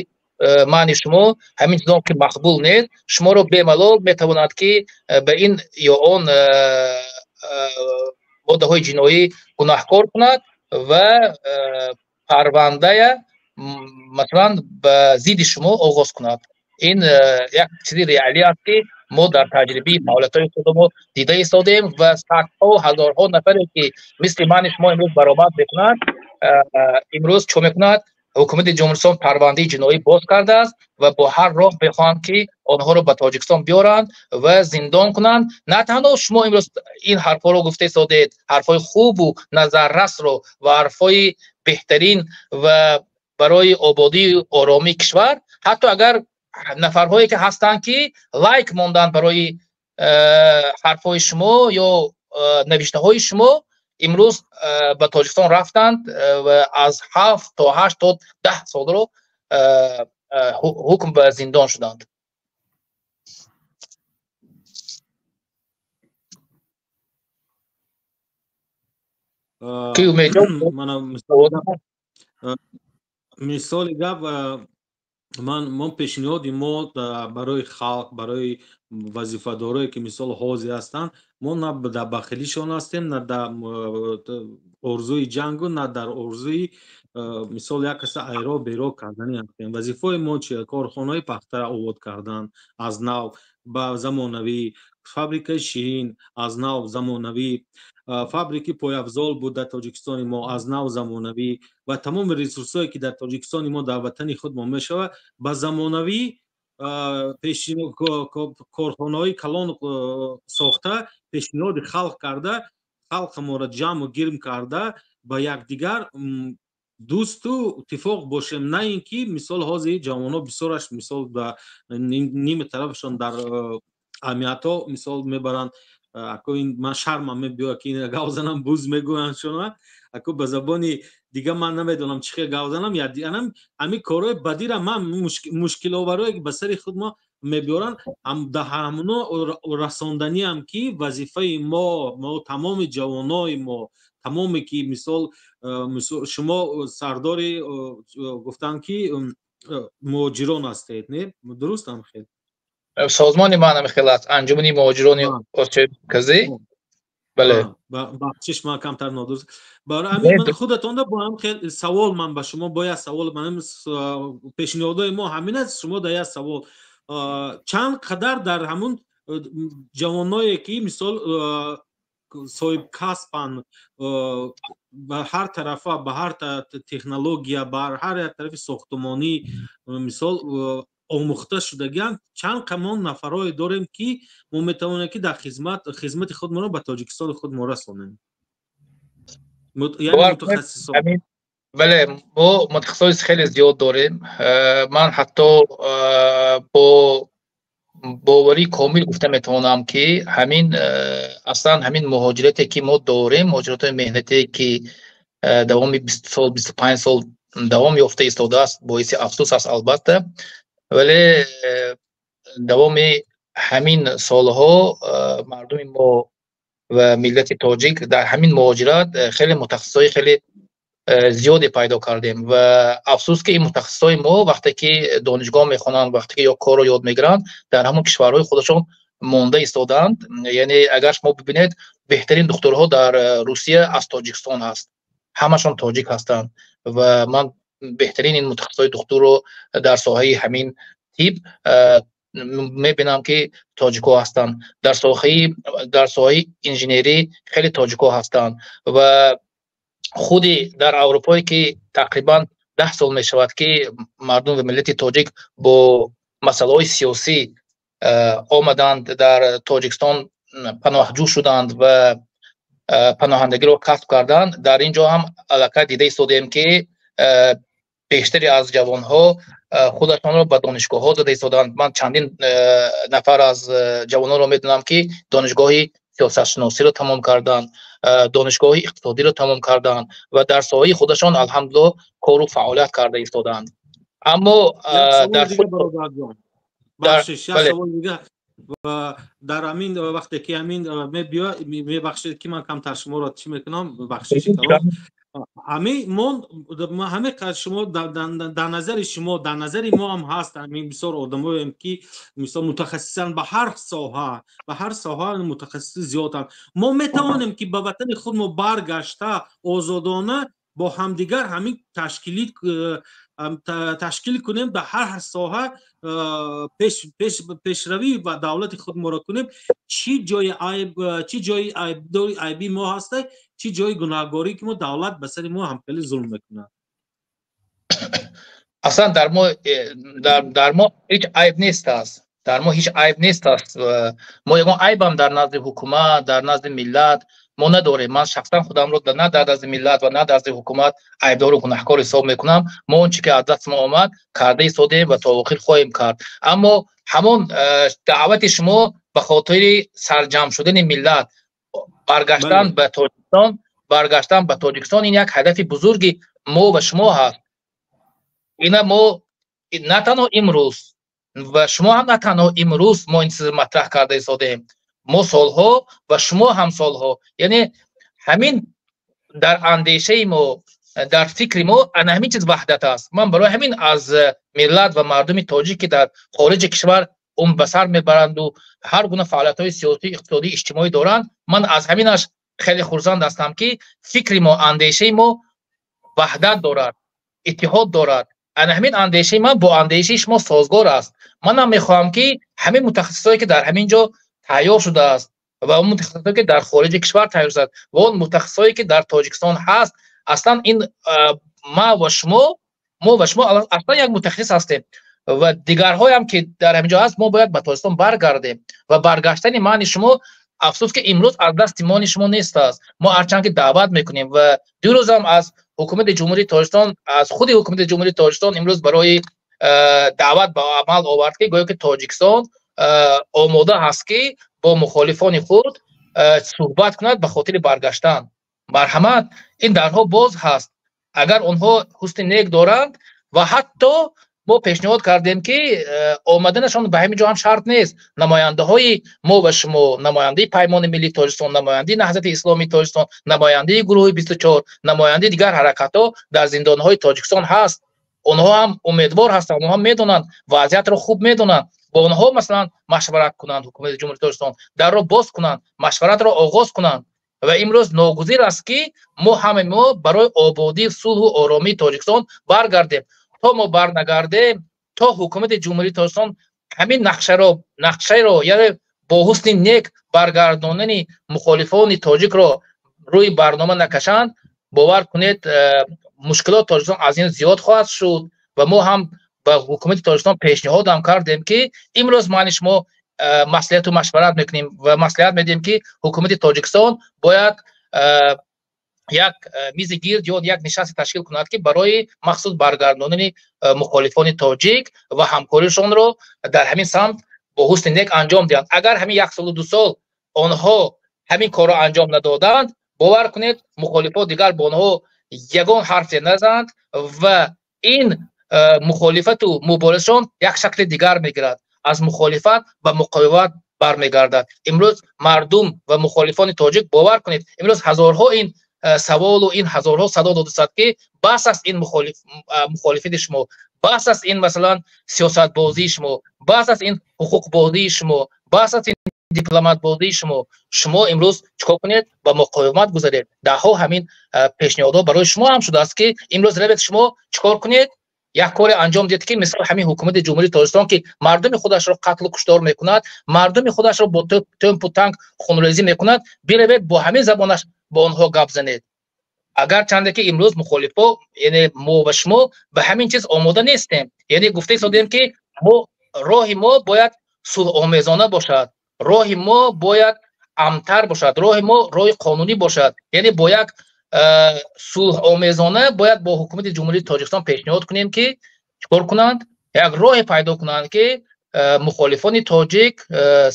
мани шумо ҳамин чизон ки мақбул нест, шуморо бемалол метавонад, ки ба ин ё он моддаҳои ҷиноӣ гунаҳкор кунад ва парвандая масалан ба зидди шумо оғоз кунад. Ин як чизи реалӣ аст, ки мо дар таҷрибаи фаъолиятҳои худмо дида истодем ва садҳо ҳазорҳо нафаре ки мисли мани шумо имрӯз баромад мекунад, имрӯз чӣ мекунад? Ҳукумати Ҷумҳуристон парвандаи ҷиноӣ боз кардааст ва бо ҳар роҳ мехоҳанд, ки онҳоро ба Тоҷикистон биёранд ва зиндон кунанд. На танҳо шумо имрӯз ин ҳарфҳоро гуфта истодед, ҳарфҳои хубу назаррасро ва ҳарфҳои беҳтарин ва барои ободию оромии кишвар, ҳатто агар нафарҳое ки ҳастанд, ки лайк монданд барои ҳарфҳои шумо ё навиштаҳои шумо, имрӯз ба Тоҷикистон рафтанд ва аз 7 то 8 то 10 солро ҳукм ба зиндон шуданд. Ки Умедҷон? Мисоли гап, ман мо пешниҳоди мо барои халқ, барои вазифадорое, ки мисол ҳозир ҳастанд, мо на дар бахилишон ҳастем, на дар орзуи ҷангу, на дар орзуи мисол як каса айро беро кардани ҳастем. Вазифаи мо чи? Корхонаҳои пахтара обод кардан аз нав ба замонавӣ, фабрикаи ширин аз нав замонавӣ, фабрики пойафзол буд дар Тоҷикистони мо, аз нав замонавӣ, ва тамоми ресурсҳое, ки дар Тоҷикистони мо, дар ватани худ мо мешавад, ба замонавӣ корхонаҳои калон сохта, пешниҳоди халқ карда, халқи моро ҷамъу гирм карда, ба якдигар дӯсту иттифоқ бошем, на ин ки мисол ҳозир ҷавонҳо бисёраш мисол ба ними тарафашон дар амиятҳо мисол мебаранд. Ако ин ман шармам мебиёяд, ки ин гав занам, буз мегӯянд шуна, ако ба забони дига ман намедонам чӣ хел гав занам. Янам ҳамин корҳои бадира ман мушкиловарое, ки ба сари худ мо мебиёранд, да ҳамуно расонданиам, ки вазифаи мо, тамоми ҷавонои мо, тамоме ки мисол шумо сардори гуфтанд, ки муҳоҷирон ҳастед, не, дурустам хел? Созмони ман ҳамин хел аст, Анҷумани муҳоҷирони Осиёи Марказӣ, бале. Бахшиш, ман камтар нодуруст. Барои ҳамин ман худатонда бо ҳам хел савол, ман ба шумо бо як савол, ман пешниҳодҳои мо ҳамин аст. Шумо дар як савол: чанд қадар дар ҳамун ҷавоное, ки мисол соҳибкасбанд, ба ҳар тарафа, ба ҳар технология, ба ҳар як тарафи сохтмонӣ мисол омӯхта шудагианд, чанд қамон нафарое дорем, ки мо метавонем, ки дар хизмати худмонро ба Тоҷикистони худ мо расонем, яъне мутахассисон? Бале, мо мутахассисои хеле зиёд дорем. Ман ҳатто бо боварии комил гуфта метавонам, ки ҳамин аслан ҳамин муҳоҷирате, ки мо дорем, муҳоҷиратҳои меҳнатие, ки давоми 20 сол, 25 сол давом ёфта истодааст, боиси афсӯс аст, албатта, вале давоми ҳамин солҳо мардуми мо ва миллати тоҷик дар ҳамин муҳоҷират хеле мутахассисҳои хеле зиёде пайдо кардем. Ва афсӯс, ки ин мутахассисҳои мо вақте ки донишгоҳ мехонанд, вақте ки ё корро ёд мегиранд, дар ҳамон кишварҳои худашон монда истодаанд. Яъне агар шумо бибинед, беҳтарин духтурҳо дар Русия аз Тоҷикистон ҳаст, ҳамашон тоҷик ҳастанд. Ва ман беҳтарин ин мутахассисҳои духтурро дар соҳаи ҳамин тиб мебинам, ки тоҷикҳо ҳастанд. Дар соҳаи инженерӣ хеле тоҷикҳо ҳастанд. Ва худи дар Аврупое, ки тақрибан 10 сол мешавад, ки мардум ва миллати тоҷик бо масъалаҳои сиёсӣ омаданд, дар Тоҷикистон паноҳҷӯ шуданд ва паноҳандагиро касб карданд, дар ин ҷо ҳам аллакай дида истодаем, ки бештаре аз ҷавонҳо худашонро ба донишгоҳҳо зада истодаанд. Ман чандин нафар аз ҷавононро медонам, ки донишгоҳи сиёсатшиносиро тамом карданд, донишгоҳи иқтисодиро тамом карданд ва дар соҳаи худашон, алҳамдулилло, кору фаъолият карда истодаанд. Аммо дар дар ҳамин вақте ки ҳамин мебиёд, мебахшед, ки ман камтар шуморо чӣ мекунам, бахшиш. Ҳамин мо ҳамин шумо дар назари шумо, дар назари мо ҳам ҳаст, ҳамин бисёр одамоем, ки мисол мутахассисан ба ҳар соҳа, ба ҳар соҳа мутахассиси зиёданд. Мо метавонем, ки ба ватани худ мо баргашта, озодона бо ҳамдигар ҳамин ташкил кунем, дар ҳар соҳа пешравӣ ва давлати худ моро кунем. Чӣ ҷои айб, чӣ ҷои айби мо ҳаста, чӣ ҷои гунаҳгорӣ, ки мо давлат ба сари мо ҳам хеле зулм мекунад? Аслан дар мо ҳеҷ айб нест аст, дар мо ҳеҷ айб нест аст. Мо ягон айбам дар назди ҳукумат, дар назди миллат мо надорем. Ман шахсан худамро на дар назди миллат ва на дар назди ҳукумат айбдору гунаҳкор ҳисоб мекунам. Мо он чӣ ки аз даст мо омад, карда истодем ва то охир хоҳем кард. Аммо ҳамон даъвати шумо ба хотири сарҷамъ шудани миллат, баргаштан ба Тоҷикистон, баргаштан ба Тоҷикистон, ин як ҳадафи бузурги мо ва шумо ҳаст. Ина мо на танҳо имрӯз ва шумо ҳам на танҳо имрӯз мо ин чизро матраҳ карда истодаем. Мо солҳо ва шумо ҳам солҳо, яъне ҳамин дар андешаи мо. Дар фикри мо ана ҳамин чиз ваҳдат аст. Ман барои ҳамин аз миллат ва мардуми тоҷик, ки дар хориҷи кишвар умр ба сар мебаранду ҳар гуна фаъолиятҳои сиёсӣ, иқтисодӣ, иҷтимоӣ доранд, ман аз ҳаминаш хеле хурсанд ҳастам, ки фикри мо, андешаи мо ваҳдат дорад, иттиҳод дорад. Ана ҳамин андешаи ман бо андешаи шумо созгор аст. Манам мехоҳам, ки ҳамин мутахассисое, ки дар ҳамин ҷо тайёр шудааст, ва он мутахассисое, ки дар хориҷи кишвар тайёр шудааст, ва он мутахассисое, ки дар Тоҷикистон ҳаст, аслан ин ма ва шумо, мо ва шумо аслан як мутахассис ҳастем ва дигарҳоям, ки дар ҳамин ҷо ҳаст, мо бояд ба Тоҷикистон баргардем. Ва баргаштани мани шумо, афсӯс, ки имрӯз аз дасти мони шумо нест аст. Мо ҳарчанд ки даъват мекунем ва дирӯзам аз ҳукумати Ҷумҳурии Тоҷикистон, аз худи ҳукумати Ҷумҳурии Тоҷикистон имрӯз барои даъват ба амал овард, ки гӯё ки Тоҷикистон омода ҳаст, ки бо мухолифони худ суҳбат кунад ба хотири баргаштан. Марҳамат, ин дарҳо боз ҳаст, агар онҳо ҳусни нек доранд. Ва ҳатто мо пешниҳод кардем, ки омаданашон ба ҳамин ҷо ҳам шарт нест. Намояндаҳои мо ва шумо, намояндаи Паймони миллии Тоҷикистон, намояндаи Наҳзати исломии Тоҷикистон, намояндаи гурӯҳи 24, намояндаи дигар ҳаракатҳо дар зиндонҳои Тоҷикистон ҳаст. Онҳо ҳам умедвор ҳастанд, онҳо ҳам медонанд, вазъиятро хуб медонанд. Бо онҳо, масалан, машварат кунанд. Ҳукумати Ҷумҳурии Тоҷикистон дарро боз кунанд, машваратро оғоз кунанд. Ва имрӯз ногузир аст, ки мо ҳамаи мо барои ободӣ, сулҳу оромии Тоҷикистон баргардем. То мо барнагардем, то ҳукумати Ҷумҳурии Тоҷикистон ҳамин нақшаро, нақшаро, яъне бо ҳусни нек баргардонани мухолифони тоҷикро рӯи барнома накашанд, бовар кунед, мушкилот Тоҷикистон аз ин зиёд хоҳад шуд. Ва мо ҳам ба ҳукумати Тоҷикистон пешниҳодам кардем, ки имрӯз мани шумо маслиҳату машварат мекунем ва маслиҳат медиҳем, ки ҳукумати Тоҷикистон бояд як мизи гирд ё як нишасте ташкил кунад, ки барои махсус баргардонани мухолифони тоҷик ва ҳамкоришонро дар ҳамин самт бо ҳусни нек анҷом диҳанд. Агар ҳамин як солу 2 сол онҳо ҳамин корро анҷом надоданд, бовар кунед, мухолифо дигар бо онҳо ягон ҳарфе назананд ва ин мухолифату муборизашон як шакли дигар мегирад, аз мухолифат ба муқовимат бармегардад. Имрӯз мардум ва мухолифони тоҷик, бовар кунед, имрӯз ҳазорҳо ин саволу ин ҳазорҳо садо додастад, ки бас аст ин мухолифати шумо, бас аст ин, масалан, сиёсатбозии шумо, бас аст ин ҳуқуқбозии шумо, бас аст ин дипломатбозии шумо. Шумо имрӯз чикор кунед? Ба муқовимат гузаред. Даҳҳо ҳамин пешниҳодҳо барои шумо ҳам шудааст, ки имрӯз равед, шумо чикор кунед, як коре анҷом диҳед, ки мисол ҳамин ҳукумати Ҷумҳурии Тоҷикистон, ки мардуми худашро қатлу куштор мекунад, мардуми худашро бо тӯмпу танк хунрезӣ мекунад, биравед, бо ҳамин забонаш бо онҳо гап занед. Агарчанде ки имрӯз мухолифо, яъне мо ва шумо, ба ҳамин чиз омода нестем, яъне гуфта истодем, ки мо роҳи мо бояд сулҳомезона бошад, роҳи мо бояд амнтар бошад, роҳи мо роҳи қонунӣ бошад, яъне бо як сулҳомезона бояд бо ҳукумати Ҷумҳурии Тоҷикистон пешниҳод кунем, ки чикор кунанд, як роҳе пайдо кунанд, ки мухолифони тоҷик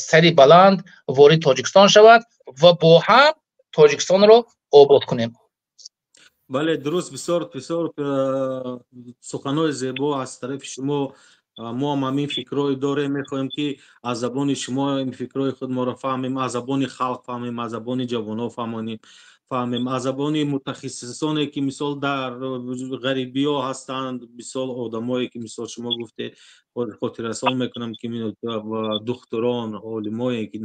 сари баланд ворид Тоҷикистон шавад ва бо ҳам Тоҷикистонро обод кунем. Бале, дуруст, бисёр бисёр суханҳои зебо аз тарафи шумо. Мо ҳам ҳамин фикрҳое дорем, мехоҳем, ки аз забони шумо ин фикрҳои худ моро фаҳмем, аз забони халқ фаҳмем, аз забони ҷавонҳо фаҳмем, аз забони мутахассисоне, ки мисол дар ғарибиҳо ҳастанд, мисол одамое, ки мисол шумо гуфтед, хотиррасон мекунам, ки духтурон, олимое, ки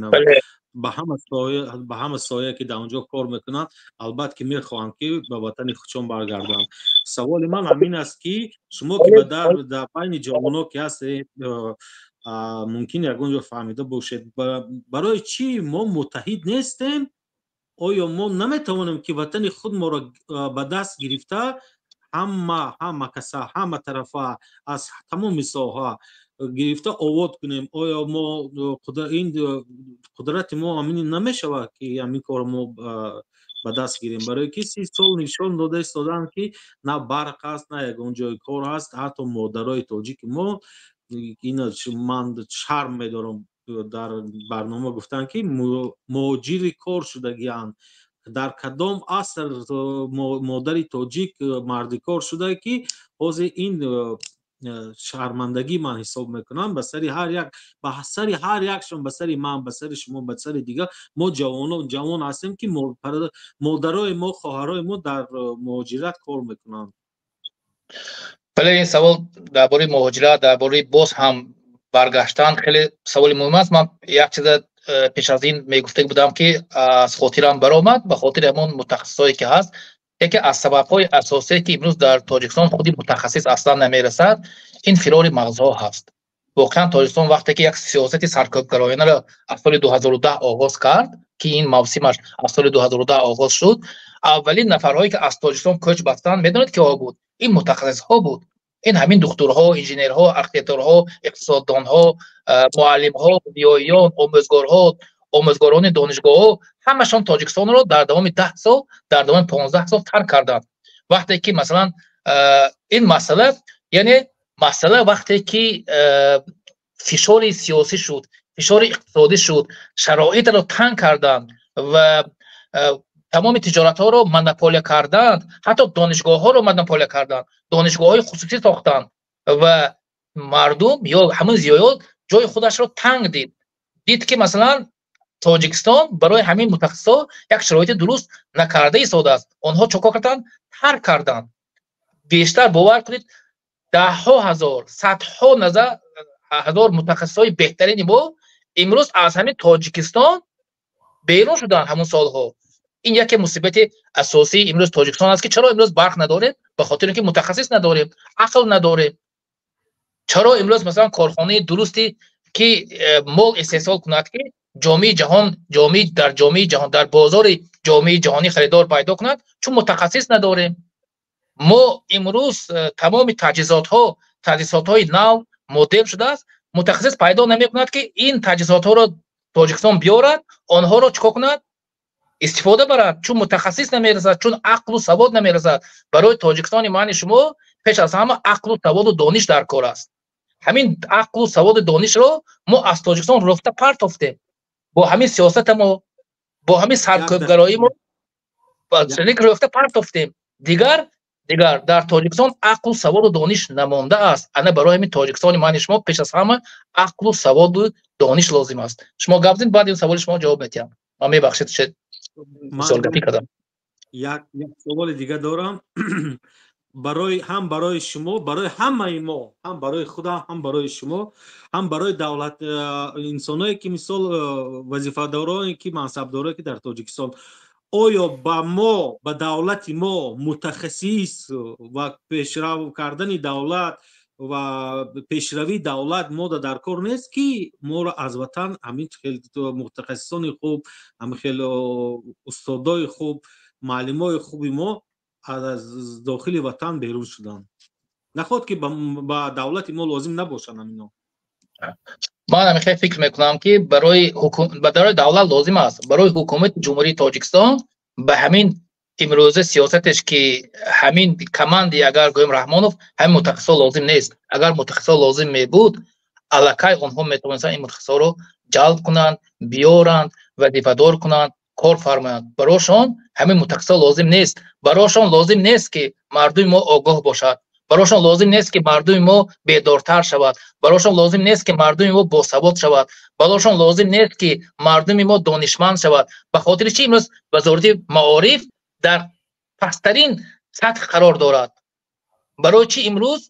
ба ҳама соя, ки дар он ҷо кор мекунанд, албатта, ки мехоҳанд, ки ба ватани худшон баргарданд. Саволи ман ҳамин аст, ки шумо, ки дар байни ҷавоно ки ҳастед, мумкин ягон ҷо фаҳмида бошед, барои чӣ мо муттаҳид нестем? Оё мо наметавонем, ки ватани худ моро ба даст гирифта, ҳама каса, ҳама тарафа, аз тамоми соҳа гирифта обод кунем? Оё мо ин қудрати мо ҳамин намешавад, ки ҳамин корро мо ба даст гирем? Барои ки 30 сол нишон дода истодаанд, ки на барқ аст, на ягон ҷои кор ҳаст. Ҳатто модарои тоҷики мо, ина ман шарм медорам, дар барнома гуфтанд, ки муҳоҷири кор шудагианд. Дар кадом аср модари тоҷик мардикор шуда, ки ҳозир ин Шармандагӣ ман ҳисоб мекунам ба сари ҳар як, ба сари ҳар якшон, ба сари ман, ба сари шумо, ба сари дигар. Мо ҷавонон, ҷавон ҳастем, ки модарои мо, хоҳарои мо дар муҳоҷират кор мекунанд. Бале, ин савол дар бораи муҳоҷират, дар бораи боз ҳам баргаштан хеле саволи муҳим аст. Ман як чиза пеш аз ин мегуфта будам, ки аз хотирам баромад. Ба хотири ҳамон мутахассисое ки ҳаст, яке аз сабабҳои асосие, ки имрӯз дар Тоҷикистон худи мутахассис аслан намерасад, ин фирори мағзҳо ҳаст. Воқеан, Тоҷикистон вақте ки як сиёсати саркӯбгароёнаро аз соли 2010 оғоз кард, ки ин мавсимаш аз соли 2010 оғоз шуд, аввалин нафарҳое ки аз Тоҷикистон кӯч бастанд, медонед, киҳо буд? Ин мутахассисҳо буд. Ин ҳамин духтурҳо, инженерҳо, архитекторҳо, иқтисоддонҳо, муаллимҳо, зиёиён, омӯзгорҳо, омӯзгорони донишгоҳҳо, ҳамашон Тоҷикистонро дар давоми 10 сол, дар давоми 15 сол тарк карданд. Вақте ки, масалан, ин масъала, яъне масъала, вақте ки фишори сиёсӣ шуд, фишори иқтисодӣ шуд, шароитро танг карданд ва тамоми тиҷоратҳоро монополия карданд, ҳатто донишгоҳҳоро монополия карданд, донишгоҳҳои хусусӣ сохтанд ва мардум ё ҳамун зиёиёт ҷои худашро танг дид. Дид, ки, масалан, Тоҷикистон барои ҳамин мутахассисҳо як шароити дуруст накарда истодааст. Онҳо чӣ кор карданд? Тарк карданд. Бештар, бовар кунед, даҳҳо ҳазор, садҳо ҳазор мутахассисҳои беҳтарини мо имрӯз аз ҳамин Тоҷикистон берун шуданд ҳамун солҳо. Ин яке мусибати асосии имрӯз Тоҷикистон аст, ки чаро имрӯз барқ надорем? Ба хотире ки мутахассис надорем, ақл надорем. Чаро имрӯз, масалан, корхонаи дурусте ки мол истеҳсол кунад, ки ҷомеи ҷаҳон, ҷомеи дар ҷомеи ҷаҳон, дар бозори ҷомеи ҷаҳонӣ харидор пайдо кунад? Чун мутахассис надорем. Мо имрӯз тамоми таҷҳизотҳо, таҷҳизотҳои нав модел шудааст, мутахассис пайдо намекунад, ки ин таҷҳизотҳоро Тоҷикистон биёрад, онҳоро чӣ кор кунад, истифода барад. Чун мутахассис намерасад, чун ақлу савод намерасад. Барои Тоҷикистони мани шумо пеш аз ҳама ақлу саводу дониш дар кор аст. Ҳамин ақлу саводу донишро мо аз Тоҷикистон рофта партофтем бо ҳамин сиёсата мо, бо ҳамин саркӯбгароӣ мо рофта партофтем. Дигар дар Тоҷикистон ақлу саводу дониш намондааст. Ана барои ҳамин Тоҷикистони мани шумо пеш аз ҳама ақлу саводу дониш лозим аст. Шумо гап зин, баъд ин саволи шумо ҷавоб медиҳам. Ман, мебахшед, мисолгапӣ кардам. Як саволи дига дорам барои ҳам барои шумо, барои ҳамаи мо, ҳам барои худам, ҳам барои шумо, ҳам барои давлат, инсоное ки, мисол, вазифадороне ки, мансабдорое ки дар Тоҷикистон. Оё ба мо, ба давлати мо мутахассис ва пешрав кардани давлат ва пешравии давлат мода дар кор нест, ки моро аз ватан ҳамин хел мутахассисони хуб, ҳамин хел устодои хуб, муаллимои хуби мо аз дохили ватан берун шуданд? Наход ки ба давлати мо лозим набошанд ҳамино? Ман ҳамихел фикр мекунам, ки барои давлат лозим аст. Барои ҳукумати Ҷумҳурии Тоҷикистон ба ҳамин имрӯза сиёсатеш, ки ҳамин команди, агар гӯем, Раҳмонов, ҳамин мутахассисҳо лозим нест. Агар мутахассисҳо лозим мебуд, аллакай онҳо метавонистанд ин мутахассисҳоро ҷалб кунанд, биёранд, вазифадор кунанд, кор фармоянд. Барошон ҳамин мутахассисҳо лозим нест. Барошон лозим нест, ки мардуми мо огоҳ бошад. Барошон лозим нест, ки мардуми мо бедортар шавад. Барошон лозим нест, ки мардуми мо босавод шавад. Барошон лозим нест, ки мардуми мо донишманд шавад. Ба хотири чӣ имрӯз Вазорати маориф дар пасттарин сатҳ қарор дорад? Барои чӣ имрӯз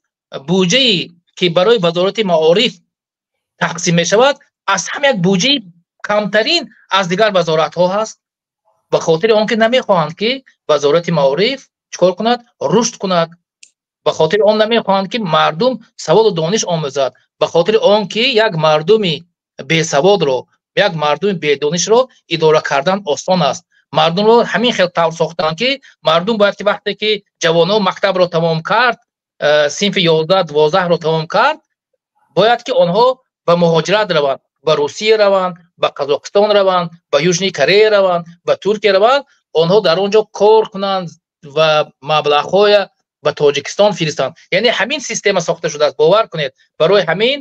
буҷае, ки барои Вазорати маориф тақсим мешавад, аз ҳама як буҷаи камтарин аз дигар вазоратҳо ҳаст? Ба хотири он ки намехоҳанд, ки Вазорати маориф чӣ кор кунад? Рушд кунад. Ба хотири он намехоҳанд, ки мардум саводу дониш омӯзад. Ба хотири он ки як мардуми бесаводро, як мардуми бедонишро идора кардан осон аст. Мардумро ҳамин хел тавр сохтанд, ки мардум бояд ки вақте ки ҷавонон мактабро тамом кард, синфи 11, 12-ро тамом кард, бояд ки онҳо ба муҳоҷират раванд, ба Русия раванд, ба Қазоқистон раванд, ба Южный Корея раванд, ба Туркия раванд, онҳо дар он ҷо кор кунанд ва маблағҳоя ба Тоҷикистон фиристанд. Яъне ҳамин система сохта шудааст, бовар кунед. Барои ҳамин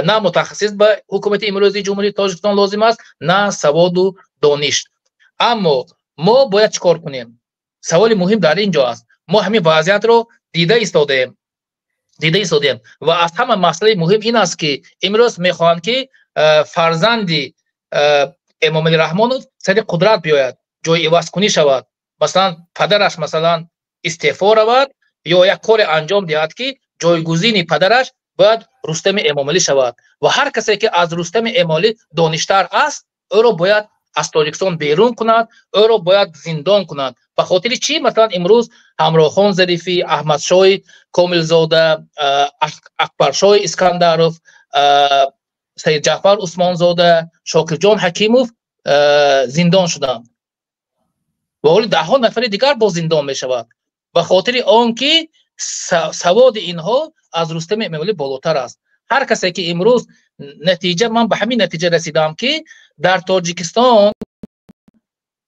на мутахассис ба ҳукумати имрӯзии Ҷумҳурии Тоҷикистон лозим аст, на саводу дониш. Аммо мо бояд чӣ кор кунем? Саволи муҳим дар ин ҷо аст. Мо ҳамин вазъиятро дида истодаем. Дида истодем. Ва аз ҳама масъалаи муҳим ин аст, ки имрӯз мехоҳанд, ки фарзанди Эмомалӣ Раҳмонов сари қудрат биёяд, ҷои ивазкунӣ шавад. Масалан, падараш, масалан, истеъфо равад ё як коре анҷом диҳад, ки ҷойгузини падараш бояд Рустами Эмомалӣ шавад. Ва ҳар касе, ки аз Рустами Эмомалӣ доништар аст, ӯро бояд аз Тоҷикистон берун кунад, ӯро бояд зиндон кунад. Ба хотири чӣ, масалан, имрӯз Ҳамроҳхон Зарифӣ, Аҳмадшоҳи Комилзода, Акбаршоҳи Искандаров, Саидҷаъфар Усмонзода, Шокирҷон Ҳакимов зиндон шуданд ва ҳоли даҳҳо нафари дигар боз зиндон мешавад? Ба хотири он ки саводи инҳо аз Рустами Эмомалӣ болотар аст. Ҳар касе ки имрӯз натиҷа, ман ба ҳамин натиҷа расидам, ки дар Тоҷикистон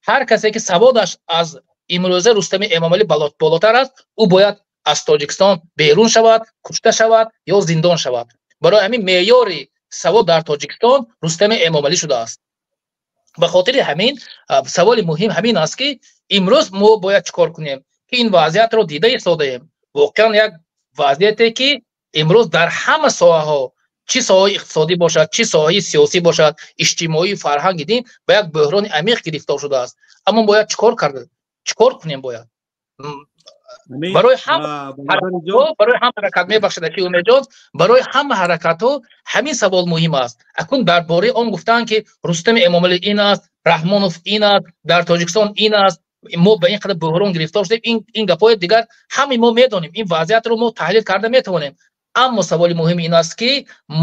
ҳар касе ки саводаш аз имрӯза Рустами Эмомалӣ болотар аст, ӯ бояд аз Тоҷикистон берун шавад, кушта шавад ё зиндон шавад. Барои ҳамин меъёри савод дар Тоҷикистон Рустами Эмомалӣ шудааст. Ба хотири ҳамин саволи муҳим ҳамин аст, ки имрӯз мо бояд чӣ кор кунем, ки ин вазъиятро дида истодаем. Воқеан, як вазъияте, ки имрӯз дар ҳама соҳаҳо, чӣ соҳаи иқтисодӣ бошад, чӣ соҳаи сиёсӣ бошад, иҷтимоӣ, фарҳанги, дин, ба як бӯҳрони амиқ гирифтор шудааст. Аммо бояд чӣ кор кард, чӣ кор кунем? Бояд барои ҳама ҳаракат, мебахшед, аки Умедҷон, барои ҳама ҳаракатҳо ҳамин савол муҳим аст. Акун дар бораи он гуфтанд, ки Рустами Эмомалӣ ин аст, Раҳмонов ин аст, дар Тоҷикистон ин аст, мо ба ин қадар буҳрон гирифтор шудем, ин гапҳои дигар ҳамаи мо медонем, ин вазъиятро мо таҳлил карда метавонем. Аммо саволи муҳим ин аст, ки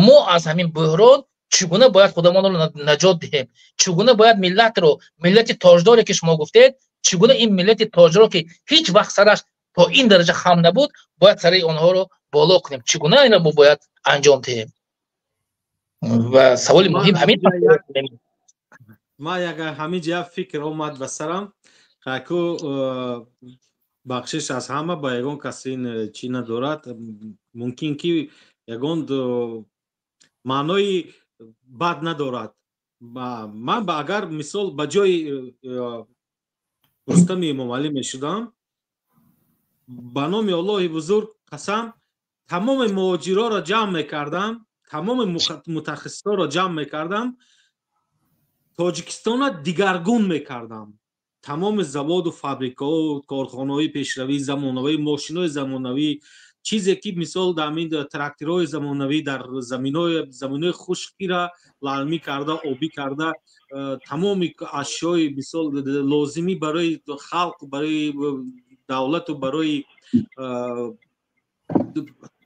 мо аз ҳамин буҳрон чӣ гуна бояд худамонро наҷот диҳем, чӣ гуна бояд миллатро, миллати тоҷдоре, ки шумо гуфтед, чӣ гуна ин миллати тоҷро, ки ҳеҷ вақт сараш то ин дараҷа хам набуд, бояд сари онҳоро боло кунем? Чӣ гуна инро мо бояд анҷом диҳем? Ва саволи муҳим ҳамин. Ман як ҳамин ҷа фикр омад ба сарам. Ку бахшиш аз ҳама, ба ягон кас ин чӣ надорад, мумкин ки ягон маънои бад надорад. Ман агар, мисол, ба ҷои Рустами Эмомалӣ мешудам, ба номи Аллоҳи бузург қасам, тамоми муҳоҷироро ҷамъ мекардам, тамоми мутахассисоро ҷамъ мекардам, Тоҷикистона дигаргун мекардам. Тамоми заводу фабрикаҳо, корхонаҳои пешравии замонавӣ, мошинои замонавӣ, чизе ки, мисол, дар ҳамин тракторҳои замонавӣ дар заминои хушкира лалмӣ карда, обӣ карда, тамоми ашёи, мисол, лозимӣ барои халқ, барои давлату барои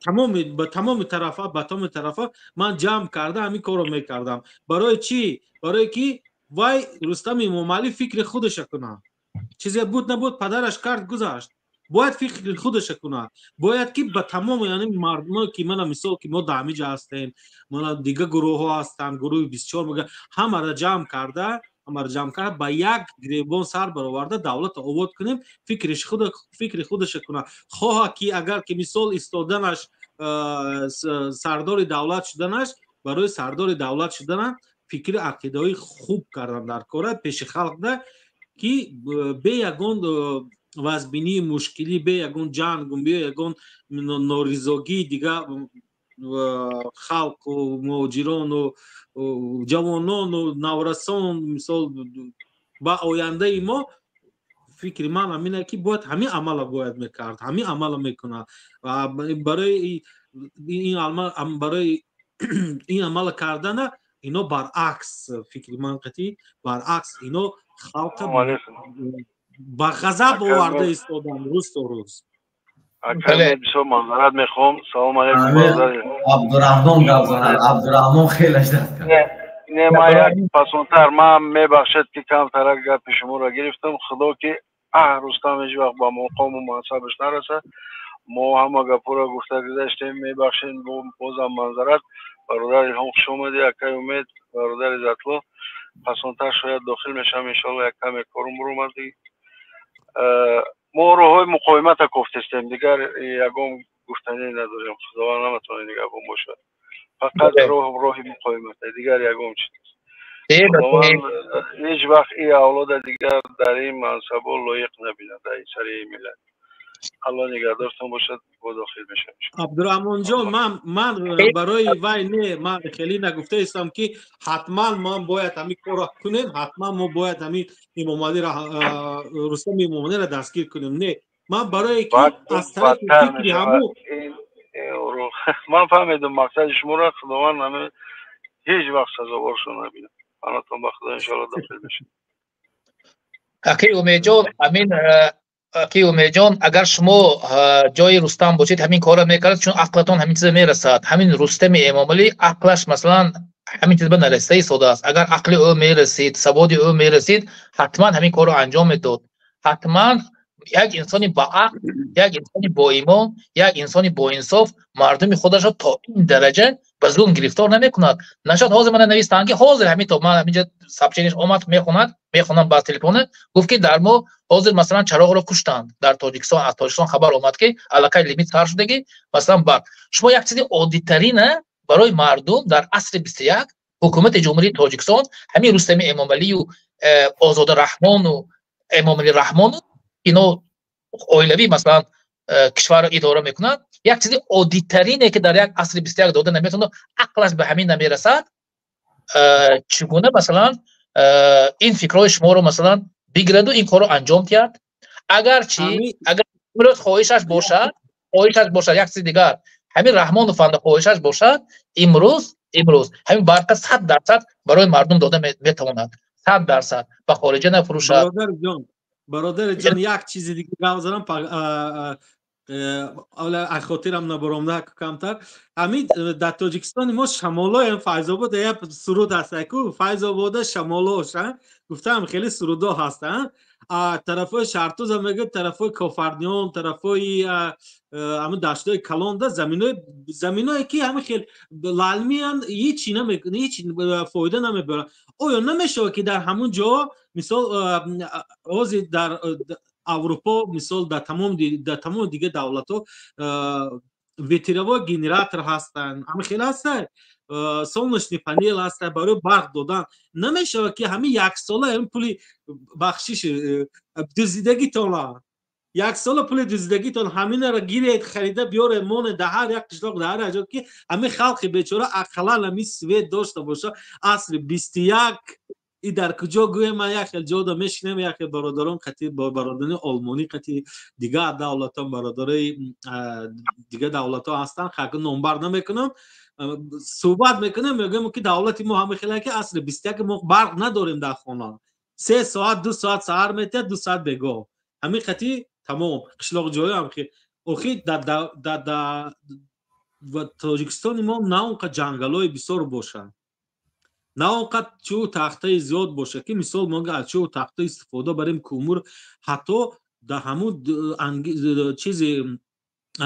тамоми, ба тамоми тарафа, ба тамоми тарафа ман ҷамъ карда, ҳамин корро мекардам. Барои чӣ? Барое ки вай Рустами Эмомалӣ фикри худаша кунад. Чизе буд набуд, падараш кард, гузашт, бояд фикри худаша кунад. Бояд ки ба тамоми, яъне мардумо, ки мана, мисол, ки мо дар ҳамиҷа ҳастем, мана дига гурӯҳҳо ҳастанд, гурӯҳи 24 мега, ҳамаро ҷамъ карда, ҳамаро ҷамъ карда, ба як гиребон сар бароварда, давлатро обод кунем. Фикри худаша кунад. Хоҳа ки агар ки, мисол, истоданаш, сардори давлат шуданаш, барои сардори давлат шудана фикри ақидаҳои хуб кардан дар кора пеши халқда, ки бе ягон вазбинии мушкилӣ, бе ягон ҷанг, бе ягон норизогии дига халқу муҳоҷирону ҷавонону наврасон, мисол, ба ояндаи мо. Фикри ман ҳамин, ки бояд ҳамин амала бояд мекард, ҳамин амала мекунад. Барои ин амала кардана ино баръакс, фикри ман қатъӣ, баръакс, ино халқа ба ғазаб оварда истоданд рӯз то рӯз. Бисёр маъзарат мехоҳам. Салом алейкум. Абдураҳмон гап занад. Абдураҳмон хелаш даст кард. Не, ман як пасонтар, ман мебахшед, ки камтарак гапи шуморо гирифтам. Худо ки Рустам ҳеҷ вақт ба мақому мансабаш нарасад. Мо ҳама гапҳоро гуфта гузаштем, мебахшед, бозам маъзарат. Бародар Илҳом, хуш омадӣ, акай Умед, бародар Иззатло, пасонтар шояд дохил мешавам, иншоалло, як каме корум буромад. Мо роҳҳои муқовимата кофтестем, дигар ягон гуфтанӣ надорем. Худованд ҳаматон нигаҳбон бошад. Фақат роҳ роҳи муқовимата, дигар ягон чиз. Худованд ҳеҷ вақт ин авлода дигар дар ин мансабо лоиқ набинад, дар сари ин миллат. Аллоҳ нигаҳдортон бошад, бо дохил мешавем. Абдураҳмонҷон, ман барои вай не, ман хеле нагуфтаистам, ки ҳатман ман бояд ҳамин корро кунем, ҳатман мо бояд ҳамин Имомалиро, Рустами Эмомалиро дастгир кунем. Не, ман барое ки аз тарафи фикри ҳаму Ман фаҳмидам мақсади шуморо. Худованд ҳамин ҳеҷ вақт сазоворшо набинад. Паноҳтон ба Худо, иншоалло дохил мешавем. Акаи Умедҷон, амин. Акаи Умедҷон, агар шумо ҷои Рустам бошед, ҳамин корро мекард, чун ақлатон ҳамин чиза мерасад. Ҳамин Рустами Эмомалӣ ақлаш, масалан, ҳамин чиз ба нарасида истодааст. Агар ақли ӯ мерасид, саводи ӯ мерасид, ҳатман ҳамин корро анҷом медод. Ҳатман як инсони баақл, як инсони боимон, як инсони боинсоф мардуми худашро то ин дараҷа ба зулм гирифтор намекунад. Нашад ҳозир мана навистанд, ки ҳозир ҳамин то ман ҳаминҷа сообщение ш омад, мехонад, мехонам ба телефона, гуфт, ки дар мо ҳозир, масалан, чароғро куштанд дар Тоҷикистон. Аз Тоҷикистон хабар омад, ки аллакай лимит сар шудагӣ, масалан, барқ. Шумо як чизи оддитарина барои мардум дар асри 21 ҳукумати Ҷумҳурии Тоҷикистон, ҳамин Рустами Эмомалию Озода Раҳмону Эмомали Раҳмону, ино оилавӣ, масалан, кишварро идора мекунанд, як чизи оддитарине, ки дар як асри 21 дода наметавонад, ақлаш ба ҳамин намерасад, чӣ гуна, масалан, ин фикрҳои шуморо, масалан, бигираду ин корро анҷом диҳад? Агарчи агар имрӯз хоҳишаш бошад, хоҳишаш бошад, як чизи дигар, ҳамин Раҳмонов хоҳишаш бошад, имрӯз ҳамин барқа 100% барои мардум дода метавонад, 100% ба хориҷа нафурӯшад. Бародари ҷон, як чизи дига гап занам, аз хотирам набаромда камтар. Ҳамин дар Тоҷикистони мо шамолоем, Файзобод як суруд ҳаста ку, Файзобода шамолош гуфтаам, хеле сурудо ҳастанд. Тарафҳои Шартуза мегӯяд, тарафҳои Кофарниён, тарафҳои ҳамин даштҳои калонда заминое, ки ҳамин хел лалмиян, ҳечи намекунад, ҳеч фоида намебарад. Оё намешавад, ки дар ҳамун ҷо, мисол, ҳозир дар Аврупо, мисол, дар тамоми дига давлатҳо ветровой генератор ҳастанд, ҳамин хел ҳастанд, солнечный панел ҳастанд барои барқ додан, намешавад, ки ҳамин яксола ҳамин пули, бахшиш, дуздидагитона, яксола пули дуздидагитон ҳаминро гиред, харида биёред, монед дар ҳар як қишлоқ, дар ҳар як ҷо, ки ҳамин халқи бечора ақаллан ҳамин свет дошта боша? Асри 21 и дар куҷо гӯем? Ман як хел ҷода мешинем, як хел бародарон қати, бародарони олмонӣ қати, дигар давлатҳо, бародарои дигар давлатҳо ҳастанд, хаки номбар намекунам, суҳбат мекунем, мегӯем, ки давлати мо ҳама хеле, ки асри 21 мо барқ надорем дар хона, 3 соат, 2 соат саҳар метиҳад, 2 соат бегоҳ, ҳамин қати тамом. Қишлоқҷоё ҳам охи дар Тоҷикистони мо на он қад ҷангалҳои бисёр бошанд, на он қад чӯ тахтаи зиёд бошад, ки мисол мо аз чӯ тахта истифода барем, кӯмур, ҳатто дар ҳамун чизи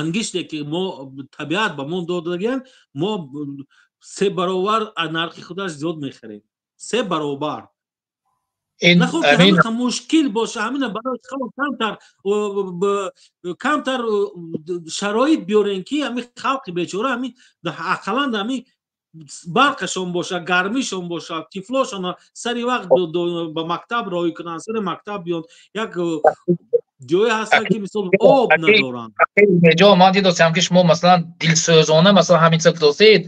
ангиште, ки мо табиат ба мо додагиан, мо се баробар аз нархи худаш зиёд мехарем, се баробар. Нахоб ки ҳамин мушкил боша, ҳамина барои камтар камтар шароит биёрем, ки ҳамин халқи бечора ҳамин ақаллан ҳамин барқашон боша, гармишон боша, тифлошон сари вақт ба мактаб роҳӣ кунанд, сари мактаб биён. Як ҷое ҳастанд, ки мисол об надоранд. Ҷо ман дидостам, ки шумо, масалан, дилсӯзона, масалан, ҳамин чиза гуфтостед.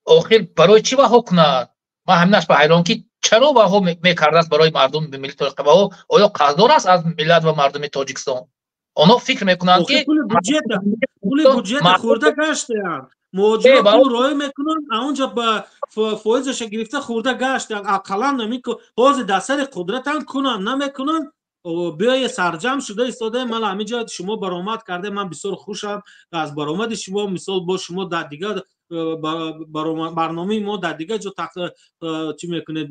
Охир барои чӣ ваҳо кунад? Ман ҳаминаш ба ҳайрон, ки чаро ваҳо мекардааст барои мардум, миллати тоҷик? Ваҳо оё қарздор аст аз миллат ва мардуми Тоҷикистон? Онҳо фикр мекунанд, ки пули буҷета хӯрда гаштаанд. Муҳоҷиро пул роҳӣ мекунанд, аунҷа ба фоизаша гирифта хӯрда гаштаанд. Ақаллан ҳозир дар сари қудратанд, кунанд, намекунанд. Биёе сарҷамъ шуда истодаем. Ман ҳамин ҷо шумо баромад карде, ман бисёр хушам аз баромади шумо. Мисол, бо шумо дар дигар барномаи мо дар дигар ҷо чӣ мекунед,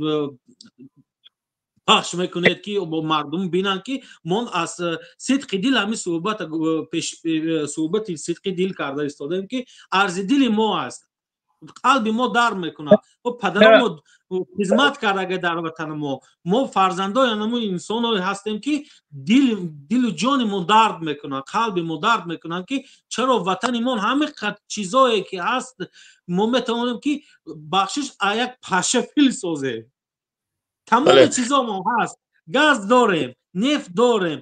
пахш мекунед, ки бо мардум бинанд, ки мо аз сидқи дил ҳамин суҳбати сидқи дил карда истодаем, ки арзи дили мо аст, қалби мо дард мекунад. Падаромо хизмат кардага дар ватани мо, мо фарзандои анамун инсонҳое ҳастем, ки дилу ҷони мо дард мекунад, қалби мо дард мекунад, ки чаро ватани мо ҳамин қад чизое ки ҳаст, мо метавонем, ки, бахшиш, як паша фил созем. Тамоми чизо мо ҳаст: газ дорем, нефт дорем.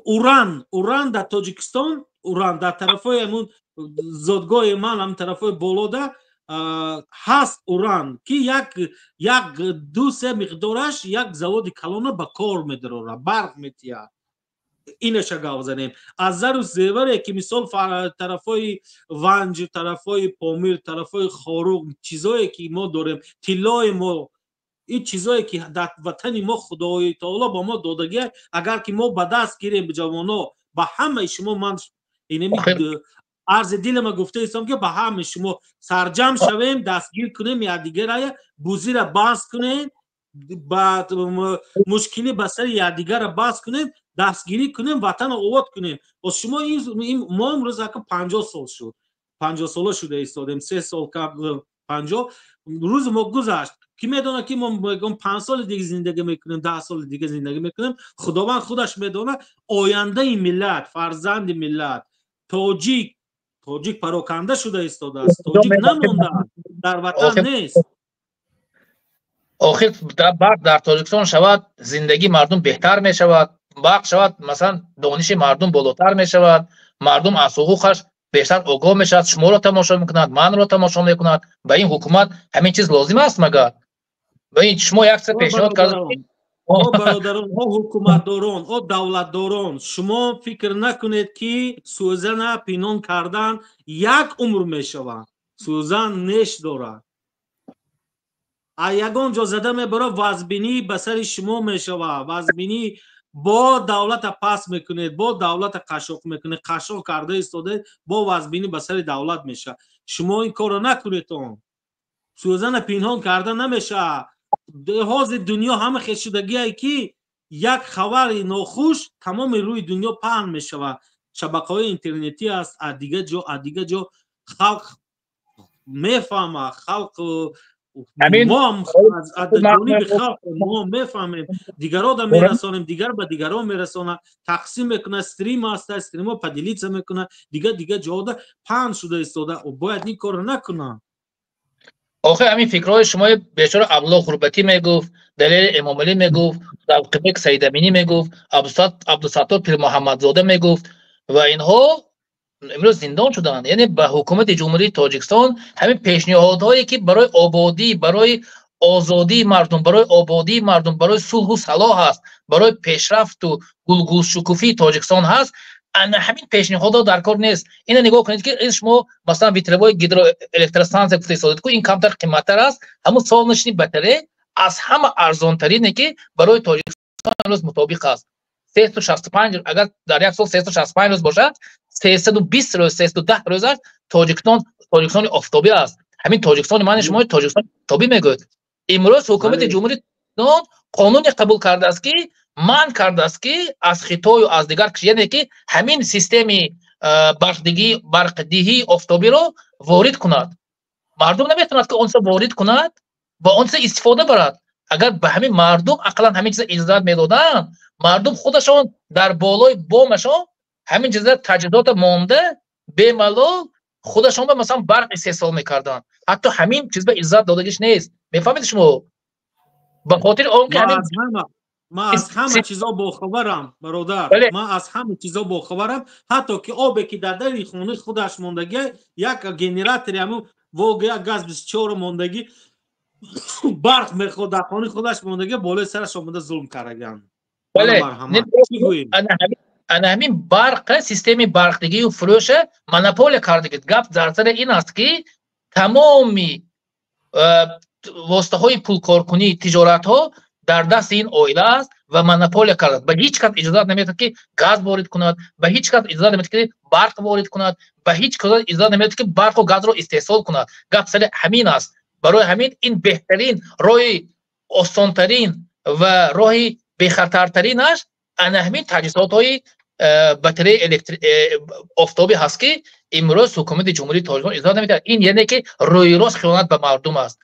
Уран дар Тоҷикистон, уран дар тарафҳои ҳамун зодгоҳи ман, ҳамн тарафҳои болода ҳаст уран, ки як ду се миқдораш як заводи калона ба кор медарорад, барқ метиҳад. Инаша гап занем. Аз зару зеваре ки, мисол, тарафҳои Ванҷ, тарафҳои Помир, тарафҳои Хоруғ, чизое ки мо дорем, тиллои мо, ин чизое ки дар ватани мо Худои таоло ба мо додагия, агар ки мо ба даст гирем, ҷавоно, ба ҳамаи шумо ман инами арзи дилама гуфта истом, ки ба ҳамаи шумо сарҷам шавем, дастгир кунем якдигарая, бузира бас кунем, ба мушкилӣ ба сари якдигара бас кунем, дастгирӣ кунем, ватанро обод кунем. Боз шумо, мо имрӯз ака 50 сол шуд, 50-сола шуда истодем, 3 сол 50 рӯзи мо гузашт. Ки медонад, ки мо 5 соли дига зиндагӣ мекунем, 10 соли дига зиндагӣ мекунем? Худованд худаш медонад. Ояндаи миллат, фарзанди миллат тоҷик, тоҷик пароканда шуда истодааст, тоҷик намондааст, дар ватан нест. Охир барқ дар Тоҷикистон шавад, зиндагии мардум беҳтар мешавад. Барқ шавад, масалан, дониши мардум болотар мешавад, мардум аз ҳуқуқаш бештар огоҳ мешавад, шуморо тамошо мекунад, манро тамошо мекунад. Ба ин ҳукумат ҳамин чиз лозим аст магар? Ба ин шумо як чиз пешниҳод кард. О бародарон, о ҳукуматдорон, о давлатдорон, шумо фикр накунед, ки сӯзана пинон кардан як умр мешавад. Сӯзан неш дорад, а ягон ҷо зада мебарад, вазбинӣ ба сари шумо мешавад. Вазбинӣ бо давлата пас мекунед, бо давлата қашоқ мекунед, қашоқ карда истодед, бо вазбинӣ ба сари давлат мешавад. Шумо ин корро накунед. Он сӯзана пинҳон карда намешавад. Ҳозир дунё ҳама хел шудагие, ки як хабари нохуш тамоми рӯи дунё паҳн мешавад. Шабакаҳои интернетӣ аст, аз дига ҷо, аз дига ҷо халқ мефаҳмад. Халқ, мо аз ҷониби халқ мо мефаҳмем, дигарода мерасонем, дигар ба дигарон мерасонад, тақсим мекунад. Стрим аста, стримҳо поделиться мекунад, дига дига ҷода паҳн шуда истода. Бояд ин корро накунанд. Охир ҳамин фикрҳои шумои бечора Абдулло Ғурбатӣ мегуфт, Далери Эмомалӣ мегуфт, Завқибек Саидаминӣ мегуфт, Абдусаттор Пирмуҳаммадзода мегуфт ва инҳо имрӯз зиндон шуданд. Яъне ба ҳукумати Ҷумҳурии Тоҷикистон ҳамин пешниҳодҳое, ки барои ободӣ, барои озодии мардум, барои ободии мардум, барои сулҳу салоҳ аст, барои пешрафту гулгулшукуфии Тоҷикистон ҳаст, ана ҳамин пешниҳодҳо дар кор нест. Ина нигоҳ кунед, ки ин шумо, масалан, ветровой гидроэлектростанция гуфта истодед ку, ин камтар қиматтар аст. Ҳамун солнечный батарея аз ҳама арзонтарине, ки барои Тоҷикистон имрӯз мутобиқ аст. 365, агар дар як сол 365 рӯз бошад, 320 рӯз, 310 рӯзаш Тоҷикистон Тоҷикистони офтобӣ аст. Ҳамин Тоҷикистони мани шумо Тоҷикистони офтобӣ мегӯяд. Имрӯз ҳукумати Ҷумҳурии Тоҷикистон қонуне қабул кардааст, ки манъ кардааст, ки аз Хитою аз дигар, яъне ки ҳамин системи барқдиҳии офтобиро ворид кунад. Мардум наметавонад, ки он чиза ворид кунад ва он чиза истифода барад. Агар ба ҳамин мардум ақаллан ҳамин чиза иҷозат медоданд, мардум худашон дар болои бомашон ҳамин чиза таҷҳизота монда, бемалол худашон ба, масалан, барқ истеҳсол мекарданд. Ҳатто ҳамин чиз ба иҷозат додагиш нест. Мефаҳмед шумо? Ба хотири он ки ҳамин Ман аз ҳама чизо бохабарам, бародар, ман аз ҳама чизо бохабарам. Ҳатто ки обе ки дар дари хонаи худаш мондагӣ, як генератори ҳамун Волга, як газ 24 мондагӣ, барқ мехоҳад, дар хонаи худаш мондагӣ, болои сараш омада зулм кардагианд. Ана ҳамин барқа, системаи барқдигию фурӯша монополия кардагид. Гап дар сари ин аст, ки тамоми воситаҳои пулкоркунӣ, тиҷоратҳо дар дасти ин оила аст ва монополия кардааст. Ба ҳеҷ кас иҷозат наметиҳад, ки газ ворид кунад, ба ҳеҷ кас иҷозат наметиҳад, ки барқ ворид кунад, ба ҳеҷ кас иҷозат наметиҳад, ки барқу газро истеҳсол кунад. Гап сари ҳамин аст. Барои ҳамин ин беҳтарин роҳи, осонтарин ва роҳи бехатартаринаш ана ҳамин таҷҳизотҳои батареяи офтобӣ ҳаст, ки имрӯз ҳукумати Ҷумҳурии Тоҷикистон иҷозат наметиҳад. Ин яъне ки рӯи рост хиёнат ба мардум аст,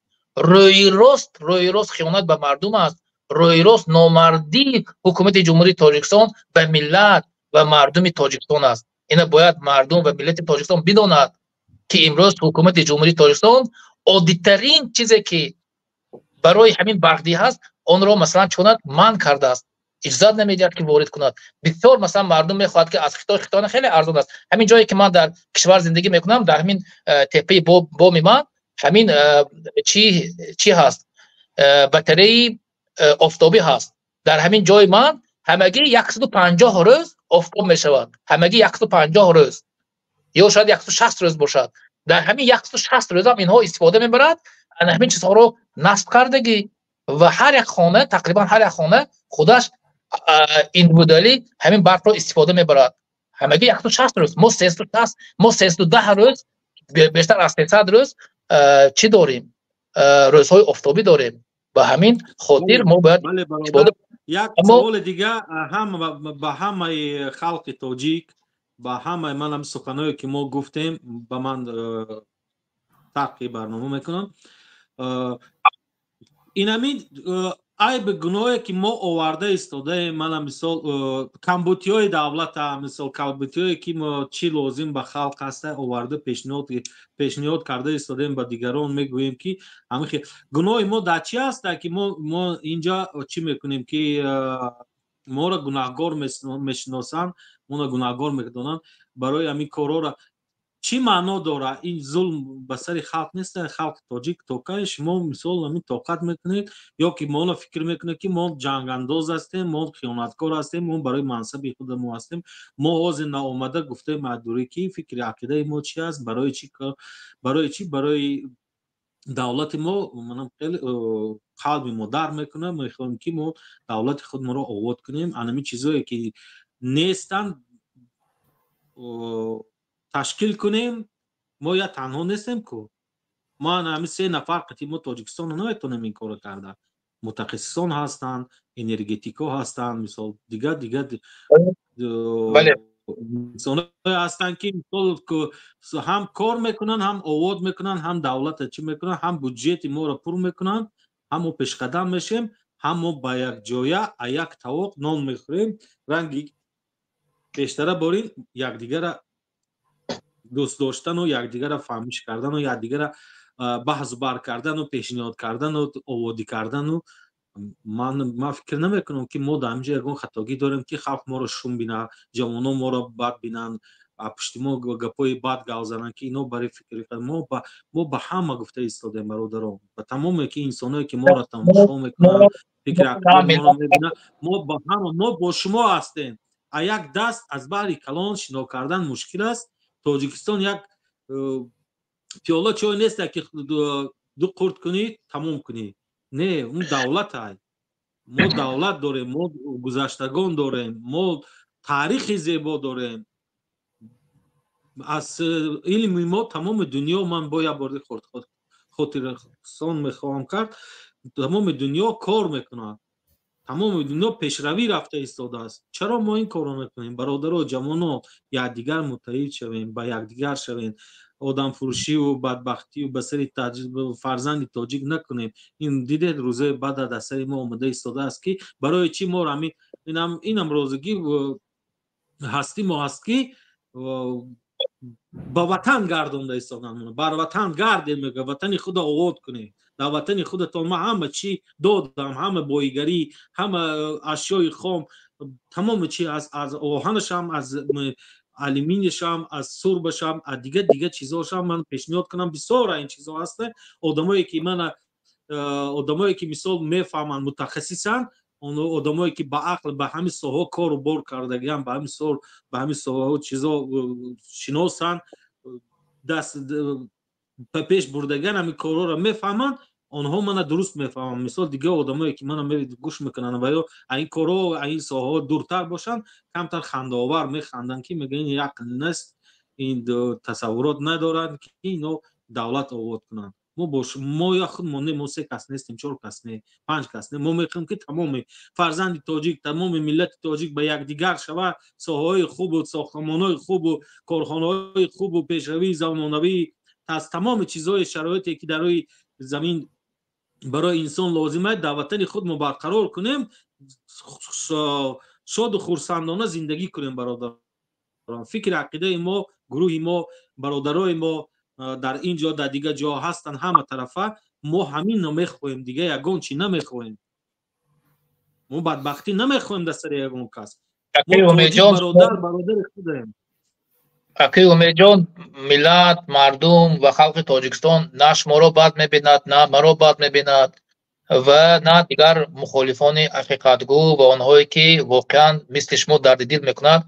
рӯи рост, рӯи рост хиёнат ба мардум аст, рӯи рост номардии ҳукумати Ҷумҳурии Тоҷикистон ба миллат ва мардуми Тоҷикистон аст. Ина бояд мардум ва миллати Тоҷикистон бидонад, ки имрӯз ҳукумати Ҷумҳурии Тоҷикистон оддитарин чизе, ки барои ҳамин барқдиҳӣ ҳаст, онро, масалан, чӣ кунад, манъ кардааст. Иҷозат намедиҳад, ки ворид кунад. Бисёр, масалан, мардум мехоҳад, ки аз Хитой. Хитой хеле арзон аст. Ҳамин ҷое ки ман дар кишвар зиндагӣ мекунам, дар ҳамин теппаи боми ман ҳамин чӣ ҳаст, батареи офтобӣ ҳаст. Дар ҳамин ҷои ман ҳамагӣ 150 рӯз офтоб мешавад, ҳамагӣ 150 рӯз ё шояд 160 рӯз бошад. Дар ҳамин 160 рӯзам инҳо истифода мебарад. Ана ҳамин чизҳоро насб кардагӣ ва ҳар як хона, тақрибан ҳар як хона худаш индивидуалӣ ҳамин барқро истифода мебарад. Ҳамагӣ 160 рӯз. Мо 360, мо 310 рӯз, бештар аз 300 рӯз чӣ дорем? Рӯзҳои офтобӣ дорем. Ба ҳамин хотир мо бояд Як саволи дига ҳам ба ҳамаи халқи тоҷик, ба ҳамаи манам суханое ки мо гуфтем, ба ман тарқи барнома мекунам. Инамин айби гуноҳе ки мо оварда истодаем, мана мисол камбутиҳои давлата, мисол камбутиҳое ки мо чӣ лозим ба халқ ҳаста, оварда пешниҳод карда истодаем, ба дигарон мегӯем, ки ҳамихе гуноҳи мо дар чӣ ҳаста, ки мо инҷа чӣ мекунем, ки моро гунаҳгор мешиносанд, моро гунаҳгор медонанд барои ҳамин корҳоро. Чӣ маъно дорад? Ин зулм ба сари халқ нест? Халқи тоҷик, то кай шумо мисол ҳамин тоқат мекунед ё ки моно фикр мекунед, ки мо ҷангандоз ҳастем, мо хиёнаткор ҳастем, мо барои мансаби худа мо ҳастем? Мо ҳозир наомада гуфтаем аддурӣ, ки фикри ақидаи мо чи аст, барои чӣ, барои чӣ, барои давлати мо. Манам хеле қалби мо дар мекунад, мехоҳем, ки мо давлати худморо обод кунем, анами чизое ки нестанд, ташкил кунем. Мо я танҳо нестем ку, мо ҳами се нафар қати мо Тоҷикистонро наметонем ин корро карда. Мутахассисон ҳастанд, энергетико ҳастанд, мисол дигар дигар инсонҳое ҳастанд, ки мисол ҳам кор мекунанд, ҳам овод мекунанд, ҳам давлата чӣ мекунанд, ҳам буҷети моро пур мекунанд, ҳам мо пешқадам мешем, ҳам мо ба як ҷоя а як тавоқ нон мехӯрем, ранги пештара борин якдигара дӯст доштану якдигара фаҳмиш кардану якдигара баҳсу бар кардану пешниҳод кардану оводӣ кардану. Ман фикр намекунам, ки мо дар ҳаминҷо ягон хатогӣ дорем, ки халқ моро шум бинад, ҷавонон моро бад бинанд, пушти мо гапҳои бад гап зананд, ки ино барои фикри мо. Ба ҳама гуфта истодаем, бародарон, ба тамоме ки инсоное ки моро тамошо мекунанд, фикри моро мебинанд, мо ба ҳама, мо бо шумо ҳастем. А як даст аз баҳри калон шино кардан мушкил аст. Тоҷикистон як пиёла чой нест, ки ду қурт кунӣ, тамом кунӣ. Не, он давлат ай. Мо давлат дорем, мо гузаштагон дорем, мо таърихи зебо дорем. Аз илми мо тамоми дунё, ман бо як бори хотирсон мехоҳам кард, тамоми дунё кор мекунад, тамоми дунё пешравӣ рафта истодааст. Чаро мо ин корро мекунем? Бародаро, ҷавоно, якдигар муттаҳид шавем, ба якдигар шавем, одамфурӯшиву бадбахтию ба сари фарзанди тоҷик накунем. Ин дидед, рӯзои бада дар сари мо омода истодааст, ки барои чӣ мо инам розигӣ ҳастӣ мо ҳаст, ки ба ватан гардонда истодан. Бар ватан гардем, мега, ватани худо овод кунем. Дар ватани худатон ма ҳама чӣ додам, ҳама боигарӣ, ҳама ашёи хом, тамоми чи, аз оҳанашам, аз алюминияшам, аз сурбашам, аз дигар дигар чизошам ман пешниҳод кунам. Бисёра ин чизо ҳаста. Одамое ки мана, одамое ки мисол мефаҳманд, мутахассисанд, одамое ки ба ақл ба ҳамин соҳаҳо кору бор кардагиан, ба ҳамин сол, ба ҳамин соҳаҳо чизо шиносанд, даст ба пеш бурдагиан, ҳамин корҳоро мефаҳманд, онҳо мана дуруст мефаҳманд. Мисол, дигар одамое ки мана гӯш мекунанд ва ё ин корҳо, ин соҳаҳо дуртар бошанд, камтар хандаовар механданд, ки мегӯянд, ин ақл нест, ин тасаввурот надоранд, ки ино давлат обод кунанд. Мо бо мо я худ мо не, мо се кас нестем, чор кас не, панҷ кас не. Мо мехоҳем, ки тамоми фарзанди тоҷик, тамоми миллати тоҷик ба якдигар шава, соҳаҳои хубу сохтмонҳои хубу корхонаҳои хубу пешравии замонавӣ, аз тамоми чизҳои шароите ки дар рӯи замин барои инсон лозим аст, дар ватани худ мо барқарор кунем, шоду хурсандона зиндагӣ кунем. Бародарон, фикри ақидаи мо, гурӯҳи мо, бародарои мо дар ин ҷо, дар дигар ҷо ҳастанд, ҳама тарафа мо ҳаминро мехоҳем, дигар ягон чӣ намехоҳем. Мо бадбахтӣ намехоҳем дар сари ягон кас. Мо бародар бародари худаем. Акаи Умедҷон, миллат, мардум ва халқи Тоҷикистон на шуморо бад мебинад, на маро бад мебинад ва на дигар мухолифони ҳақиқатгӯ ва онҳое ки воқеан мисли шумо дарди дил мекунанд,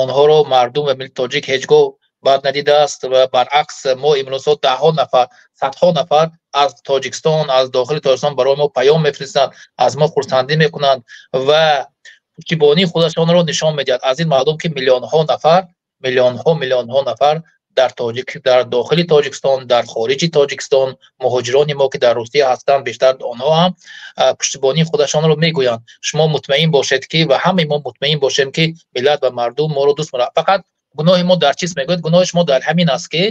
онҳоро мардум ва миллати тоҷик ҳеҷ гоҳ бад надидааст. Ва баръакс, мо имрӯзҳо даҳҳо нафар, садҳо нафар аз Тоҷикистон, аз дохили Тоҷикистон барои мо паём мефиристанд, аз мо хурсандӣ мекунанд ва пуштибонии худашонро нишон медиҳанд. Аз ин маълум, ки миллионҳо нафар, миллионҳо, миллионҳо нафар дар тоҷик, дар дохили Тоҷикистон, дар хориҷи Тоҷикистон, муҳоҷирони мо, ки дар Русия ҳастанд, бештар онҳо ҳам пуштибонии худашонро мегӯянд. Шумо мутмаин бошед, ки ва ҳамаи мо мутмаин бошем, ки миллат ва мардум моро дӯст медорад. Фақат гуноҳи мо дар чист, мегӯяд? Гуноҳи шумо дар ҳамин аст, ки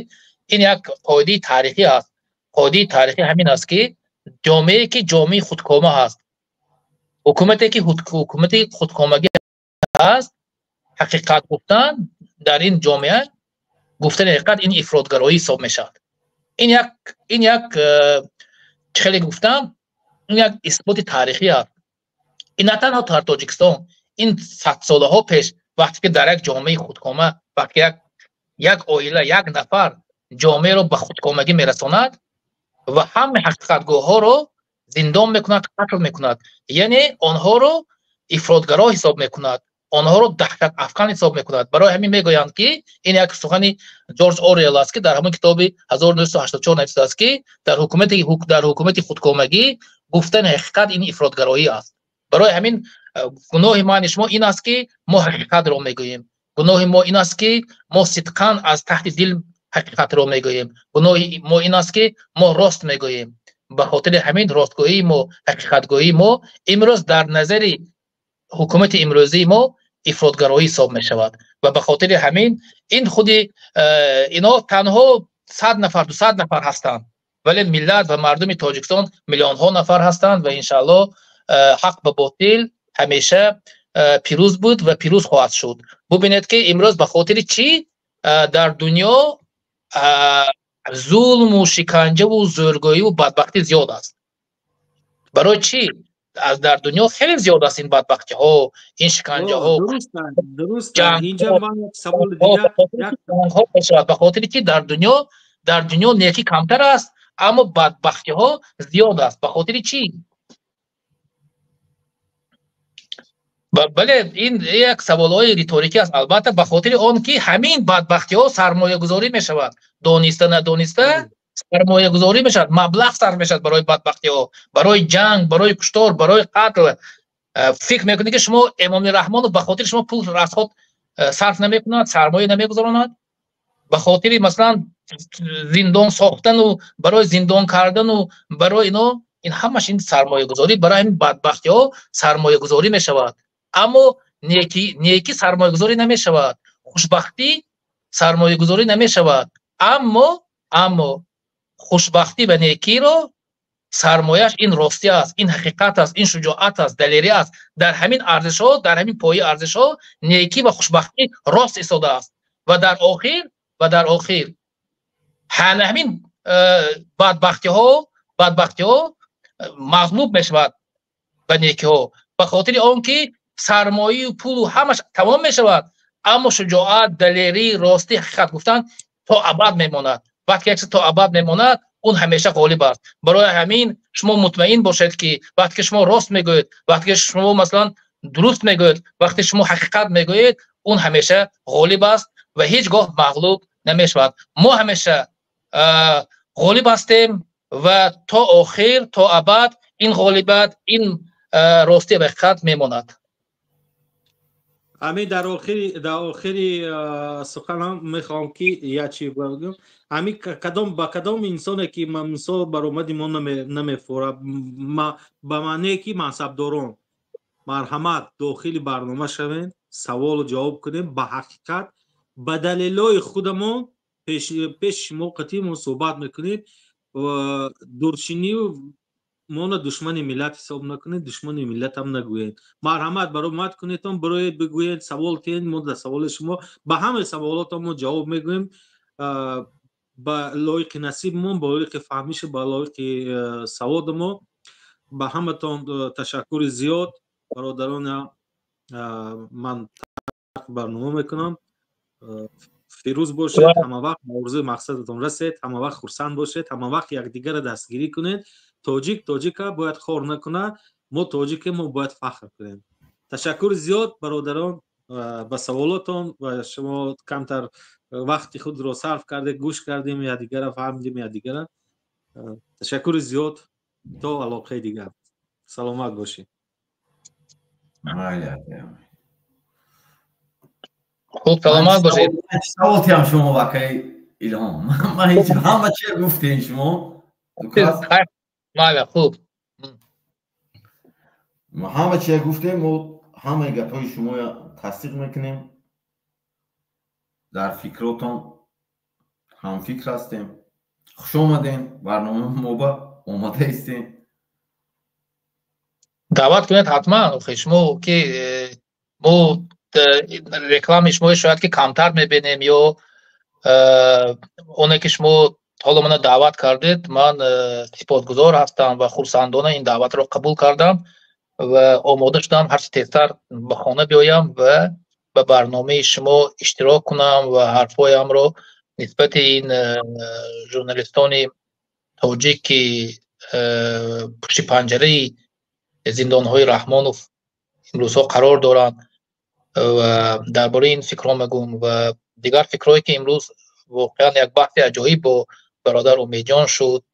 ин як қоидаи таърихӣ аст. Қоидаи таърихӣ ҳамин аст, ки ҷомеае ки ҷомеаи худкома ҳаст, ҳукумате ки ҳукумати худкомагӣ ҳаст, ҳақиқат гуфтан дар ин ҷомеа, гуфтани ҳақиқат ин ифротгароӣ ҳисоб мешавад. Ин як чӣ хеле гуфтам, ин як исботи таърихӣ аст. Ин на танҳо дар Тоҷикистон, ин садсолаҳо пеш, вақте ки дар як ҷомеаи худкома, вақте як оила, як нафар ҷомеаро ба худкомагӣ мерасонад ва ҳамаи ҳақиқатгӯҳоро зиндон мекунад, қатл мекунад, яъне онҳоро ифротгаро ҳисоб мекунад, онҳоро даҳшатафкан ҳисоб мекунад. Барои ҳамин мегӯянд, ки ин як сухани Ҷорҷ Оруэлл аст, ки дар ҳамон китоби 1984 навиштааст, ки дар ҳукумати худкомагӣ гуфтани ҳақиқат ин ифротгароӣ аст. Барои ҳамин гуноҳи мани шумо ин аст, ки мо ҳақиқатро мегӯем. Гуноҳи мо ин аст, ки мо сидқан аз таҳти дил ҳақиқатро мегӯем. Гуноҳи мо ин аст, ки мо рост мегӯем. Ба хотири ҳамин ростгӯии мо, ҳақиқатгӯии мо имрӯз дар назари ҳукумати имрӯзии мо ифротгароӣ ҳисоб мешавад. Ва ба хотири ҳамин ин худи ино танҳо 100 нафар, 200 нафар ҳастанд, вале миллат ва мардуми Тоҷикистон миллионҳо нафар ҳастанд ва иншааллоҳ ҳақ ба ботил ҳамеша пирӯз буд ва пирӯз хоҳад шуд. Бубинед, ки имрӯз ба хотири чӣ дар дунё зулму шиканҷаву зӯргӯиву бадбахтӣ зиёд аст? Барои чӣ аз дар дунё хеле зиёд аст ин бадбахтиҳо, ин шиканҷаҳо? Мешавад, ба хотире ки дар дунё некӣ камтар аст, аммо бадбахтиҳо зиёд аст. Ба хотири чӣ? Бале, ин як саволҳои риторикӣ аст, албатта. Ба хотири он ки ҳамин бадбахтиҳо сармоягузорӣ мешавад, дониста надониста сармоягузорӣ мешавад, маблағ сарф мешавад барои бадбахтиҳо, барои ҷанг, барои куштор, барои қатл. Фикр мекунед, ки шумо Эмомали Раҳмонов ба хотири шумо пул расход сарф намекунад, сармоя намегузаронад ба хотири, масалан, зиндон сохтану барои зиндон кардану барои ино? Ин ҳамаш ин сармоягузорӣ барои ҳамин бадбахтиҳо сармоягузорӣ мешавад, аммо некӣ сармоягузорӣ намешавад, хушбахтӣ сармоягузорӣ намешавад. Аммо хушбахтӣ ва некиро сармояш ин ростӣ аст, ин ҳақиқат аст, ин шуҷоат аст, далерӣ аст. Дар ҳамин арзишҳо, дар ҳамин пояи арзишҳо некӣ ва хушбахтӣ рост истодааст. Ва дар охир ҳамин бадбахтиҳо мағлуб мешавад ба некиҳо, ба хотири он ки сармояю пулу ҳамаш тамом мешавад, аммо шуҷоат, далерӣ, ростӣ, ҳақиқат гуфтан то абад мемонад. Вақте як чиз то абад мемонад, он ҳамеша ғолиб аст. Барои ҳамин шумо мутмаин бошед, ки вақте ки шумо рост мегӯед, вақте ки шумо, масалан, дуруст мегӯед, вақте шумо ҳақиқат мегӯед, он ҳамеша ғолиб аст ва ҳеҷ гоҳ мағлуб намешавад. Мо ҳамеша ғолиб ҳастем ва то охир, то абад ин ғолибият, ин ростӣ ва ҳақиқат мемонад. Ҳамин дар охири суханам мехоҳам, ки як чи бигӯям. Ҳамин кадом ба кадом инсоне ки, мисол, баромади мо намефора, ба маъне ки мансабдорон, марҳамат, дохили барнома шавем, саволу ҷавоб кунем, ба ҳақиқат, ба далелҳои худамон пеши шумо қатъи мо суҳбат мекунем. Дуршинию моно душмани миллат ҳисоб накунед, душмани миллатам нагӯед. Марҳамат, баромад кунедон, барои бигӯед, савол кунед. Мо дар саволи шумо, ба ҳамаи саволотон мо ҷавоб мегӯем, ба лоиқи насибмон, ба лоиқи фаҳмишу ба лоиқи саводи мо. Ба ҳаматон ташаккури зиёд. Бародарон, ман барнома мекунам. Фирӯз бошед, ҳама вақт ба орзуи мақсадатон расед, ҳама вақт хурсанд бошед, ҳама вақт якдигарро дастгирӣ кунед. Тоҷик тоҷика бояд хор накунад. Мо тоҷикем, мо бояд фахр кунем. Ташаккури зиёд бародарон ба саволотон ва шумо камтар вақти худро сарф кардед, гӯш кардем, якдигарро фаҳмидем якдигарро. Ташаккури зиёд, то алоқаи дигар. Саломат бошед. Хуб, саломат бошед. Савол тиям шумо вакай Илҳом. Ман ҳеҷ ҳама чи гуфтем шумо. Майла, хуб. Ҳама чи гуфтем, мо ҳамаи гапҳои шумо тасдиқ мекунем. Дар фикротон ҳамфикр ҳастем. Хуш омадем, барномаи мо ба омода истем. Даъват кунед ҳатман. Охе шумо ки мо реклами шумо шояд ки камтар мебинем ё оне ки шумо ҳоло мана даъват кардед, ман сипосгузор ҳастам ва хурсандона ин даъватро қабул кардам ва омода шудам ҳарчи тезтар ба хона биёям ва ба барномаи шумо иштирок кунам ва ҳарфҳоямро нисбати ин журналистони тоҷик ки пушти панҷараи зиндонҳои Раҳмонов имрӯзҳо қарор доранд ва дар бораи ин фикрҳо мегӯм ва дигар фикрҳое ки имрӯз воқеан як баҳси аҷоиб бо бародар Умедҷон шуд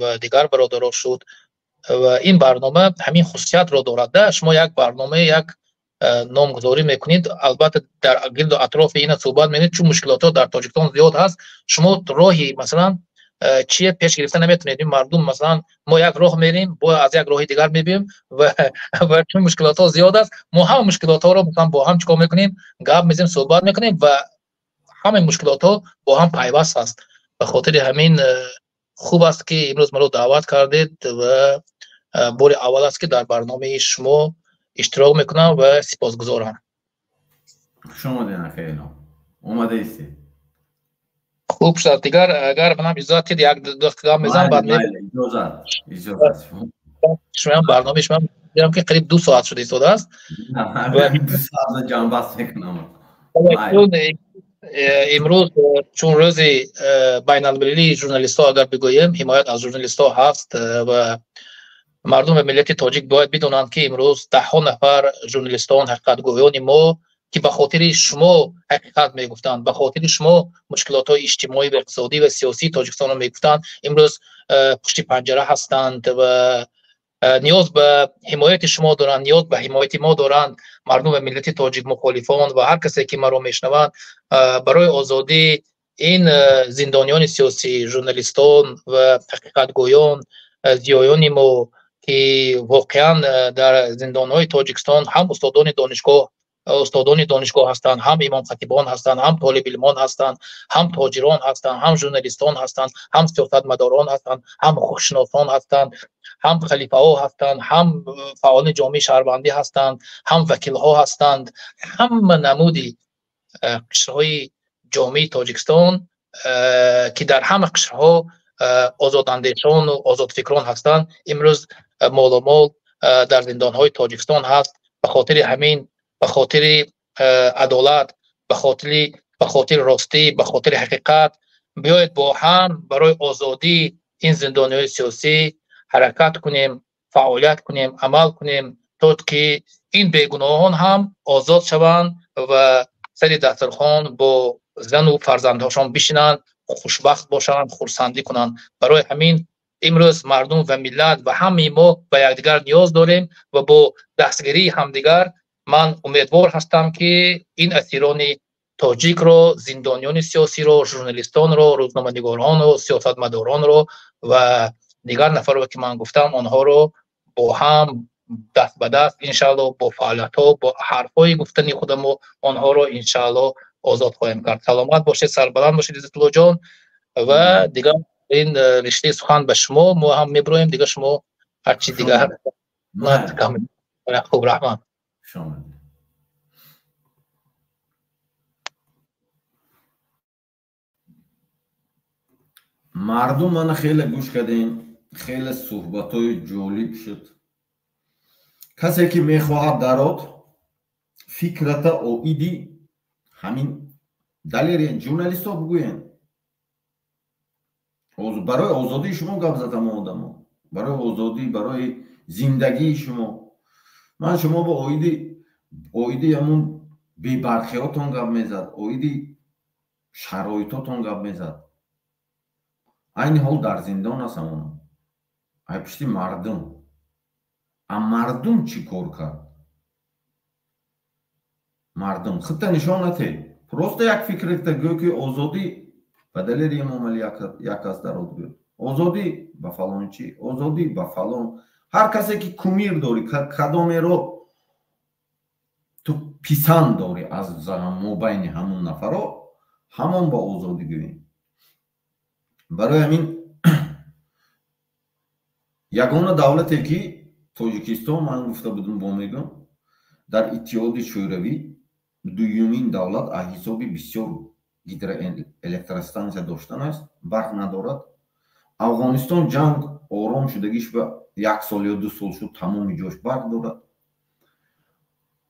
ва дигар бародаро шуд. Ва ин барнома ҳамин хусусиятро дорад. Шумо як барномаи як номгузорӣ мекунед, албатта дар гирду атрофи ина суҳбат мекунед, чун мушкилотҳо дар Тоҷикистон зиёд ҳаст. Шумо роҳи масалан чие пеш гирифта наметавонед. Мардум масалан мо як роҳ мерем, бо аз як роҳи дигар мебием ва чун мушкилотҳо зиёд аст, мо ҳама мушкилотҳоро масалан бо ҳам чикор мекунем, гап мезанем, суҳбат мекунем ва ҳамаи мушкилотҳо бо ҳам пайваст аст. Ба хотири ҳамин хуб аст ки имрӯз маро даъват кардед ва бори аввал аст ки дар барномаи шумо иштирок мекунам ва сипосгузорам. Хуш омадед акай Илҳом, омада истед. Хуб шуд. Дигар агар манам иҷозат дид як ду дақиқа мезанам, баъд иҷозат, иҷозат. Шумо барномаи шумо дидам ки қариб 2 соат шуда истодааст. 2 соат ҷанбаст мекунам. Имрӯз чун рӯзи байналмилалии журналистҳо агар бигӯем, ҳимоят аз журналистҳо ҳаст ва мардум ва миллати тоҷик бояд бидонанд ки имрӯз даҳҳо нафар журналистон, ҳақиқатгӯёни мо ки ба хотири шумо ҳақиқат мегуфтанд, ба хотири шумо мушкилотҳои иҷтимоӣ ва иқтисодӣ ва сиёсии Тоҷикистонро мегуфтанд, имрӯз пушти панҷара ҳастанд ва ниёз ба ҳимояти шумо доранд, ниёз ба ҳимояти мо доранд. Мардум ва миллати тоҷик, мухолифон ва ҳар касе ки маро мешунаванд, барои озодӣ ин зиндониёни сиёсӣ, журналистон ва ҳақиқатгӯён, зиёёни мо ки воқеан дар зиндонҳои Тоҷикистон ҳам устодони донишгоҳ ҳастанд, ҳам имомхатибон ҳастанд, ҳам толибилмон ҳастанд, ҳам тоҷирон ҳастанд, ҳам журналистон ҳастанд, ҳам сиёсатмадорон ҳастанд, ҳам ҳуқуқшиносон ҳастанд, ҳам халифаҳо ҳастанд, ҳам фаъолони ҷомеаи шаҳрвандӣ ҳастанд, ҳам вакилҳо ҳастанд. Ҳама намуди қишрҳои ҷомеаи Тоҷикистон ки дар ҳама қишрҳо озодандешону озодфикрон ҳастанд, имрӯз моломол дар зиндонҳои Тоҷикистон ҳаст. Ба хотири ҳамин, ба хотири адолат, ба хотири ростӣ, ба хотири ҳақиқат биёед бо ҳам барои озодии ин зиндониҳои сиёсӣ ҳаракат кунем, фаъолият кунем, амал кунем, то ки ин бегуноҳон ҳам озод шаванд ва сари дастархон бо зану фарзандҳошон бишинанд, хушбахт бошанд, хурсандӣ кунанд. Барои ҳамин имрӯз мардум ва миллат ва ҳамаи мо ба якдигар ниёз дорем ва бо дастгирии ҳамдигар ман умедвор ҳастам ки ин асирони тоҷикро, зиндониёни сиёсиро, журналистонро, рӯзноманигоронро, сиёсатмадоронро ва дигар нафарро ки ман гуфтам, онҳоро бо ҳам даст ба даст иншаалло бо фаъолиятҳо, бо ҳарфҳои гуфтани худамо онҳоро иншаалло озод хоҳем кард. Саломат бошед, сарбаланд бошед Иззатуллоҷон. Ва дигар ин риштаи сухан ба шумо, мо ҳам мебироем, дигар шумо ҳарчи дигар. Хуб, раҳмат. Мардум мана хеле гӯш кардем, хеле суҳбатҳои ҷолиб шуд. Касе ки мехоҳад дарод, фикрата оиди ҳамин Далерен, журналистҳо бигӯен. Барои озодии шумо гап задам, одамо, барои озодӣ, барои зиндагии шумо. Ман шумо бо оиди ҳамун бебарқиҳотон гап мезад, оиди шароитотон гап мезад. Айни ҳол дар зиндон аст ҳамон, ай пишти мардум. А мардум чӣ кор кард? Мардум худта нишон нате, просто як фикрта гӯ, ки озодӣ ба Далери Эмомалӣ як аст, дарод гӯ, озодӣ ба фалончӣ, озодӣ ба фалон. Ҳар касе ки кумир дорӣ, кадомеро ту писанд дорӣ, аз мобайни ҳамун нафаро ҳамон ба озодӣ гӯем. Барои ҳамин ягона давлате ки Тоҷикистон, ман гуфта будум, бо мегӯм, дар Иттиҳоди Шӯравӣ дуюмин давлат аз ҳисоби бисёр гидроэлектростанция доштан аст, барқ надорад. Афғонистон ҷанг ором шудагиш ба як сол ё 2 сол шуд, тамоми ҷош барқ дорад.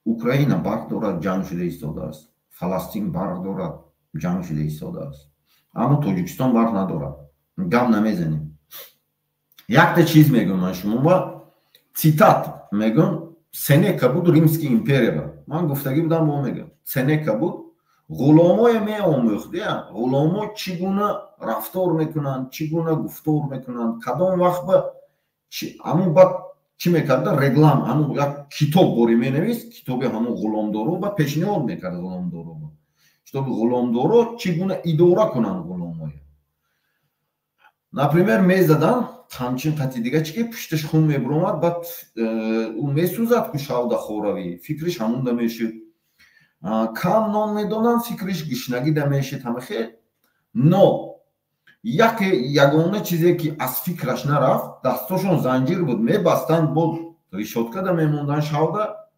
Украина барқ дорад, ҷанг шуда истодааст. Фаластин барқ дорад, ҷанг шуда истодааст. Аммо Тоҷикистон барқ надорад, гап намезанем. Якта чиз мегӯм ман шумо, цитат мегӯм. Сенека буд, Римский империя ба ман гуфтагӣ будам, бо мегӯм. Сенека буд, ғуломое меомӯхт, ғуломо чӣ гуна рафтор мекунанд, чӣ гуна гуфтор мекунанд, кадом вақт ба ҳамун. Баъд чӣ мекарда? Реглам, ҳамун як китоб борӣ менавист, китоби ҳамун ғуломдоро ба пешниҳод мекард ғуломдоро, чтобы ғуломдоро чӣ гуна идора кунанд ғуломоя. Например, мезадан қамчин қати дига чи, ки пушташ хун мебуромад, баъд ӯ месӯзад ку, шавда хоравӣ, фикриш ҳамунда мешуд. Кам нон медонанд, фикриш гишнагида мешид. Ҳама хел. Но яке ягона чизе ки аз фикраш нарафт, дастошон занҷир буд, мебастанд, боз решёткада мемонданд шавда,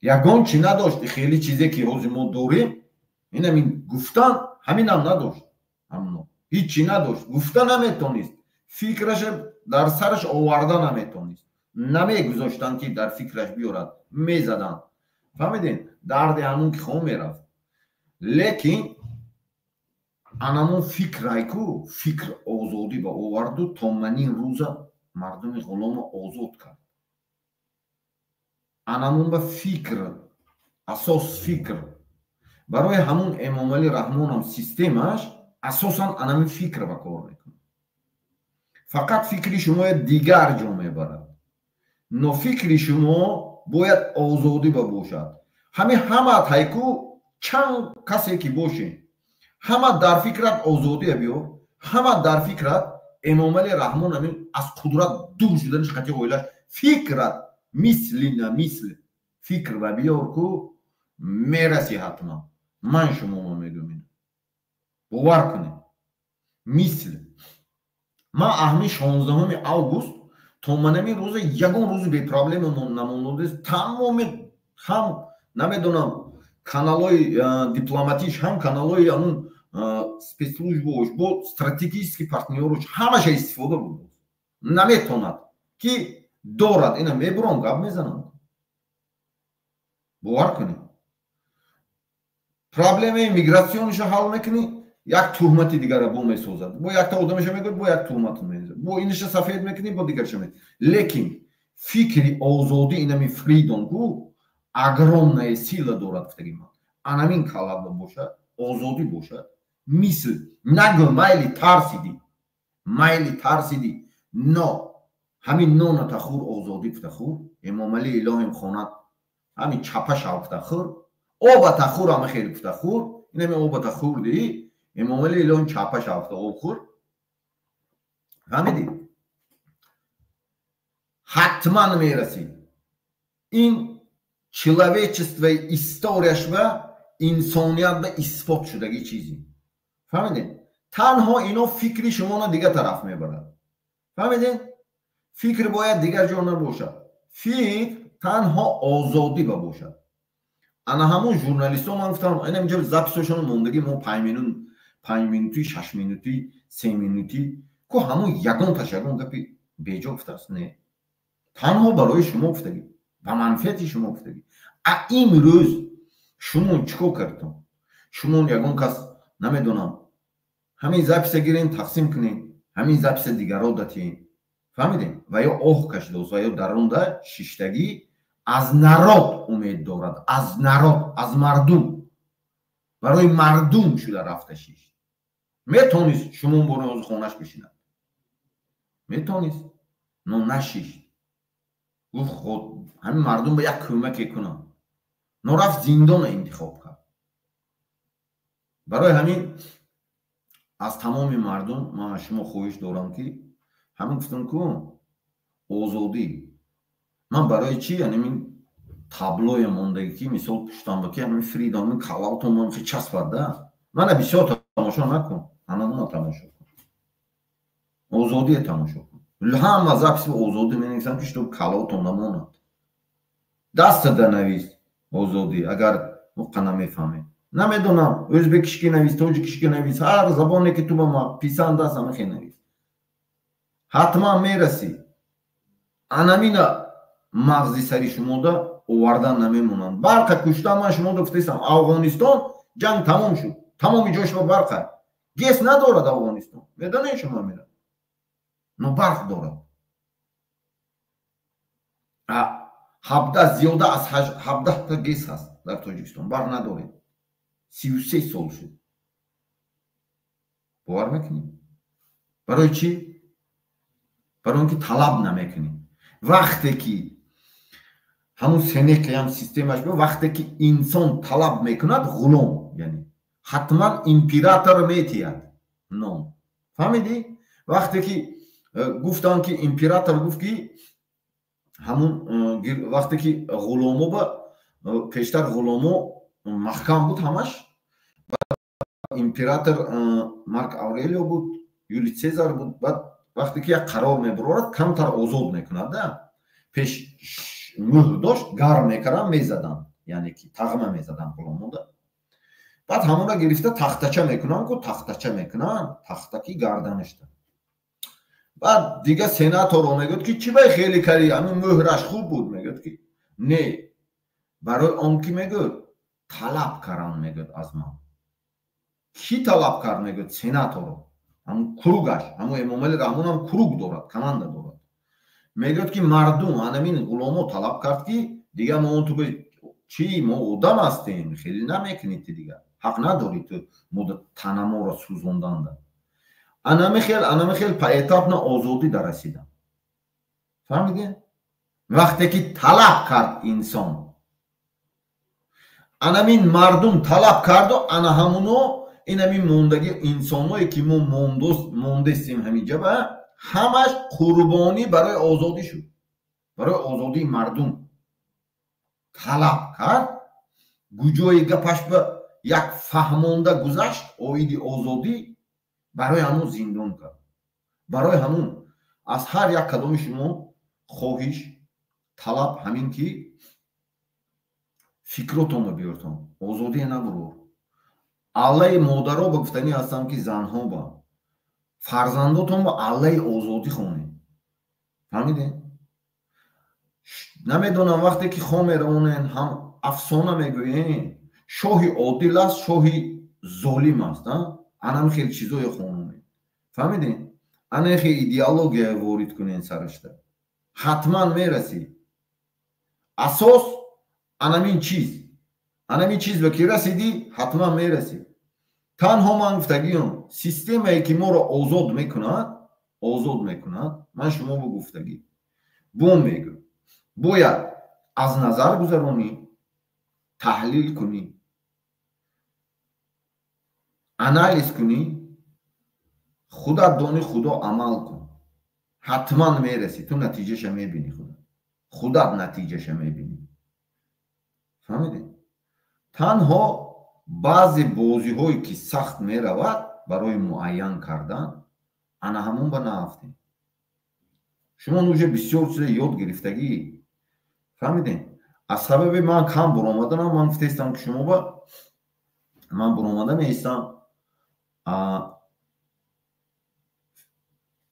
ягон чӣ надошт. Хеле чизе ки ҳозир мо дорем, инамин гуфтан, ҳаминам надошт. Ҳамно ҳиччи надошт, гуфта наметонист, фикраша дар сараш оварда наметонист, намегузоштанд, ки дар фикраш биёрад, мезаданд. Фаҳмидем, дарди ҳамун ки хон мерафт. Лекин анамун фикрайку фикр озодӣ ба оварду, то манин рӯза мардуми ғуломо озод кард. Анамун ба фикр, асос фикр. Барои ҳамун Эмомалӣ Раҳмонам системаш асосан анамин фикр ба кор мекунад. Фақат фикри шумо дигар ҷо мебарад, но фикри шумо бояд озодӣ ба бошад. Ҳамин ҳама тайку чанд касе ки бошем, ҳама дар фикрат озодия биёр, ҳама дар фикрат Эмомали Раҳмон ҳамин аз қудрат дур шуданиш қати оилаш фикрат мисли на мисли фикр ба биёр ку, мерасӣ ҳатман. Ман шуморо мегӯм, ина бовар кунед. Мисли ман аҳми 16 август то манами рӯза ягон рӯзи бепроблема намондааст. Тамоми ҳам намедонам каналҳои дипломатиш, ҳам каналҳои ҳамун спецслужбош, бо стратегический партнёрош, ҳамаша истифода бурд. Наметонад ки дорад, ина мебурам, гап мезанам. Бовар кунед, проблемаи миграциониша ҳал мекунӣ, як туҳмати дигара бо месозад, бо якта одамаша мегӯяд, бо як туҳмат мезад, бо иниша сафед мекунӣ, бо дигарша. Лекин фикри озодӣ, инами freedom ку огромная сила дорад, гуфтаги ман. Анамин калаба бошад, озодӣ бошад, мисл нагӯ, майли тарсидӣ, майли тарсидӣ, но ҳамин ноната хӯр, озодӣ гуфта хӯр, Эмомалӣ илоҳим хонад, ҳамин чапа шав гуфта хӯр, обата хӯр, ҳама хел гуфта хӯр. Инами обата хӯрдӣ, Эмомалӣ илоҳим чапа шав гуфта об хӯр. Фаҳмидӣ? Ҳатман мерасӣ. Ин человечествои историяш ба инсоният ба исбот шудагӣ чизе. Фаҳмидед? Танҳо ино фикри шуморо дигар тараф мебарад. Фаҳмидед? Фикр бояд дигар ҷо набошад, фикр танҳо озодӣ ба бошад. Ана ҳамун журналистҳо, ман гуфтам, ина инҷо записошон мондагӣ, мо 5 минут, 5 минутӣ, 6 минутӣ, 3 минутӣ ку, ҳамун ягонташ ягон гапи беҷо гуфтааст? Не, танҳо барои шумо гуфтагӣ. Ба манфиати шумо гуфтагӣ. А имрӯз шумо чӣ кор кардтон? Шумо ягон кас намедонам, ҳамин записа гирен, тақсим кунем, ҳамин записа дигаро датием. Фаҳмидем? Ва ё оҳ кашидааст, ва ё дарунда шиштагӣ аз народ умед дорад, аз народ, аз мардум, барои мардум шуда рафта шишт. Метонист шумо бори ҳозир хонаш бишинад, метонист, но нашишт. Гуфт ҳамин мардум ба як кӯмаке кунам, но рафт зиндона интихоб кард. Барои ҳамин аз тамоми мардум ман аз шумо хоҳиш дорам, ки ҳамин гуфтам ку озодӣ. Ман барои чӣ янамин таблоя мондагӣ, ки мисол пуштамба, ки ҳамин freedom калаотон ман часпад да, мана бисёр тамошо накун, ҳанамона тамошо кун, озодие тамошо кун. Ҳама записи озодӣ менависам, ки чтоб калаотон намонад. Даста навис озодӣ, агар муққа намефаҳмед. Намедонам, ӯзбекишки навис, тоҷикишки навис, ҳар забоне ки ту ба ма писанд аст, ҳамахе навис, ҳатман мерасӣ. Анамина мағзи сари шумода овардан намемонанд. Барқа куштан, ман шумода гуфтаистам, Афғонистон ҷанг тамом шуд, тамоми ҷош ба барқа, ГЭС надорад Афғонистон, медонед шумо мера, но барқ дорад. Ҳабда, зиёда аз 17та ГЭС ҳаст дар Тоҷикистон, барқ надорем, 33 сол шуд. Бовар мекунӣ? Барои чӣ? Барои он ки талаб намекунӣ. Вақте ки ҳамун Сенекаям системаш, вақте ки инсон талаб мекунад, ғулом, яъне ҳатман император метиҳад нон. Фаҳмидӣ? Вақте ки гуфтанд, ки император гуфт, ки ҳамун вақте ки ғуломо ба пештар ғуломо маҳкам буд ҳамаш, император Марк Аврелио буд, Юлий Цезар буд, баъд вақте ки як қарор мебарорад, камтар озод мекунад да. Пеш мӯҳр дошт, гарм мекарданд, мезаданд, яъне ки тағма мезаданд ғуломода. Баъд ҳамонро гирифта тахтача мекунанд ку, тахтача мекунанд, тахтаки гарданашта. Баъд дига сенаторо мегӯяд, ки чӣ бай хеле карӣ, ҳамин мӯҳраш хуб буд. Мегӯяд, ки не, барои он ки, мегӯяд, талаб каранд, мегӯяд, аз ман. Кӣ талаб кард? Мегӯяд, сенаторо, ҳамун круг аш, ҳамун Эмомали Раҳмонам круг дорад, команда дорад. Мегӯяд, ки мардум, анамин ғуломо талаб кард, ки дига мо он ту чӣ, мо одам ҳастем, хеле намекунӣ, ту дига ҳақ надорӣ ту мо танаморо сӯзонданда. Анамихел поэтапно озодӣ дарасидам. Фаҳмидем? Вақте ки талаб кард инсон, анамин мардум талаб карду, ана ҳамуно инамин мондаги инсоное ки мо мондестем ҳаминҷа, ба ҳамаш қурбонӣ барои озодӣ шуд, барои озодии мардум талаб кард. Гуҷои гапаш ба як фаҳмонда гузашт оиди озодӣ, барои ҳамун зиндон кард. Барои ҳамун аз ҳар як кадоми шумо хоҳиш, талаб ҳамин, ки фикротонро биёртон, озодие набурор. Аллаи модаро ба гуфтанӣ ҳастам, ки занҳо ба фарзандотон ба аллаи озодӣ хонед. Фаҳмидем? Намедонам, вақте ки хо меравонен, ҳам афсона мегӯен, шоҳи одил аст, шоҳи золим аст, анам хел чизое хононед. Фаҳмидем? Ана хел идеология ворид кунен сарашта, ҳатман мерасӣ. Асос анамин чиз, анамин чиз ба ки расидӣ, ҳатман мерасӣ. Танҳо ман гуфтагиём, системае ки моро озод мекунад, озод мекунад, ман шумо бо гуфтагӣ бо мегӯ, бояд аз назар гузаронӣ, таҳлил кунӣ, анализ кунӣ, худат дони, худо амал кун, ҳатман мерасӣ. Ту натиҷаша мебинӣ, худат натиҷаша мебинӣ. Фаҳмидӣ? Танҳо баъзе бозиҳое ки сахт меравад барои муайян кардан, ана ҳамон ба наафтем. Шумо уже бисёр чиза ёд гирифтагӣ. Фаҳмидем? Аз сабаби ман кам буромаданам, ман гуфтаистам, ки шумо ба ман буромада меистам.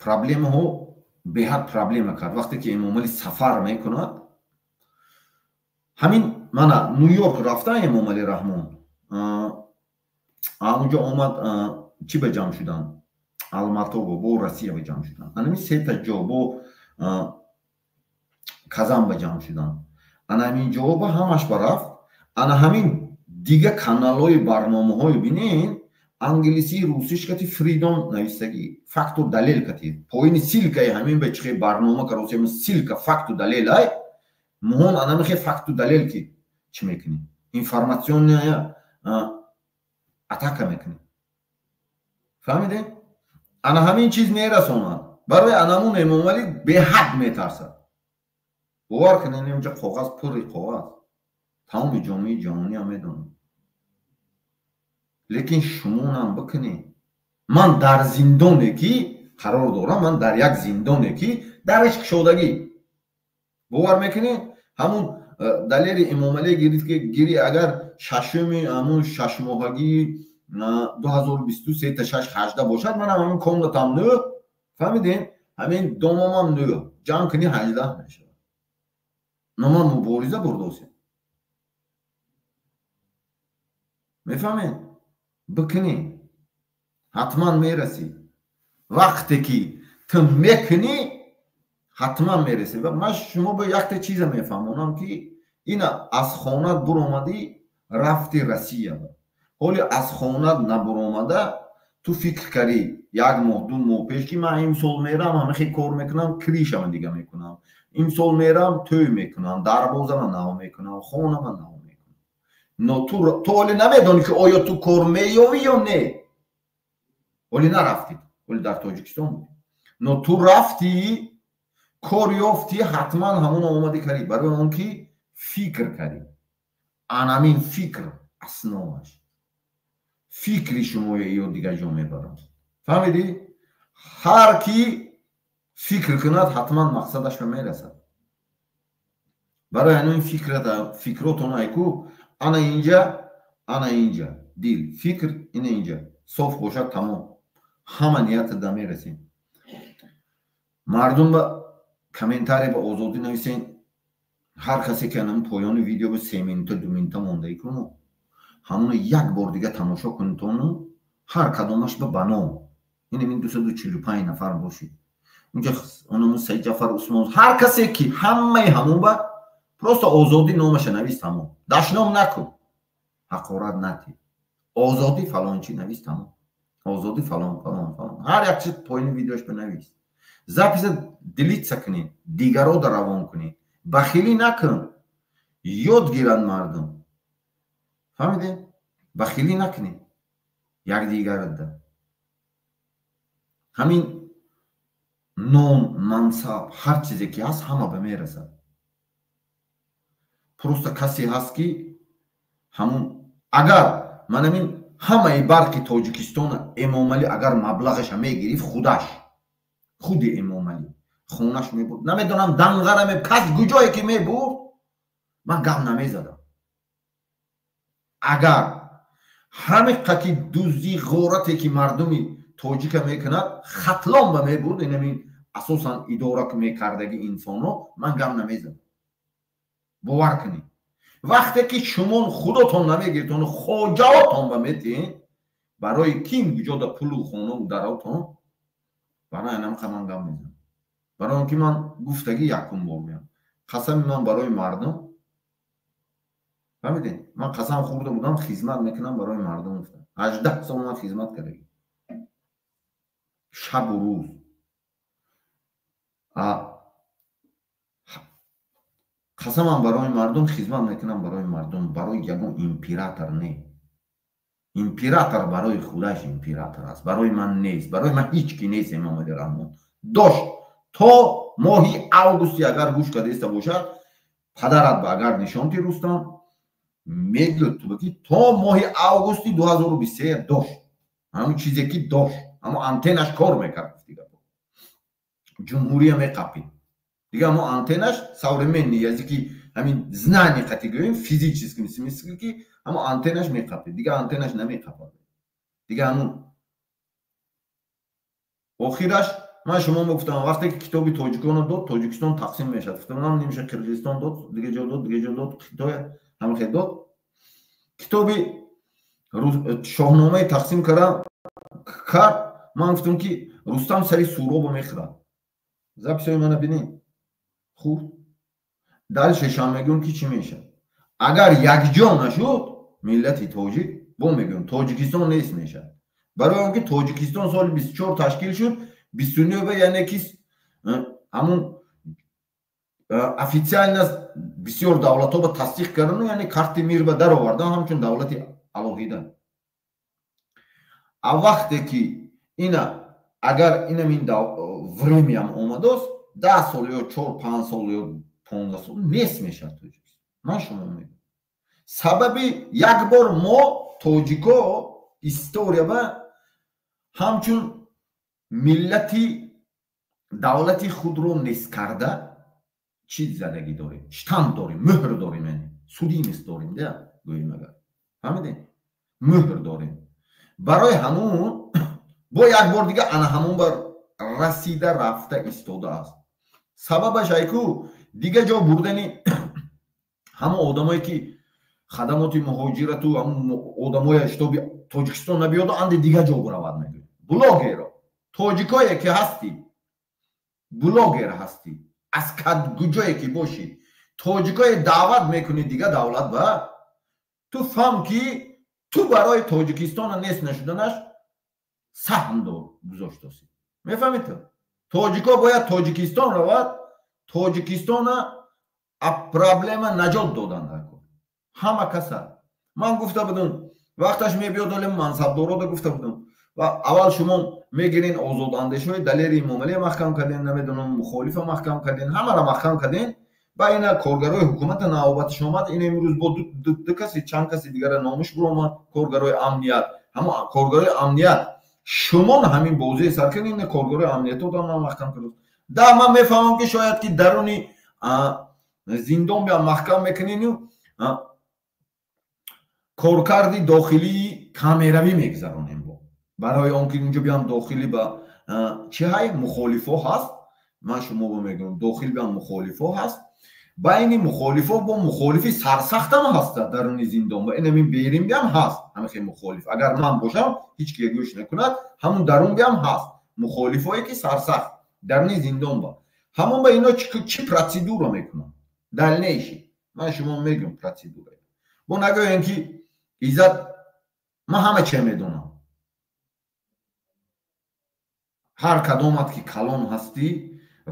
Проблемаҳо беҳад проблема кард. Вақте ки Эмомалӣ сафар мекунад. Ҳамин мана Ню-Йорк рафта Эмомалӣ Раҳмон, онҷо омад, чӣ ба ҷамъ шуданд? Алматобо бо Россия ба ҷамъ шуданд. Анами сета ҷо бо Казан ба ҷамъ шуданд. Ана ҳамин ҷоба ҳамаш ба рафт. Ана ҳамин дига каналҳои барномаҳои бинен, англисӣ, русиш кати Freedom навистагӣ, факту далел кати поини ссылка и ҳамин ба чихе барнома каросем, ссылка факту далел ай муҳон анамихе факту далел ки чӣ мекунӣ, информационная атака мекунӣ. Фаҳмидем? Ана ҳамин чиз мерасонад. Барои анамун Эмомалӣ беҳад метарсад. Бовар кунед, инҷа коғаз, пурри коғаз, тамоми ҷомеаи ҷаҳониам медонад. Лекин шумонам бикунед. Ман дар зиндоне ки қарор дорам, ман дар як зиндоне ки дараш кушодагӣ, бовар мекунед, ҳамун далери Эмомалӣ гирифт ки гири, агар шашуми ҳамун шашмоҳагии 2023 та шаш ҳажда бошад, манам ҳамин комната м нӯ, фаҳмидем, ҳамин домамам нӯ, ҷамъ кунӣ 18 мешавад. Но ман мубориза бурдосем, мефаҳмед? Бикунӣ, ҳатман мерасӣ. Вақте ки ту мекунӣ, ҳатман мерасӣ. Ман шумо ба якта чиза мефаҳмонам, ки ина аз хонат буромадӣ, рафти Россия. Ҳоли аз хонат набуромада ту фикр карӣ як моҳ, 2 моҳ пеш, ки ман имсол мерам, ҳамахе кор мекунам, кришама дига мекунам, имсол мерам, тӯй мекунам, дарвозама нав мекунам, хонама нав мекунам. Но ту ҳоле намедонӣ, ки оё ту кор меёвӣ ё не. Ҳоле нарафтӣ, ҳоле дар Тоҷикистон будӣ. Но ту рафтӣ, кор ёфтӣ, ҳатман ҳамон омадӣ карӣ, барои он ки фикр карӣ. Анамин фикр основаш, фикри шумоя ё дигар ҷо мебарад. Фаҳмидӣ? Ҳар ки фикр кунад, ҳатман мақсадаш ба мерасад. Барои ҳамин фикротон айку ана инҷа, ана инҷа дил, фикр ина инҷа соф бошад, тамом, ҳама ниятада мерасем. Мардум ба комментария ба озодӣ нависен. Ҳар касе ки анам поёни видео ба 3 минута, 2 минута мондаи куну, ҳамоно як бор дига тамошо кунитону ҳар кадомаш ба баном инамин 245 нафар бошед унҷа, онамун Саид Ҷафар Усмон, ҳар касе ки ҳамаи ҳамон ба просто озодӣ номаша навис, тамом. Дашном накун, ҳақорат натӣ. Озодӣ фалончи навис, тамом. Озодӣ фалон, фалон, фалон, ҳар як чиз поёни видеош ба навис. Запись а делиться кунед, дигарода равон кунед. Бахилӣ накун, ёд гиранд мардум. Фаҳмидем? Бахилӣ накунед якдигарда. Ҳамин нон, мансаб, ҳар чизе ки ҳаст, ҳама ба мерасад. Просто касе ҳаст, ки ҳамун агар ман ҳамин ҳамаи барқи Тоҷикистона Эмомалӣ агар маблағаша мегирифт, худаш, худи Эмомалӣ хонаш мебурд, намедонам, Данғара, кас куҷое ки мебурд, ман гап намезадам. Агар ҳамиқа ки дуздӣ, ғорате ки мардуми тоҷика мекунад, Хатлон ба мебурд, инамин асосан идора мекардаги инсонҳо, ман гап намезадам. Бовар кунед, вақте ки шумон худотон намегиритон, хоҷаотон ба метиҳен, барои ким куҷода пулу хонаву даротон, барои анамқа ман гап мезанам. Барои он ки ман гуфтагӣ якум бор меям, қасами ман барои мардум, фаҳмидед? Ман қасам хӯрда будам, хизмат мекунам барои мардум гуфтам. 18 сол ман хизмат кардагӣ, шабу рӯз. Қасамам барои мардум, хизмат мекунам барои мардум, барои ягон император не. Император барои худаш император аст, барои ман нест. Барои ман ҳеҷ ки нест. Эмомалӣ Раҳмон дошт то моҳи августи, агар гӯш кардаиста бошад, падарат ба агар нишонти, Рустам мегӯяд ки то моҳи августи 2023 дошт ҳамон чизе ки дошт, ҳамон антеннаш кор мекард, ҷумҳурия меқапид. Дига ҳамон антеннаш современный языки, ҳамин знание қати гӯем, физический смысле, ки ҳамон антеннаш меқапид, дига антеннаш намеқапад. Дига ҳамун охираш. Ман шумо гуфтам, вақте ки китоби тоҷиконро дод, Тоҷикистон тақсим мешавад. Гуфтам, нам нимша Қирғизистон дод, дига ҷо дод, дига ҷо дод, Хитой ҳамахел дод. Китоби Шоҳномаи тақсим кард, ман гуфтам, ки Рустам сари Суробо мехӯрад. Записҳои мана бинед. Хурд. Дальше шам мегӯям, ки чӣ мешавад. Агар якҷо нашуд, миллати тоҷик, бо мегӯям, Тоҷикистон нест мешавад. Барои он ки Тоҷикистон соли 24 ташкил шуд, 29, яъне ки ҳамун официально бисёр давлатҳо ба тасдиқ кардану, яъне карти мир ба даровардан ҳамчун давлати алоҳида. А вақте ки ина, агар инамин времяам омадост, 10 сол ё 4-5 сол ё 15 сол нест мешавад Тоҷикистон. Ман шумо мегӯям, сабаби як бор мо тоҷико история ба ҳамчун миллати давлати худро нест карда чӣ задагӣ дорем, штамп дорем, мӯҳр дорем, яъне судимость дорем да, гӯем агар, фаҳмидем, мӯҳр дорем. Барои ҳамун бо як бор дига ана ҳамун бар расида рафта истодааст. Сабабаш айку дига ҷо бурдани ҳамон одамое ки хадамоти муҳоҷирату ҳамон одамое, чтобы Тоҷикистон набиёду анде дига ҷо буравад. Мегӯем, блогеро, тоҷикое ки ҳастӣ, блогер ҳастӣ, аз куҷое ки бошӣ, тоҷикое даъват мекунӣ дига давлат ба, ту фаҳм, ки ту барои Тоҷикистона нест нашуданаш саҳм дор гузоштосӣ. Мефаҳмӣ? Ту тоҷико бояд Тоҷикистон равад, Тоҷикистона а проблема наҷот додан дар кор ҳама каса. Ман гуфта будам, вақташ мебиёд, оле мансабдорода гуфта будам, ва аввал шумо мегирин озодандешҳои Далери Эмомалия маҳкам карден, намедонам, мухолифа маҳкам карден, ҳамаро маҳкам карден. Ба ина коргарои ҳукумата навбаташ омад. Ин имрӯз бо ду каси, чанд каси дигара номуш буромад. Коргарои амният, ҳамо коргарои амният, шумо ҳамин бозие сар кардин. Ина коргарои амниятодам маҳкам кард. Да, ман мефаҳмам, ки шояд ки даруни зиндон биям маҳкам мекунину коркарди дохилии камеравӣ мегузаронем, бо барои он ки унҷо биям дохилӣ ба чӣ ҳай мухолифо ҳаст. Ман шумо мегӯям, дохил биям мухолифо ҳаст, байни мухолифо бо мухолифи сарсахтам ҳаста даруни зиндон, ва инамин берин биям ҳаст ҳамихе мухолиф. Агар ман бошам, ҳеҷ ки гӯш накунад, ҳамун дарун биям ҳаст мухолифое ки сарсахт даруни зиндон. Ба ҳамон ба ино чӣ процедура мекунанд дальнейший, ман шумо мегӯям процедура. Бо нагӯем, ки Иззат, ман ҳама чия медонам. Ҳар кадомат ки калон ҳастӣ,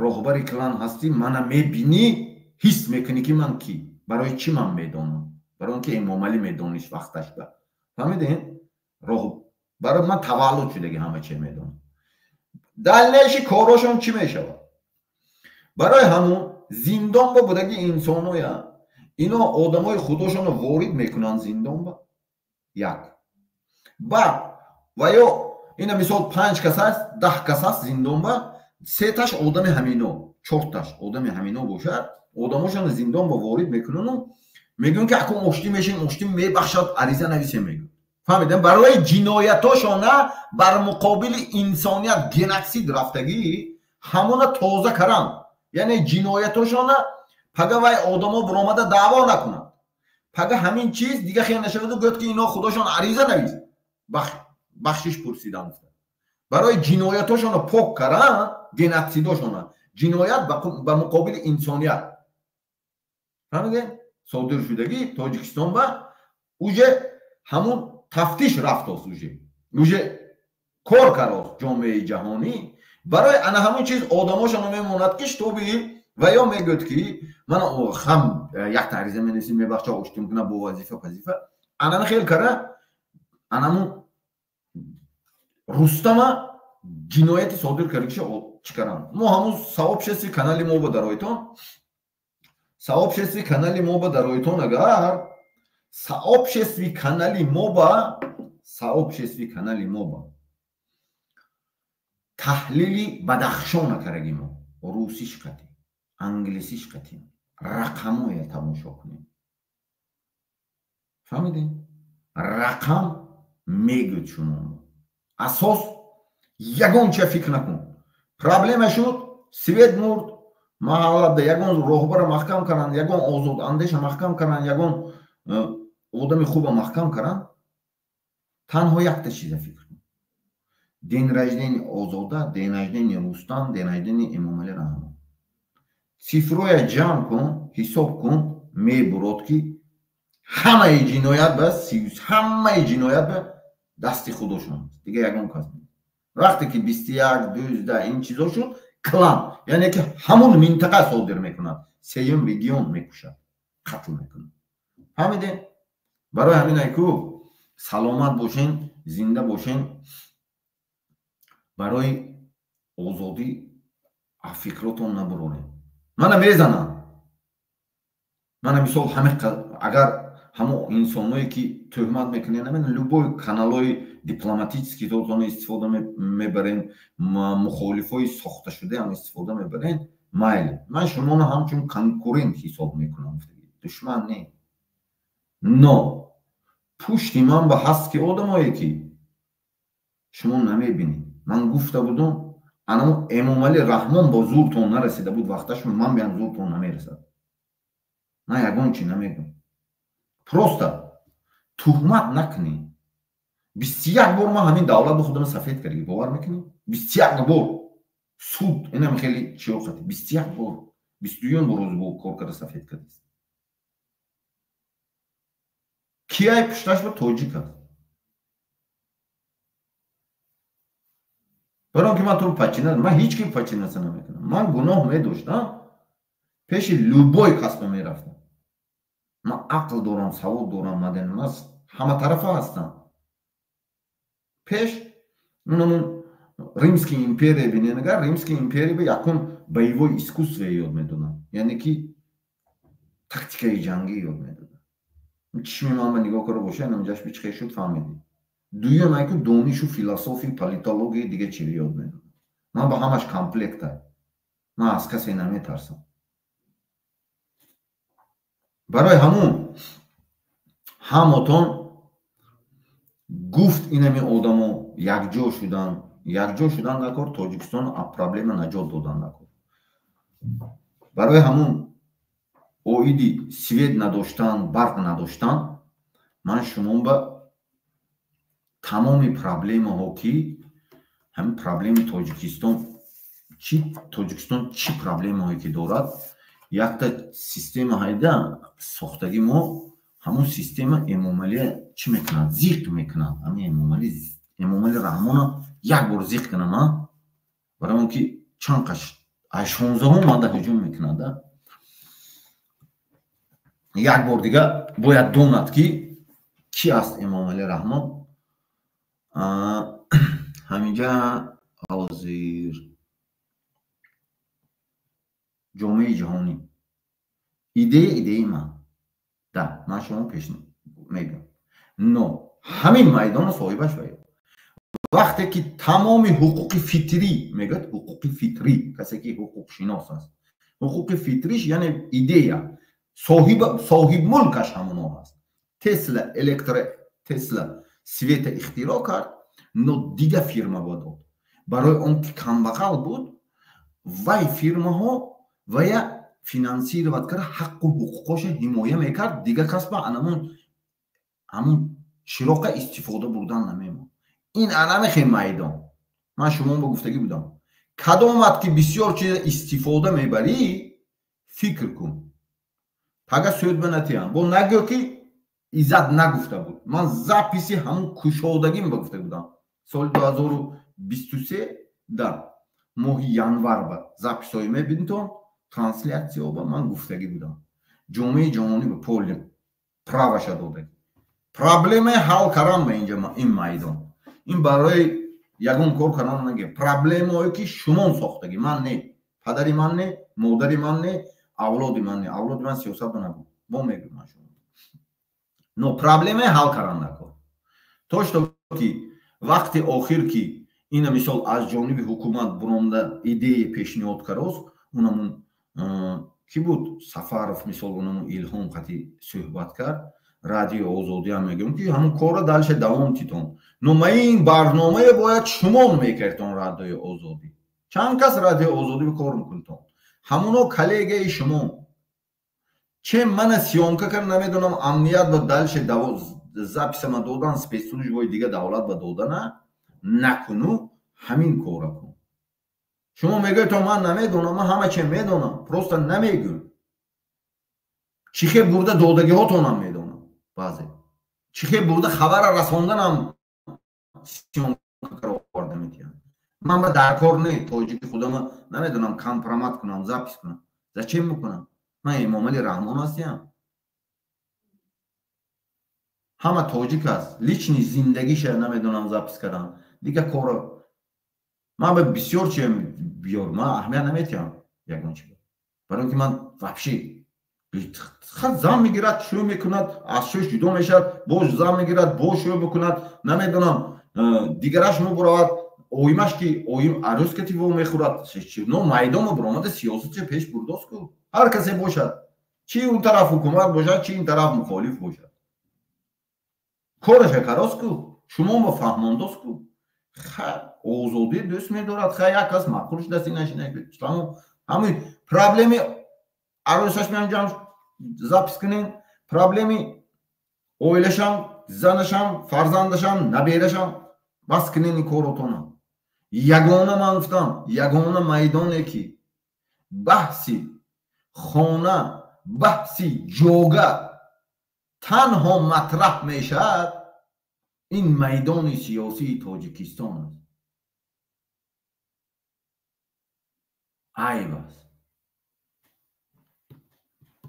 роҳбари клан ҳастӣ, мана мебинӣ, ҳис мекунӣ, ки ман кӣ, барои чӣ ман медонам. Барои он ки Эмомалӣ медониш вақташ ба, фаҳмидем, роҳ барои ман таваллуд шудаги, ҳама чия медонам. Дальнейший корошон чӣ мешавад? Барои ҳамун зиндон ба будаги инсоноя, ино одамои худошонро ворид мекунанд зиндон ба як баъд ва ё ина мисол панҷ кас аст, 10 кас аст зиндон ба, сеташ одами ҳамино, чорташ одами ҳамино бошад, одамошонро зиндон ба ворид мекунану мегӯянд, ки акун оштӣ мешем, оштӣ мебахшад, ариза нависем, мегӯяд. Фаҳмидем, барои ҷиноятошона бар муқобили инсоният, геноцид рафтагӣ, ҳамона тоза каранд, яъне ҷиноятошона пага вай одамо буромада даъво накунанд, пага ҳамин чиз дига хел нашаваду гӯяд, ки ино худошон ариза навис, бахшиш пурсидан. Барои ҷиноятошонро пок каранд, геноцидошона, ҷиноят ба муқобили инсоният, фаҳмидем, содир шудагӣ Тоҷикистон ба, уже ҳамун тафтиш рафтост, уже кор карост ҷомеаи ҷаҳонӣ. Барои ана ҳамун чиз одамошонро мемонад, ки чтобы ва ё мегӯяд, ки ман хам якта ариза менависем, мебахша, оштӣ мекунам бо вазифа пазифа анана хел кара. Анамун Рустама ҷинояти содир кардагиша чӣ каранд? Мо ҳамун сообществои канали мо ба дароитон, сообществои канали мо ба дароитон, агар сообществои канали мо ба, сообществои канали мо ба таҳлили Бадахшона караги, мо русиш қатӣ, англисиш қатӣ, рақамоя тамошо кунем. Фаҳмидем, рақам мегӯд шумо. Асос ягон чия фикр накун. Проблема шуд, свет мурд, маҳаллада ягон роҳбара маҳкам каранд, ягон озодандеша маҳкам каранд, ягон одами хуба маҳкам каранд. Танҳо якта чиза фикр кун: день рождения Озода, день рождения Рустам, день рождения Эмомалӣ Раҳмон. Цифроя ҷамъ кун, ҳисоб кун, мебурод ки ҳамаи ҷиноят ба ҳамаи ҷиноят ба дасти худошон аст, дига ягон кас нест. Вақте ки 21, 12 ин чизо шуд, клан, яъне ки ҳамун минтақа содир мекунад, сеюм регион мекушад, қатл мекунад. Фаҳмидем? Барои ҳамин айку саломат бошен, зинда бошен, барои озодӣ афикротон набурорем. Мана мезанам, мана мисол ҳаме агар ҳамо инсоное ки тӯҳмат мекунед, любой каналҳои дипломатический тотон истифода мебарен, мухолифҳои сохташудаам истифода мебарен, майли, ман шуморо ҳамчун конкурент ҳисоб мекунам, душман не. Но пушти ман ба ҳаст ки одамое ки шумо намебинед. Ман гуфта будум, анамо Эмомалӣ Раҳмон бо зуртон нарасида буд вақташ, ман биам зуртон намерасад. Ман ягон чи намегӯм, просто туҳмат накунед. 21 бор ман ҳамин давлат ба худам сафед кардӣ, бовар мекунӣ? 21 бор суд инам хеле чиё қати 21 бор, 22 бор рӯз бо кор карда сафед кардист. Кияй пушташ ба тоҷик аст. Барои он ки ман туро пачина, ман ҳеҷ ки пачинаса намекунам. Ман гуноҳ медоштам, пеши любой касба мерафтам. Ман ақл дорам, савод дорам, маданӣ, ман ҳаматарафа ҳастам. Пеш унамун Римский империя бинен, агар Римский империя ба якум боевой искусство ёд медодам, яъне ки тактикаи ҷангӣ ёд медодам. Чишми ман ба нигоҳ карда боша, инамҷаш бичихе шуд, фаҳмидӣ. Дуюм айку донишу философию политология дига чиз ёд медодам. Ман ба ҳамаш комплекта, ман аз касе наметарсам. Барои ҳамун ҳамотон гуфт инами одамо якҷо шудан, якҷо шудан накор, Тоҷикистон аз проблема наҷот додан накор. Барои ҳамун оиди свет надоштан, барқ надоштан, ман шумо ба тамоми проблемаҳо ки ҳамин проблеми Тоҷикистон, чи Тоҷикистон чӣ проблемаҳое ки дорад, якта система ҳайда сохтаги мо, ҳамун система Эмомалия чӣ мекунад? Зиқ мекунад. Ҳамин Эмомали Раҳмона як бор зиқ кунам, барои он ки чанд қаш аз 16 мада ҳуҷум мекунад. Як бор дига бояд донад ки ки аст Эмомали Раҳмон. Ҳаминҷа ҳозир ҷомеаи ҷаҳонӣ идея, идеяи ман да, ман шумо пеш мегӯям, но ҳамин майдонро соҳибаш вай. Вақте ки тамоми ҳуқуқи фитрӣ мегӯяд, ҳуқуқи фитрӣ, касе ки ҳуқуқшинос аст, ҳуқуқи фитриш яъне идея, соҳибмулкаш ҳамоно аст. Тесла электро, Тесла света ихтироъ кард, но дига фирма ба дод. Барои он ки камбағал буд, вай фирмаҳо вая финансировать кард, ҳаққу ҳуқуқоша ҳимоя мекард, дига кас ба анамун ҳамун чироқа истифода бурдан намемонд. Ин анамехе майдон. Ман шумо ба гуфтагӣ будам, кадомат ки бисёр чиза истифода мебарӣ, фикр кун, пага суд ба натиям. Бо нагӯ ки Иззат нагуфта буд. Ман записи ҳамун кушодагим ба гуфта будам. Соли 2023 да моҳи январ ба записҳои мебинтон, трансляцияҳо ба ман гуфтагӣ будам. Ҷомеаи ҷаҳонӣ ба поли праваша додагӣ. Проблемаи ҳал кардан ба инҷа ин майдон. Ин барои ягон кор кардан наге. Проблемаое ки шумон сохтагӣ, ман не, падари ман не, модари ман не, авлоди ман не. Авлоди ман сиёсат набуд. Бо мегӯям ман шумо. Но проблемаи ҳал кардан накор. То что ки вақти охир ки ина мисол аз ҷониби ҳукумат буронда идея пешниҳод карост, унамун ки буд Сафаров мисол унамун Илҳом қати суҳбат кард, радио Озодӣ ҳам мегӯям ки ҳамун корро дальше давом титон. Но ма ин барномае бояд шумон мекардтон радиои Озодӣ. Чанд кас Радиои Озодӣ кор мекунитон? Ҳамуно коллегаи шумо. Че мана съёмка кар, намедонам, амният ба дальше записама додан, спецслужбаи дига давлат ба додана накуну, ҳамин кора кун. Шумо мегӯед, то ман намедонам, ман ҳама че медонам, просто намегӯм. Чӣ хел бурда додагиҳотонам медонам, баъзе чӣ хел бурда хабара расонданам съёмка кар оварда метиҳам. Ман ба даркор не, тоҷики худама намедонам, компромат кунам, запись кунам. Зачем мекунам? Ман Эмомали Раҳмон ҳастиям. Ҳама тоҷик аст, личный зиндагиша намедонам запись кардан. Дига коро ман ба бисёр чи биёр, ман аҳамият наметиҳам ягон чи. Барои ки ман вообще зан мегирад, шӯ мекунад, аз шӯш ҷудо мешавад, боз зан мегирад, боз шӯ мекунад, намедонам, дигараш мебуравад, оимаш ки оим арӯс кати во мехӯрад. Но майдоно буромада сиёсатша пеш бурдост ку. Ҳар касе бошад, чи он тараф ҳукумат бошад, чи ин тараф мухолиф бошад, кораша карост ку, шумо ба фаҳмондост ку. Озодӣ дӯст медорад, ха як кас маъқул шудаст, инашинамон ҳамин проблеми арӯсаш меанҷам запись кунем, проблеми оилашам, занашам, фарзандашам, наберашам, бас кунен ин коротона. Ягона ман гуфтам, ягона майдоне ки баҳси хона, баҳси ҷога танҳо матраҳ мешавад, ин майдони сиёсии Тоҷикистон аст. Айб аст,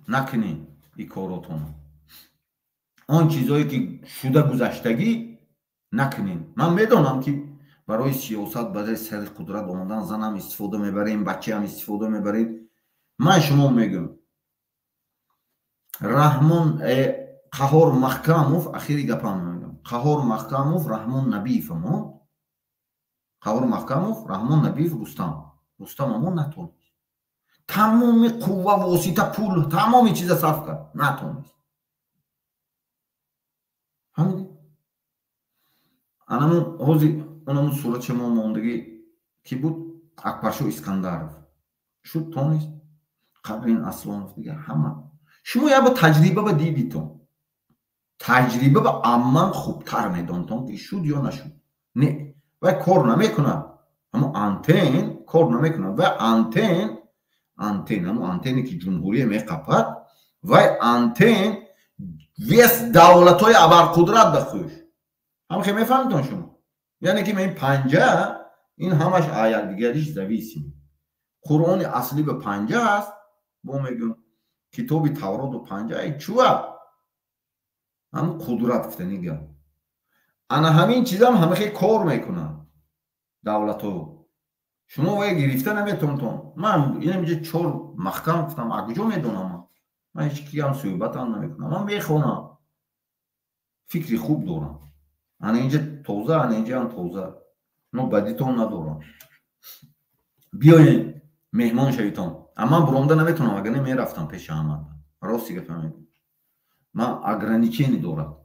накунед ин коротона. Он чизое ки шуда гузаштагӣ накунед. Ман медонам ки барои сиёсат, барои сари қудрат омадан занам истифода мебарем, бачаам истифода мебарем. Ман шумо мегӯям, Раҳмон Қаҳор Маҳкамов, ахири гапам мегӯям, Қаҳор Маҳкамов, Раҳмон Набиев амо, Қаҳор Маҳкамов, Раҳмон Набиев, Рустам, Рустам амо натонист. Тамоми қувва, восита, пул, тамоми чиза сарф кард, натонист. Фаҳмидӣ? Анамун ҳозир онамун суратша мо мондагӣ ки буд, Акбаршо Искандаров шуд, тонист. Қабрин Аслонов, дигар ҳама. Шумо як бо таҷриба ба дидитон, таҷриба ба амман хубтар медонтон ки шуд ё нашуд. Не, вай кор намекунад. Ҳамо антен кор намекунад. Вай антен, антен, ҳамо антене ки ҷумҳурия меқапад, вай антен вес давлатҳои абарқудрат ба хуш. Ҳам хе мефаҳмитон шумо? Яъне ки ин панҷа, ин ҳамаш якдигариш зависим. Қуръони аслӣ ба панҷа аст, бо мегӯям, китоби Тавроту панҷа чуа? Ҳам қудрат гуфтани гап. Ана ҳамин чизам ҳамахе кор мекунад давлатҳо. Шумо вай гирифта наметонтон. Ман инамиҷа чор маҳкам гуфтам, а куҷо медонам ман? Ман ҳеҷ киам суҳбатам намекунам. Ман мехонам. Фикри хуб дорам. Ана инҷа тоза, ана инҷаам тоза. Но бадитон надорам. Биёед меҳмон шавитон. Амма ман буромда наметонам, агар не мерафтам пеши ҳама. Рости гапа мегӯям. Ман ограничение дорам.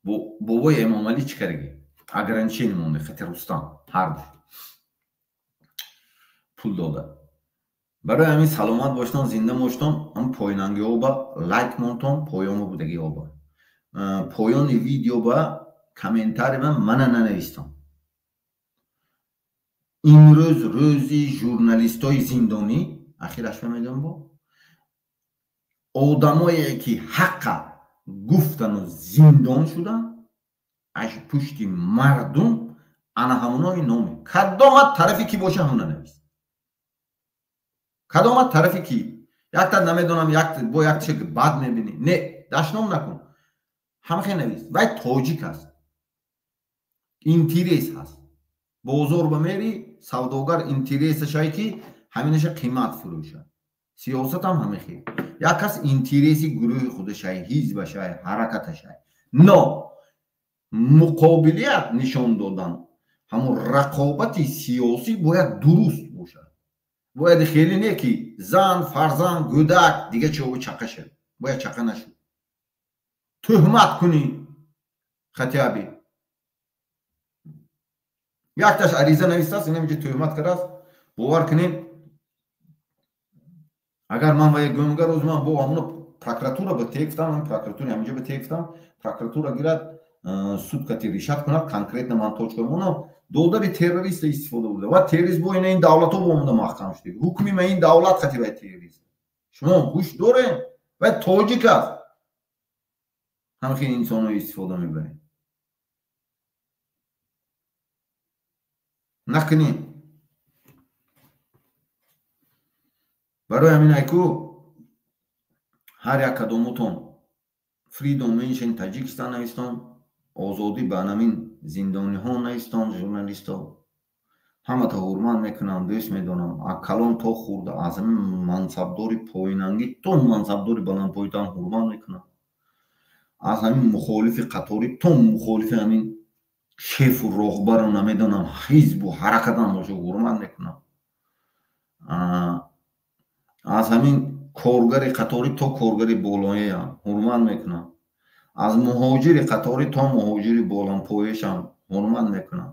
Бобои Эмомалӣ чӣ кардаги? Ограничение монда, хати Рустам, ҳарду. Пул дода. Барои ҳамин саломат боштон, зинда боштон, ҳам поёнангиҳо ба лайк монтон, поёнмо будагиҳо ба. Поёни видео ба комментарий ба мана нанавистон. Имрӯз рӯзи журналистои зиндонӣ, ахираш мемедонам бо одамое ки ҳаққа гуфтану зиндон шуданд, аз пушти мардум ана ҳамонои номи кадомат тарафи ки боша ҳамона навис. Кадомат тарафи ки якта намедонам, як бо як чек бад мебинӣ, не, дашном накун, ҳамахе навис. Вай тоҷик аст, интерес ҳаст. Бозор ба мери, савдогар интересашай ки ҳаминаша қимат фурӯшад. Сиёсатам ҳамахе. Як кас интереси гурӯҳи худашай, ҳизбашай, ҳаракаташай. Но муқобилият нишон додан, ҳамон рақобати сиёсӣ бояд дуруст бошад. Бояд хеле не ки зан, фарзанд, гӯдак, дига чиҳо чақа шавад. Бояд чақа нашуд. Тӯҳмат кунӣ хатиаби. Якташ ариза навистааст, ина инҷа тӯҳмат кардааст. Бовар кунед, агар ман ва гӯмгар рӯз ман бо ҳамуна прокуратура ба тегфтам, прокуратура ҳаминҷо ба тегфтам, прокуратура гирад, суд кати решат кунад, конкретно ман точка монам, додари террориста истифода бурда. Ва террорист бо ина ин давлатҳо бо омада маҳкам шуда. Ҳукми ма ин давлат хати вай террорист. Шумо ҳуш дорем? Вай тоҷик аст. Ҳамхел инсонҳо истифода мебарем. Накунем. Барои ҳамин айку ҳар як кадомутон Freedom Mention Таҷикистон навистон, озодӣ ба ҳамин зиндониҳо навистон, журналистҳо. Ҳамата ҳурмат мекунам, дӯст медонам. Аз калон то хурда, аз ҳамин мансабдори поинангӣ то мансабдори баландпоятан ҳурмат мекунам. Аз ҳамин мухолифи қаторӣ то мухолифи ҳамин шефу роҳбару намедонам ҳизбу ҳаракатам боша ҳурмат мекунам. Аз ҳамин коргари қаторӣ то коргари болояам ҳурмат мекунам. Аз муҳоҷири қаторӣ то муҳоҷири болонпояшам ҳурмат мекунам.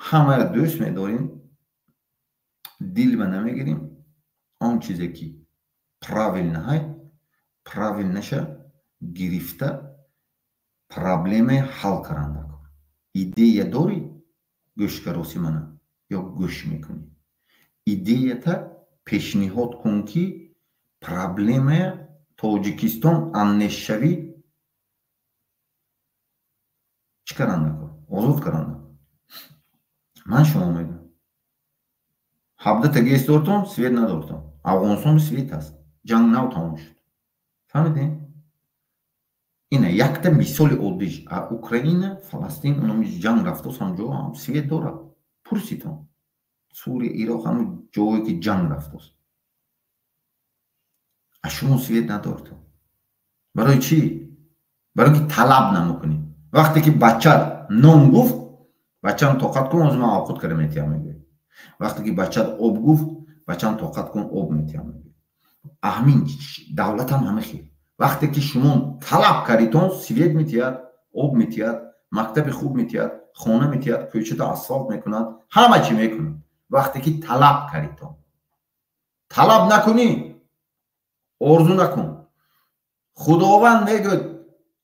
Ҳамаро дӯст медорем, дил ба намегирем. Он чизе ки правильно ҳай, правильнаша гирифта проблемаи ҳал каранда кор. Идея дорӣ, гӯшкароси мана ё гӯш мекунӣ. Идеята пешниҳод кун, ки проблемая Тоҷикистон аннешшавӣ чӣ каранда кор? Озод каранда. Ман шумо мегӯям. 17 ГЭС дортон, свет надортон. Афғонистон свет аст. Ҷанг нав тамом шуд. Фаҳмидем? Ина якта мисоли оддиш. А Украина, Фаластин, оном ҷанг рафтост, ҳам ҷо ҳам свет дорад. Пурситон. Сурия, Ироқ ҳам ҷое ки ҷанг рафтост. А шумо свет надортон. Барои чӣ? Барои ки талаб намекунӣ. Вақте ки бачат нон гуфт, бачам тоқат кун, ҳозир ман овқат карда метиҳам мегӯяд. Вақте ки бачат об гуфт, бачам тоқат кун, об метиҳам мегӯяд. Ҳамин давлатам ҳама хел. Вақте ки шумо талаб кардитон, свет метиҳад, об метиҳад, мактаби хуб метиҳад, хона метиҳад, кӯчата асфалт мекунад, ҳама чӣ мекунад. Вақте ки талаб кардитон. Талаб накунӣ, орзу накун. Худованд мегӯяд,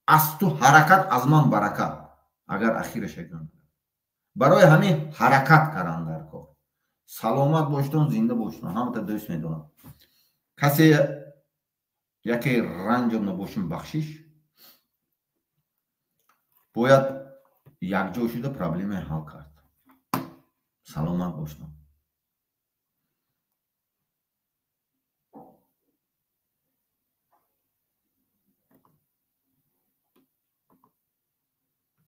аз ту ҳаракат, аз ман баракат. Агар ахираша гӯям. Барои ҳамин ҳаракат кардан дар кор. Саломат боштон, зинда боштон. Ҳамата дӯст медорам. Касе яке ранҷо набошим, бахшиш. Бояд якҷо шуда проблемаи ҳал кард. Саломат боштон.